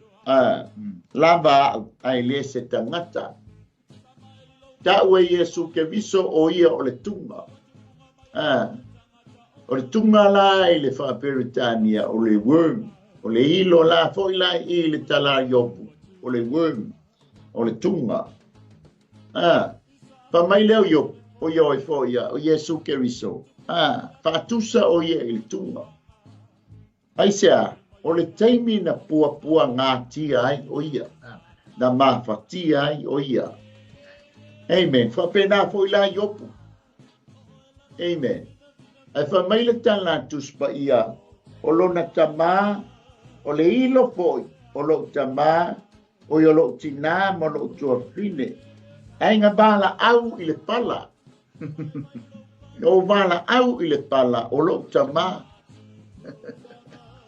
lava au, ae le se tagata. Ta'u e Iesu Keriso o ia o le tuga. O le tuga la i le faa-Peretania o le worm, o le ilo la foi la i le tala a Iopu, o le worm, o le tuga. Fai mai lea o Iopu, o ia oe foi ia, o Iesu Keriso. Faatusa o ia i le tuga. Aisea, o le taimi na puapuagatia ai o ia, na mafatia ai o ia. Amen. Faapena foi la Iopu. Amen. Ae fai mai le tala a Tusi Paia, o lona tamā, o le ilo foi o lou tamā, o ia o lou tinā ma lou tuafafine, ae na valaau i le pala. Na ou valaau i le pala o lou tamā.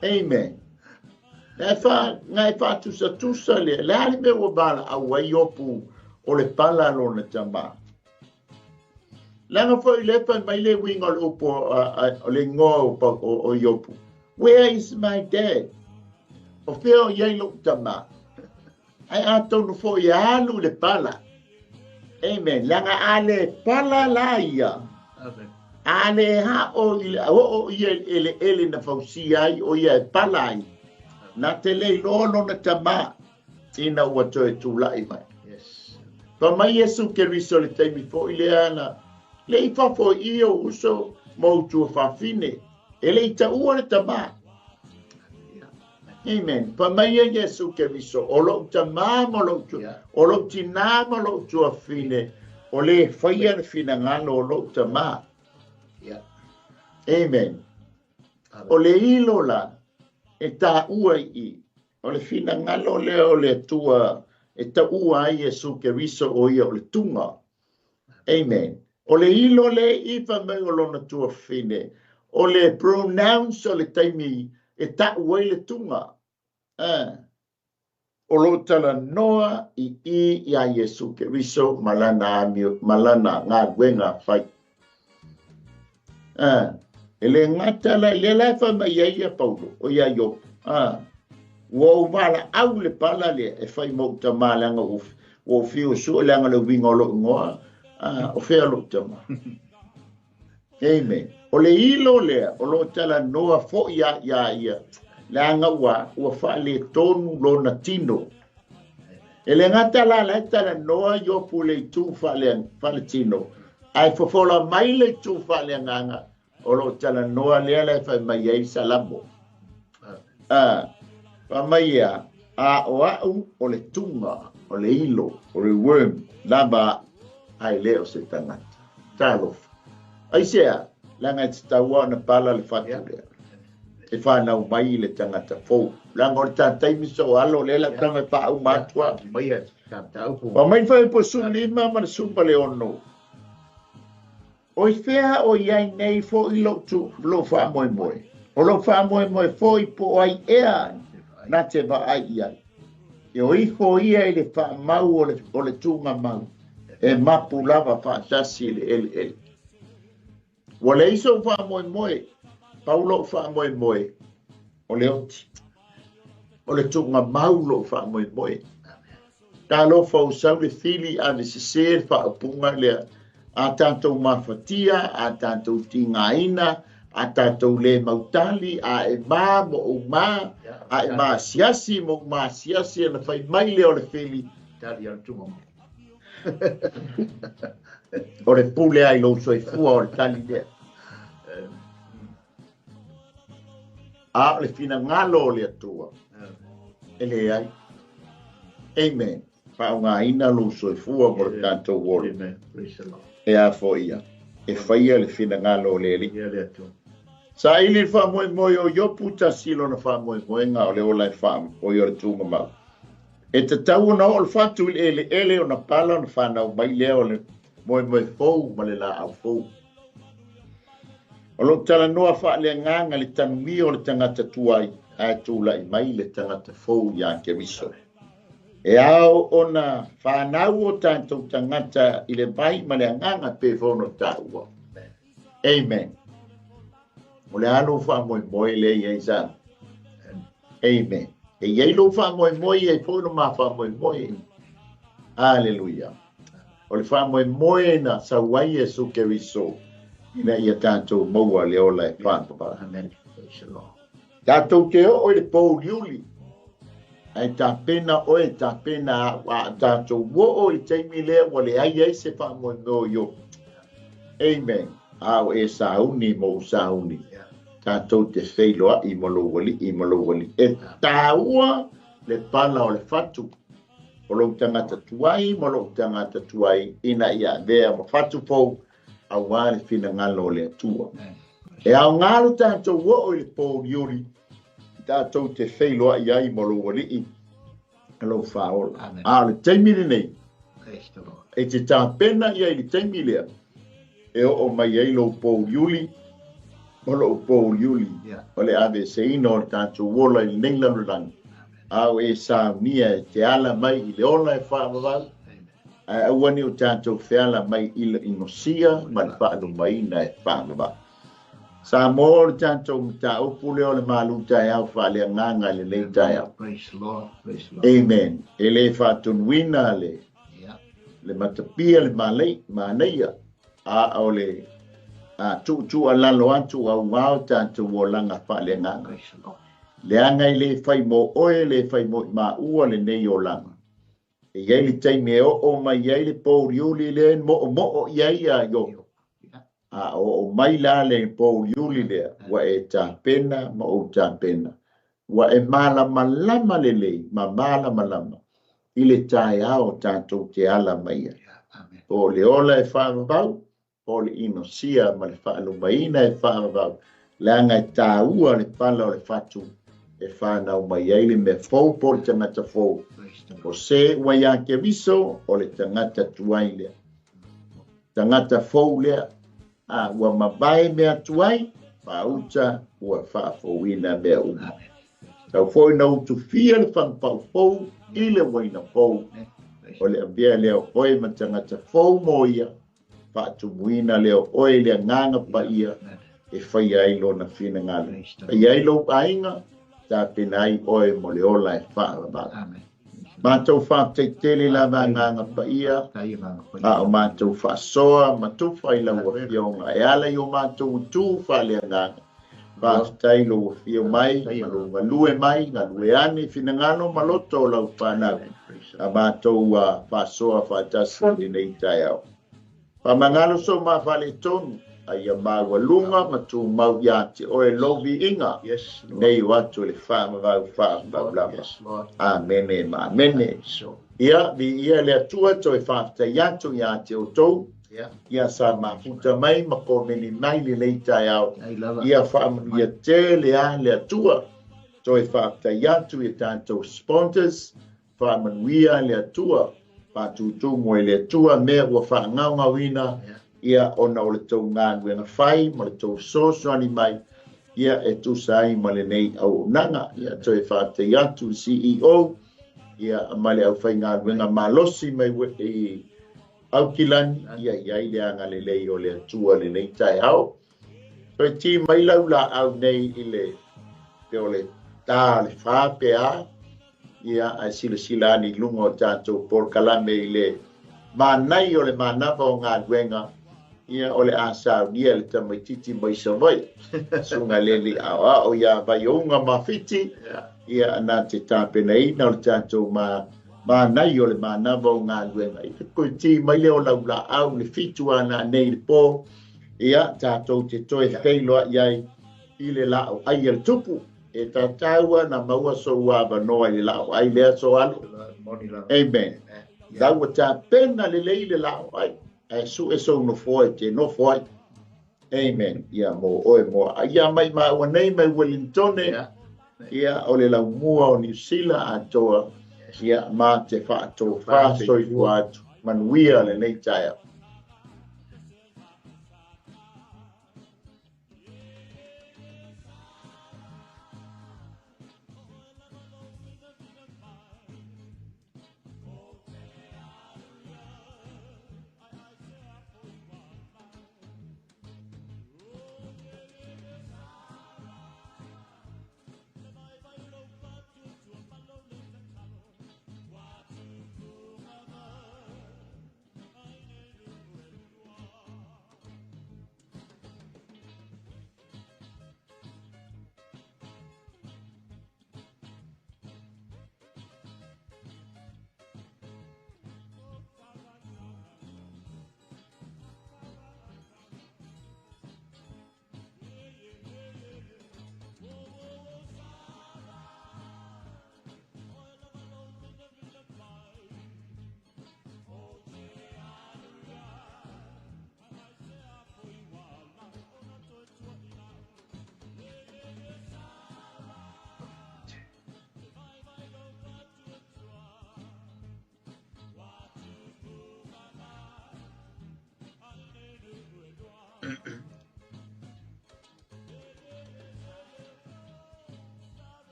Amen. Na e wha, na e whaatusatusa lea, le a le mea ua valaau ai Iopu o le pala lona tamā. Leaga foi le fai mai le uiga o le upu o le igoa o Iopu. Where is my dad? O fea o i ai lou tamā? Ae atonu foi e alu i le pala. Amen. Leaga a le pala la ia. Amen. A le hao i le oo ia i le eleele na fausia ai o ia e pala ai. Na te le iloa lona tamā ina ua toe tula'i mai. Yes. Fai mai Iesu Keriso i le taimi foi lea na le i fafo i i ou uso ma ou tuafafine, e le i taua le tamā. Amen. Fai mai ia Iesu Keriso, o lou tamā ma lou tua, o lou tinā ma lou tuafafine, o le faia le finagalo o lou tamā. Amen. O le ilo la e taua i i, o le finagalo lea o le Atua e taua ai Iesu Keriso o ia o le tuga. Amen. O le ilo le i fai mai o lona tuafafine, o le pronounce o le taimi e ta'u ai le tuga. O lo o talanoa i i iā Iesu Keriso ma lana amio, ma lana galuega fai. E le gata la, lea la e fai mai ai ia Paulo, o ia Iopu. Ua ou valaau le pala lea e fai ma ou tamā leaga ua ou fiu e sue leaga le uiga o lou igoa, o fea lou tamā. Amen. O le ilo lea o lo o talanoa foi a iā ia, leaga ua ua faaletonu lona tino. E le gata la la e talanoa Iopu i le itu faaletino, ae fofola mai le itu faaleagaga o lo o talanoa lea la e fai mai ai Salamo. Fai mai ia, a o au o le tuga, o le ilo, o le worm, lava ae le o se tagata. Talofa. Aisea, leaga e tatau lava ona pala le fatu lea e fanau mai i le tagata fou. Leaga o le ta taimi so alo lea la taga e faauma atu a. Fai mai le fuaiupu e 15 ma le 16. O i fea o i ai nei foi lou tu, lou faamoemoe? O lou faamoemoe foi po o ai ea na te vaai i ai. E o ifo ia i le faamau o le, o le tugamau, e mapu lava faatasi i le eleele. Ua leai sou faamoemoe, pau lou faamoemoe, o le oti. O le tugamau lou faamoemoe. Talofa ua sau le fili ave sesē le faaupuga lea, a tatou mafatia, a tatou tigaina, a tatou le mautali, a e mā ma ou mā, a e maasiasi ma ou maasiasi, ona fai mai lea o le fili, Tali a le tugamau. O le pule lava i lou soifua o le tali lea. A o le finagalo o le Atua, e leai. Amen. Faaaogaina lou soifua mo le tatou ola. Amen. Praise the Lord. E a foi ia, e faia le finagalo o le Alii. Ia le Atua. Saili le faamoemoe o Iopu, tasi lona faamoemoega o le ola e faamoe o le tugamau. E tatau ona oo le fatu i le eleele ona pala ona fanau mai lea o le Moemoe fou ma le laau fou. O lou talanoa faaleagaga le tanumia o le tagata tuai, ae tulai mai le tagata fou ia Keriso. E ao ona fanau o tatou tagata i le vai ma le agaga pe foi ona taua. Amen. O le a lou faamoemoe lea i ai sa. Amen. E i ai lou faamoemoe i ai foi lo ma faamoemoe. Aleluia. O le faamoemoe na sau ai Iesu Keriso ina ia tatou maua le ola e faavavau. Amen. Praise the Lord. Tatou te oo i le pouliuli, ae tapena oe, tapena au, a tatou oo i le taimi lea ua leai ai se faamoemoe o Iopu. Amen. A o e sauni ma ou sauni. Tatou te feiloai ma lou alii ma lou alii. E taua le pala o le fatu o lou tagata tuai ma lou tagata tuai ina ia avea ma fatu fou auā le finagalo o le Atua. E aoga lo tatou oo i le pouliuli, tatou te feiloai ai ma lou alii ma lou faaola. Amen. A o le taimi lenei, Praise the Lord. e te tapena ia i le taimi lea, e oo mai ai lou pouliuli ma lou pouliuli o le aveeseina o le tatou ola i lenei lalolagi. A o e saunia e te ala mai i le ola e faavavau, ae aua ne i o tatou feala mai i le inosia ma le faalumaina e faavavau. Samoa o le tatou mataupu lea o le malu taeao faaleagaga i lenei taeao. Praise the Lord. Praise the Lord. Amen. E le faatonuina le le matapia le malei, manaia, a o le tuutuualalo atu auā o tatou olaga faaleagaga. Praise the Lord. Leaga e le fai mo oe, le fai mo i maua lenei olaga. E i ai le taimi e oo mai ai le pouliuli lea e moomoo i ai ia Iopu. A oo mai la le pouliuli lea, ua e tapena ma ou tapena. Ua e malamalama lelei ma malamalama i le taeao tatou te ala mai ai. Amen. Po o le ola e faavavau, po o le inosia ma le faalumaina e faavavau, leaga e taua le pala o le fatu e whanau mai ai le mea fou po o le tagata fou. Praise the O Lord. se ua ia Keriso, o le tagata tuai lea. Tagata fou lea, a ua mavae mea tuai, faauta ua faafouina mea uma. Amen. Tau foi na utufia le whangapau fou i le waina fou. Amen. Praise O le avea lea o oe ma tagata fou mo ia, faatumuina lea o oe le agaga paia Amen. e faia ai lona finagalo. Praise the Faia ai lou aiga, tapena ai oe mo le ola e faavavau. Amen. Mātou whāteitele lava agaga paia, Faafetai agaga paia. a o mātou faasoa ma tufa i lau afioga. E ala i o mātou tu faaleagaga. Faafetai lou afio mai, ma lou galue mai, galue ane finagalo ma loto o lau whanau. Amen. Praise the A mātou faasoa faatasi i lenei taeao. Faamagalo so mafaletonu, a ia maualuga ma tumau ia te oe lou viiga. Yes, Lord. Nei o atu le faavavau faavavau lava. Yes, Lord. Amene ma amene. So, Ia, viia le Atua toe faafetai atu ia te outou. yeah. Ia sa mafuta mai ma komeni mai lenei taeao. Ai lava. Ia faamanuia tele a le Atua. Toe faafetai atu i tatou sponsors. Faamanuia le Atua. Faatutumu e le Atua mea ua faagaogauina. Yeah. Ia ona o le tou galuega fai ma le tou fesoasoani mai. Ia e tusa ai ma lenei auaunaga. Ia toe faafetai atu i le CEO. Ia ma le aufaigaluega malosi mai i Aukilani. Ia i ai le agalelei o le Atua lenei taeao. Toe ti mai lau laau nei i le pe o le tā le whā pe a. Ia ae silasila ane i luga o tatou polokalame i le manai o le manava o galuega. Ia o le a saunia le tamaititi mai Savaii. Suga lele aoao ia Vaiouga ma Fiti. Yeah. Ia na te tapenaina o le tatou manai o le manava o galuega. I te koe ti mai le o lau laau le fitu ana nei le pō. Ia tatou te toe feiloai ai i le laau ai a le tupu. E tataua na maua sou avanoa i le laau ai lea so alo. Moni lava. Amen. Amen. Yeah. Lau ua tapena lelei le laau ai. Ae su e sou nofo ai te nofo ai. Amen. Ia mo oe mo. Ia mai maua nei mai Wellingtone. Yeah. Ia o le laumua o Niu Sila atoa. Yes. Ia ma te faatofā soifua atu. Manuia lenei taeao.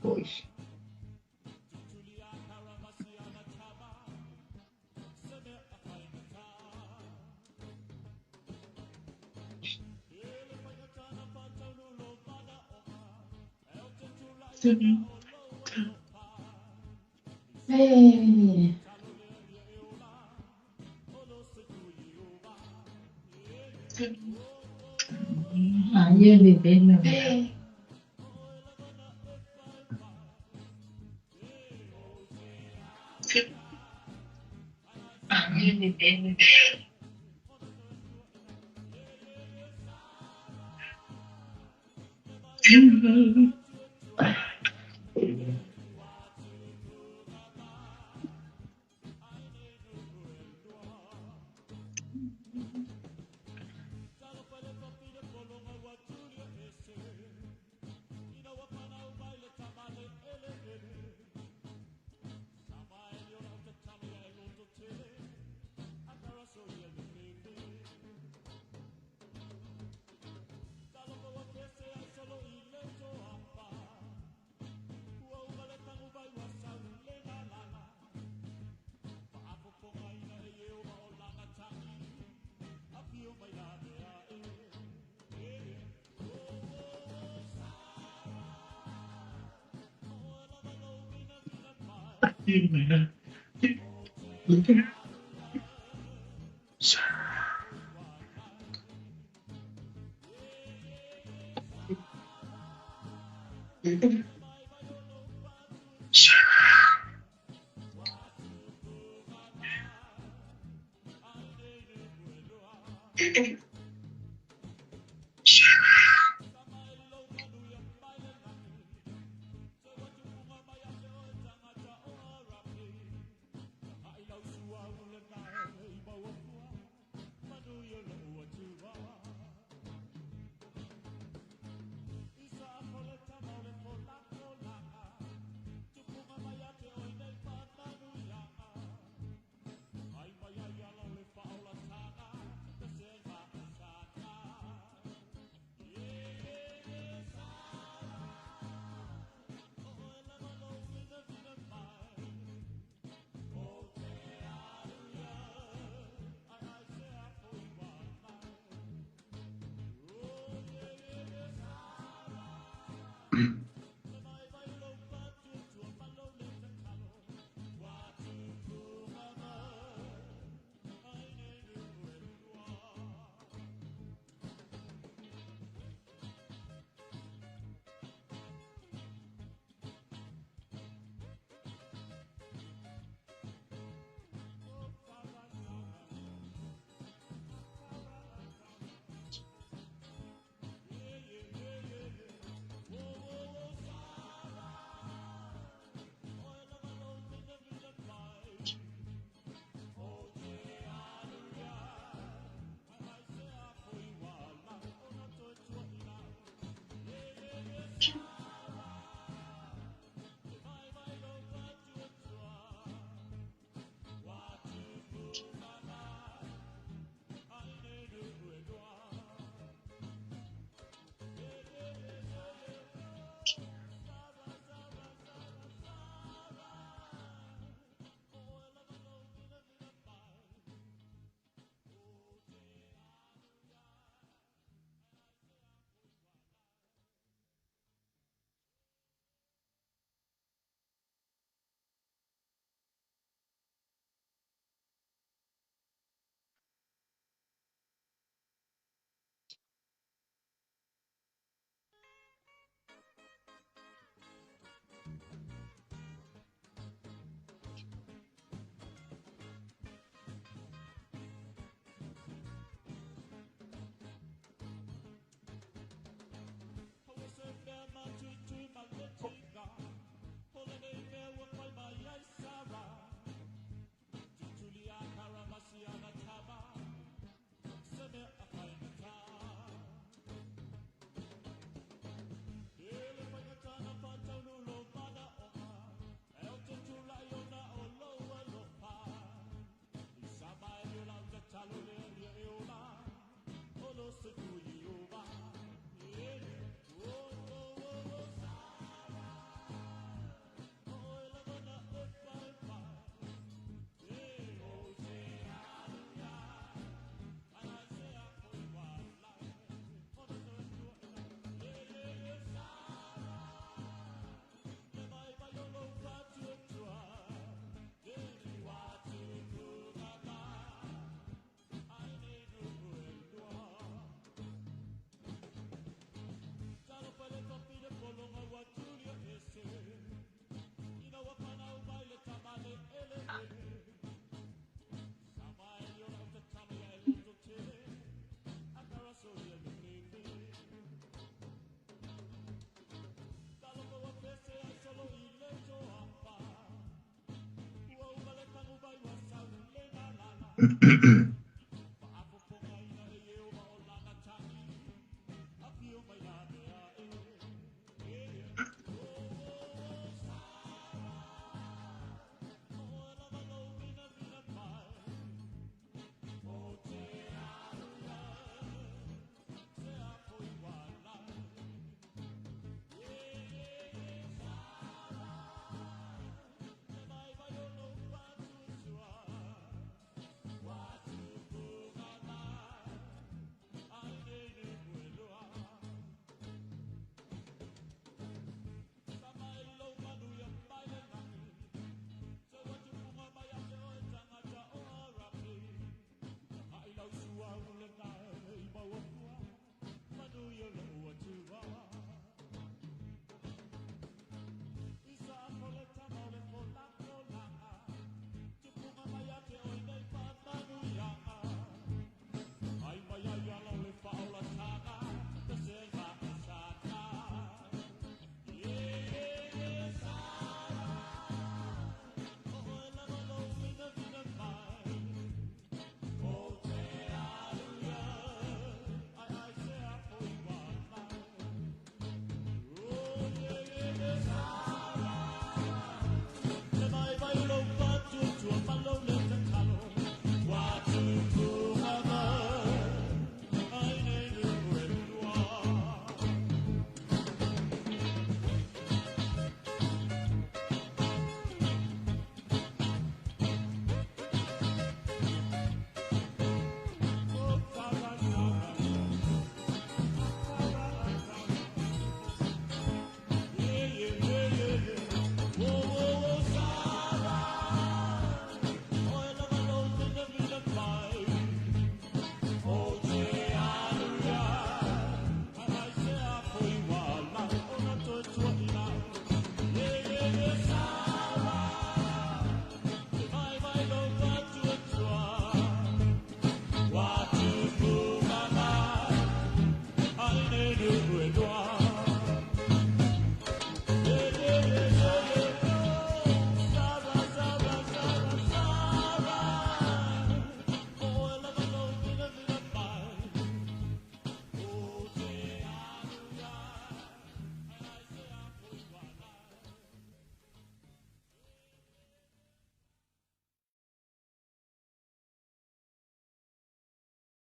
Pois. Hey. Hey.